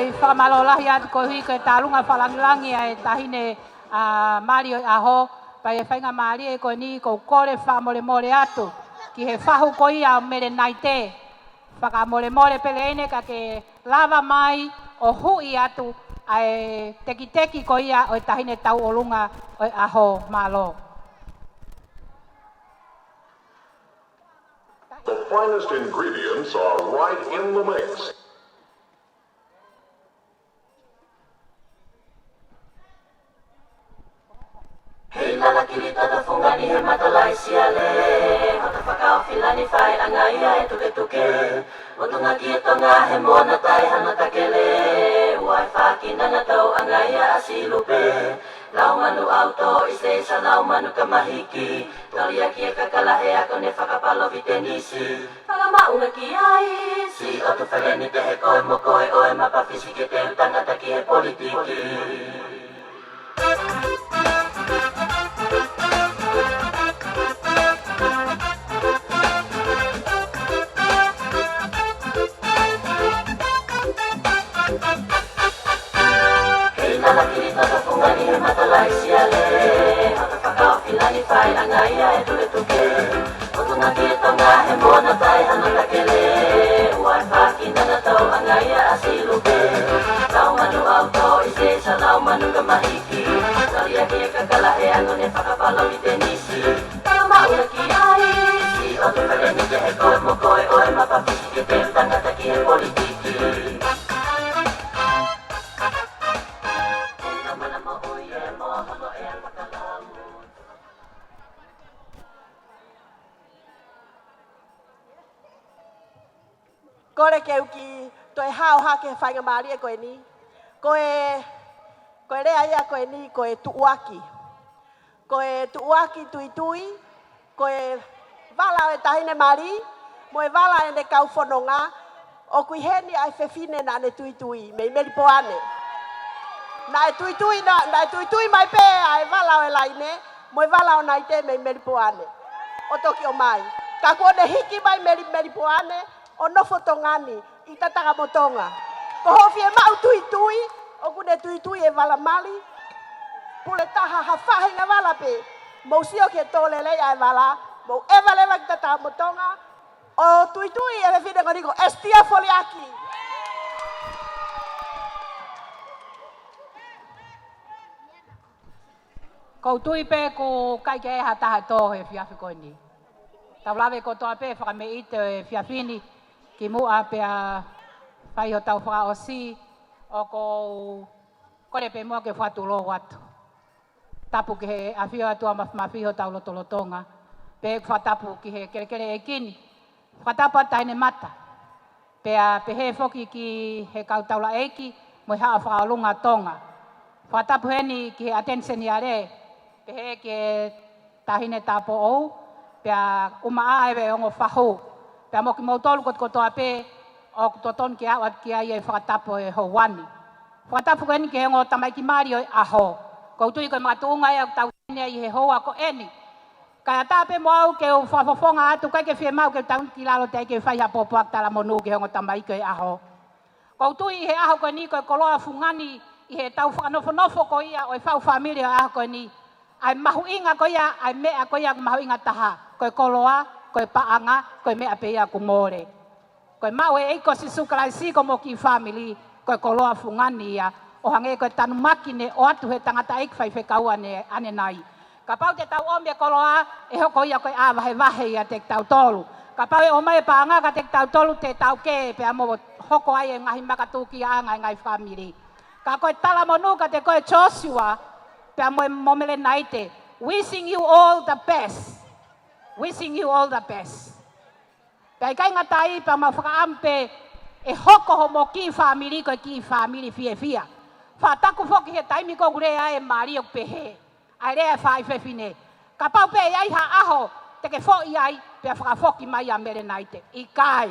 ʻOku fakamālō lahi atu koeʻuhi ko e tālunga fakalāngilangi ʻa e taʻahine ʻa Mali ʻo e ʻaho, pea ʻi he faingamālie ko eni ʻoku ou kole fakamolemole atu ki he fahu ko ia ʻo Melenaite. Fakamolemole Peleine ka ke lava mai ʻo huʻi atu ʻa e tekiteki ko ia ʻo e taʻahine tauʻolunga ʻo e ʻaho. Mālō. The finest ingredients are right in the mix. Hei lala kili tata fungani he mata laisiale, hota fakaofi lani fai anga ia e tuketuke. Utunga ki e Tonga he mona tai hana takele, ua e faki nana tau anga ia ʻa Silupe. Lau manu ʻauto ʻi se isa lau manu kamahiki. Tolia ki e kakala he ako ne fakapalo vitenisi. Fakamaʻunga ki ai, si ʻotu feleni te he koe mo koe ʻo e mapa fisi ke te u tangata ki he politiki. Hei lala kili tata fungani he mata laisiale, hota fakaofi lani fai anga ia e tuketuke. Utunga ki e Tonga he mona tai hana takele, ua e faki nana tau anga ia ʻa Silupe. Lau manu ʻauto ʻi se isa lau manu kamahiki. Tolia ki e kakala he ako ne fakapalo vitenisi. Fakamaʻunga ki ai, si ʻotu feleni te he koe mo koe ʻo e mapa fisi ke te u tangata ki he politiki. Kole ke u kiʻi toe hao hake he faingamālie ko eni. Ko e, ko e lea ia ko eni, ko e tuʻuaki. Ko e tuʻuaki tuitui, ko e vala ʻo e taʻahine Mali, mo e vala ʻene kau fononga, ʻoku ʻi heni ʻa e fefine naʻa ne tuitui, mei Melipoane. Naʻe tuitui, na-, naʻe tuitui mai pē ʻa e vala ʻo e laine, mo e vala ʻo Naite mei Melipoane. ʻO toki ʻomai. Ka kuo ne hiki mai Meli-, Melipoane, ʻo nofo Tonga ni, ʻi Tatakamotonga. Ko hoʻo fiemaʻu tuitui, ʻoku ne tuitui e vala Mali. Pule taha ha faʻahinga vala pē. Mou sio ki he tō lelei ʻa e vala, mou ʻeva leva ki Tatakamotonga, ʻo tuitui e fefine ko eni ko Esitia Foliaki. ʻOku ou tui pē ʻoku ʻikai ke ʻi ai ha taha ʻe tō he efiafi ko eni. Tau lave kotoa pē fakameʻite ʻo e efiafi ni, kimuʻa pea fai hotau fakaʻosi, ʻoku ou kole pē muʻa ke fakatulou atu. Tapu ki he ʻafio ʻa e ʻOtua Mafimafi ʻi hotau lotolotonga, pea ʻoku fakatapu ki he kelekele ʻeiki ni, fakatapu atu Taʻahine Mata. Pea pehē foki ki he kau taulaʻeiki mo e Haʻa Fakaʻolunga Tonga. Fakatapu heni ki he ʻAteni Seniale, pehē ki he Taʻahine Tāupoʻou, pea ʻumaʻā ʻa e ongo fahu. Pea mo kimoutolu kotokotoa pē ʻoku totonu ke aʻu atu ki ai e fakatapu ʻo e houa ni. Fakatapu ko eni ki he ongo tamaiki mali ʻo e ʻaho. ʻOku ou tui ko e makatuʻunga ia ʻoku tau ʻi heni ai he houa ko eni. Kae ʻatā pē mo au ke u fakafofonga atu, ʻikai ke fiemaʻu ke u tau ki lalo teʻeki ke fai ha pōpoaki talamonū ki he ongo tamaiki ʻo e ʻaho. ʻOku ou tui ʻi he ʻaho ko eni ko e koloa fungani ʻi heʻetau fakanofonofo ko ia ʻo e faʻu fāmili ʻo e ʻaho ko eni. ʻA e mahuʻinga ko ia, ʻa e meʻa ko ia ʻoku mahuʻinga taha. Ko e koloa, ko e paʻanga, ko e meʻa pē ia ʻoku mole. Ko e maʻu ʻe he ʻEiki ko Sīsū Kalaisi ko hoʻomo kiʻi fāmili, ko e koloa fungani ia, ʻo hangē ko e tanumaki ne ʻoatu ʻe he tangataʻeiki faifekau ʻanenai. Kapau te tau ʻomi e koloa, ʻe hoko ia ko e ʻā vahevahe ʻiate kitautolu. Kapau ʻe ʻomai e paʻanga kiate kitautolu, te tau kē pea mo hoko ai e ngaahi makatūkiaʻanga ʻa e ngaahi fāmili. Ka ko e talamonū kiate koe Joshua, pea mo e mo Melenaite. Wishing you all the best. Wishing you all the best. Pea ʻikai ngata ai, pea mau fakaʻamu pē ʻe hoko hoʻomo kiʻi fāmili ko e kiʻi fāmili fiefia. Fakatapu foki he taimi ko ē ʻoku lea ai e mali ʻoku pehē. ʻA e lea e faʻē fefine. Kapau pē ʻe ʻi ai ha ʻaho te ke foʻi ai, pea fakafoki mai ʻa Melenaite. ʻIkai.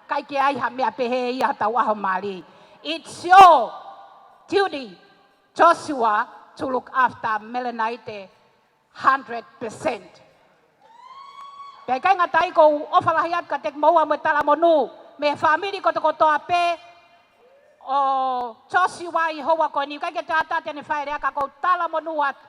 ʻIkai ke ʻi ai ha meʻa pehē ia hotau ʻaho mali. It's your duty, Joshua, to look after Melenaite hundred percent. Pea ʻikai ngata ai, ʻoku ou ʻofa lahi atu kiate kimoua mo e talamonū, mei he fāmili kotokotoa pē, ʻo Siosiua ʻi he houa ko eni, ʻikai ke tata te ne fai lea ka ʻoku ou talamonū atu.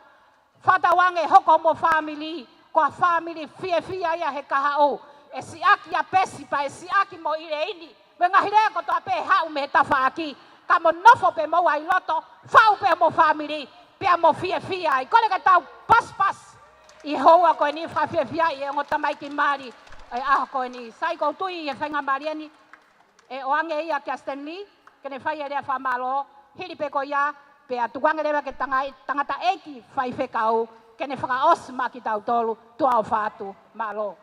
Fakatauange hoko mo e fāmili, ko ha fāmili fiefia ia he kahaʻu. ʻE siʻaki ʻa Pesi pea ʻe siʻaki mo ʻIleini. Mo e ngaahi lea kotoa pē ʻe haʻu mei he tafaʻaki. Ka mo nofo pē mo ʻai loto, faʻu pē mo e fāmili, pea mo fiefia ai. Kole ke tau pasipasi ʻi he houa ko eni fakafiefia ʻi he ongo tamaiki mali ʻo e ʻaho ko eni. Sai, ʻoku ou tui ʻi he faingamālie ni, ʻe ʻoange ia kia Stanley, ke ne fai e lea fakamālō, hili pē ko ia, pea tukuange leva ki he tanga-, tangataʻeiki faifekau, ke ne fakaʻosi maʻa kitautolu, tuʻa ʻofa atu, mālō.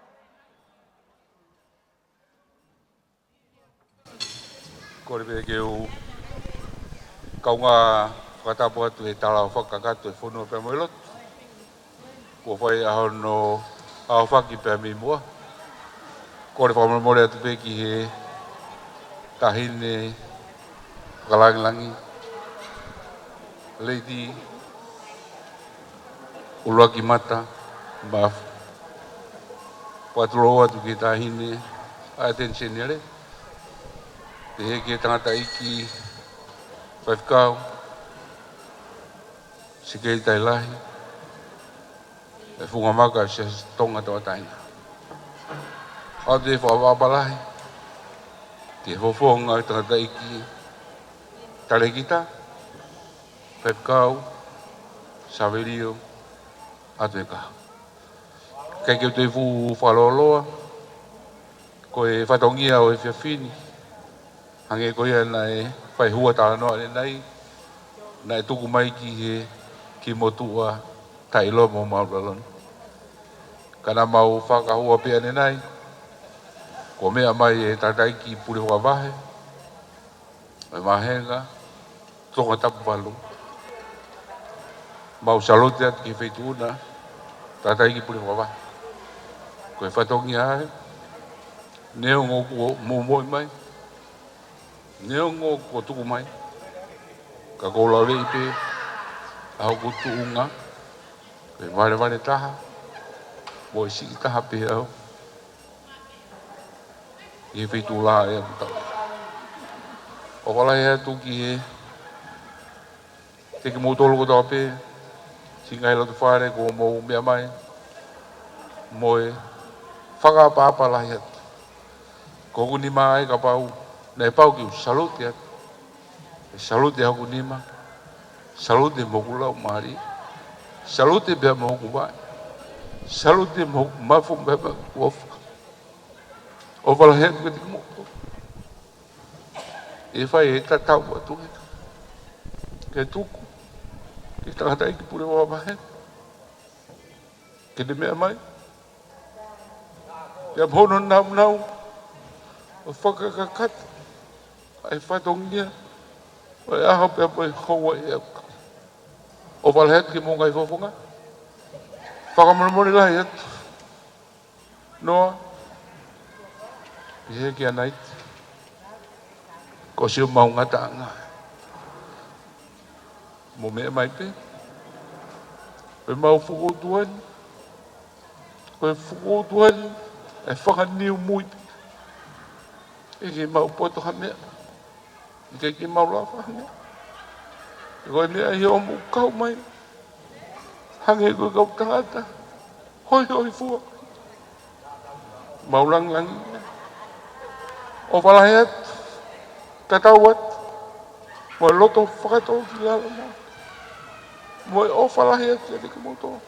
Kole pē ke u kaungā fakatapu atu he tala ʻo fakakakato e fonua pea mo e lotu. Kuo fai ʻa hono aofaki pea mei muʻa. Kole fakamolemole atu pē ki he taʻahine fakalāngilangi, Lady ʻUluakimata Mafu. Fakatulou atu ki he taʻahine ʻAteni Seniale. Pehē ki he tangataʻeiki faifekau, Sekelitali Lahi, e Funga Maka Siasi Tonga Tauʻatāina. ʻOatu e fakaʻapaʻapa lahi ki he fofonga ʻo e tangataʻeiki talēkita, faifekau, Savelio ʻAtuekaho. ʻIkai ke u toe fuʻu fakalōloa, ko e fatongia ʻo e efiafi ni, hangē ko ia naʻe fai hua talanoa ʻanenai, naʻe tuku mai ki he kiʻi motuʻa taʻeʻiloa mo māʻulalo ni. Ka naʻa mau fakahua pē ʻanenai, kuo meʻa mai e tangataʻeiki pule fakavahe ʻo e vāhenga Tongatapu valu. Mau salute atu ki he feituʻu na, tangataʻeiki pule fakavahe. Ko e fatongia ē, neongo kuo mou moʻui mai, neongo kuo tuku mai, ka ʻoku ou laveʻi pē ʻa hoku tuʻunga, ko e valevale taha, mo e siʻi taha pē au ʻi he feituʻu lahi ʻo e motu. ʻOfa lahi atu ki he, ki kimoutolu kotoa pē, siʻi ngaahi loto fale kuo mou meʻa mai, mo e fakaʻapaʻapa lahi atu. Ko hoku nima ia kapau naʻe pau ke u salute atu, ʻe salute hoku nima, salute mo hoku laumālie, salute pea mo hoku vaʻe, salute mo hoku mafu pea mo hoku ʻofa. ʻOfa lahi atu kiate kimoutolu. ʻE fai e tatau atu ē, ke tuku ki he tangataʻeiki pule fakavahe ke ne meʻa mai, pea mo hono naunau ʻo fakakakato ʻa e fatongia ʻo e ʻaho pea mo e houa ʻe ʻalu. ʻOfa lahi atu ki he moʻunga ʻi Fofonga. Fakamolemole lahi atu, Noa, pehē kia Naite, ko siʻomau ngataʻanga. Mou meʻa mai pē. Ko ʻemau fuʻu ʻutuʻanga ni, ko e fuʻu ʻutuʻanga ni ʻe fakaniu mui pē. ʻIkai ke mau poto ha meʻa, ʻikai ke mau lava ha meʻa. Ko e meʻa ia ʻoku mou kau mai hangē ko e kau tangata hoihoifua. Mau langilangi. ʻOfa lahi atu, tatau atu, mo e loto fakatōkilalo mo, mo e ʻofa lahi atu kiate kimoutolu.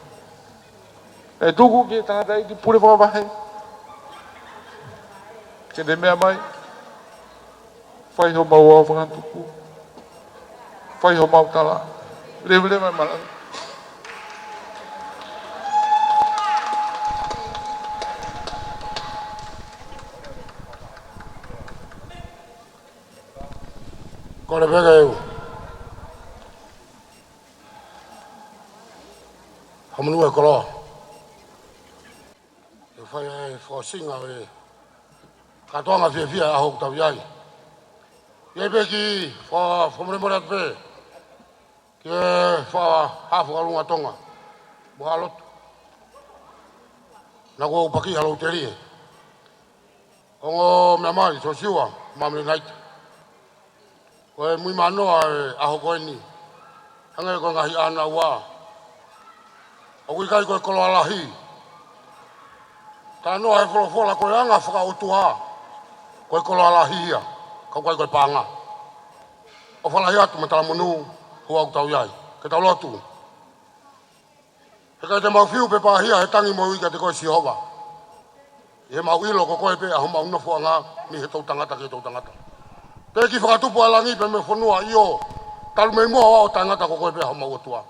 ʻE tuku ki he tangataʻeiki pule fakavahe ke ne meʻa mai, fai homau aofangatuku, fai homau tala. Leveleva e malanga. Kole pē ke u hamunuʻa e koloa ke fai e fakaʻosinga ʻo e kātoanga fiefia ʻaho ʻoku tau ʻi ai. ʻI ai pē kiʻi fa-, fakamolemole atu pē ki he fa-, Haʻa Fakalūnga Tonga mo Haʻa Lotu. Naʻa ku ʻaupaki ha lou telie. Ongo meʻa mai, Siosiua, Mamele Naite. Ko e muimanoa e ʻaho ko eni, hangē ko e ngaahi ʻānaua, ʻoku ʻikai ko e koloa lahi. Talanoa he folofola ko e anga fakaʻotua, ko e koloa lahi ia, ka ʻoku ʻikai ko e paʻanga. ʻOfa lahi atu mo e talamonū, houa ʻoku tau ʻi ai. Ke tau lotu. He ʻikai te mau fiu pe pāhia he tangi mo e ui kiate koe Sihova. ʻI heʻemau ʻilo ko koe pē ʻa homau nofoʻanga mei he toʻutangata ki he toʻutangata. Teʻeki fakatupu ʻa e langi pea mo e fonua, ʻio, talu mei muʻa ʻo aʻu taʻengata ko koe pē ʻa homau ʻOtua.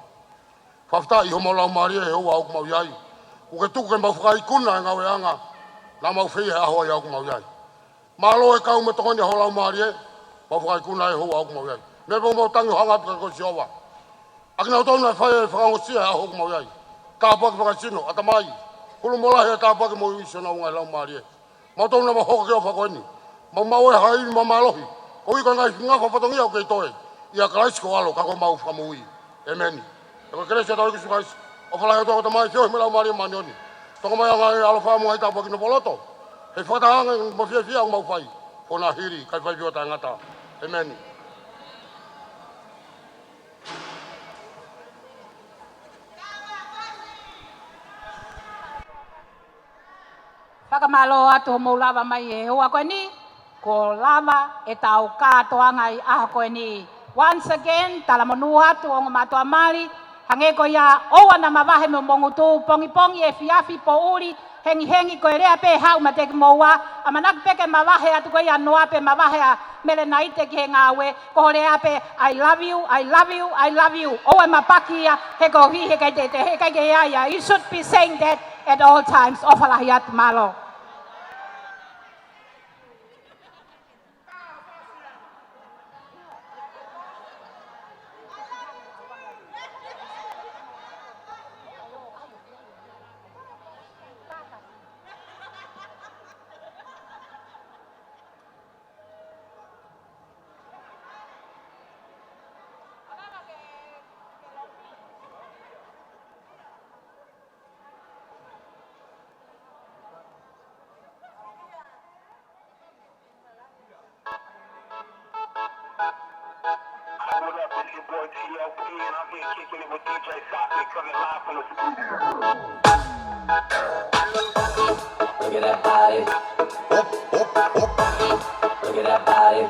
Fakafetaʻi ʻi homau laumālie he houa ʻoku mau ʻi ai. ʻOku ke tuku ke mau fakaikuna e ngāueʻanga naʻa mau fai he ʻaho ʻa ia ʻoku mau ʻi ai. Mālō e kau mo e tokoni ʻa ho laumālie, mau fakaikuna he houa ʻoku mau ʻi ai. Meʻa pē ʻoku mau tangi ʻo hanga atu kiate koe Sihova. ʻAkinautolu naʻe fai e fakaongosia he ʻaho ʻoku mau ʻi ai. Tāpuaki fakasino, ʻatamai, hulu mo lahi e tāpuaki mo e ui siʻonau ngaahi laumālie. Mautolu naʻa mau hoko ki he ʻofa ko eni. Mau maʻu e ivi mo e mālohi. Koeʻuhi ko e ngaahi ngafa fatongia ʻoku kei toe ʻia Kalaisi ko ho ʻAlo ka ko homau Fakamoʻui. ʻĒmeni. He ko e kelesi ʻa hotau ʻEiki ko Sīsū Kalaisi, ʻofa lahi ʻa e ʻOtua ko e Tamai, feohi mo e Laumālie Māʻoniʻoni, toko mai ʻa e ngaahi ʻaloʻofa mo e ngaahi tāpuaki nofoloto, he fakatahaʻanga mo e fiefia ʻoku mau fai, fōnā hili kae fai pē ʻo taʻengata. ʻĒmeni. Fakamālō atu hoʻomou lava mai he houa ko eni, kuo lava ʻetau kātoanga ʻi he ʻaho ko eni. Once again, talamonū atu ongo mātuʻa mali, hangē ko ia ʻoua naʻa mavahe mei homo ngutu, pongipongi, efiafi, poʻuli, hengihengi, ko e lea pē haʻu meiate kimoua, ʻamanaki pē ke mavahe atu ko ia noa pē mavahe ʻa Melenaite ki he ngāue, ko e lea pē, "I love you, I love you, I love you." ʻOua ʻe mapaki ia, he ko e ʻuhi he ʻikai te, he ʻikai ke ʻi ai ia. You should be saying that at all times. ʻOfa lahi atu, mālō. Hi, what up? It's your boy T L P, and I'm here kicking it with D J Saki, coming live from the studio. Look at that body. Look at that body.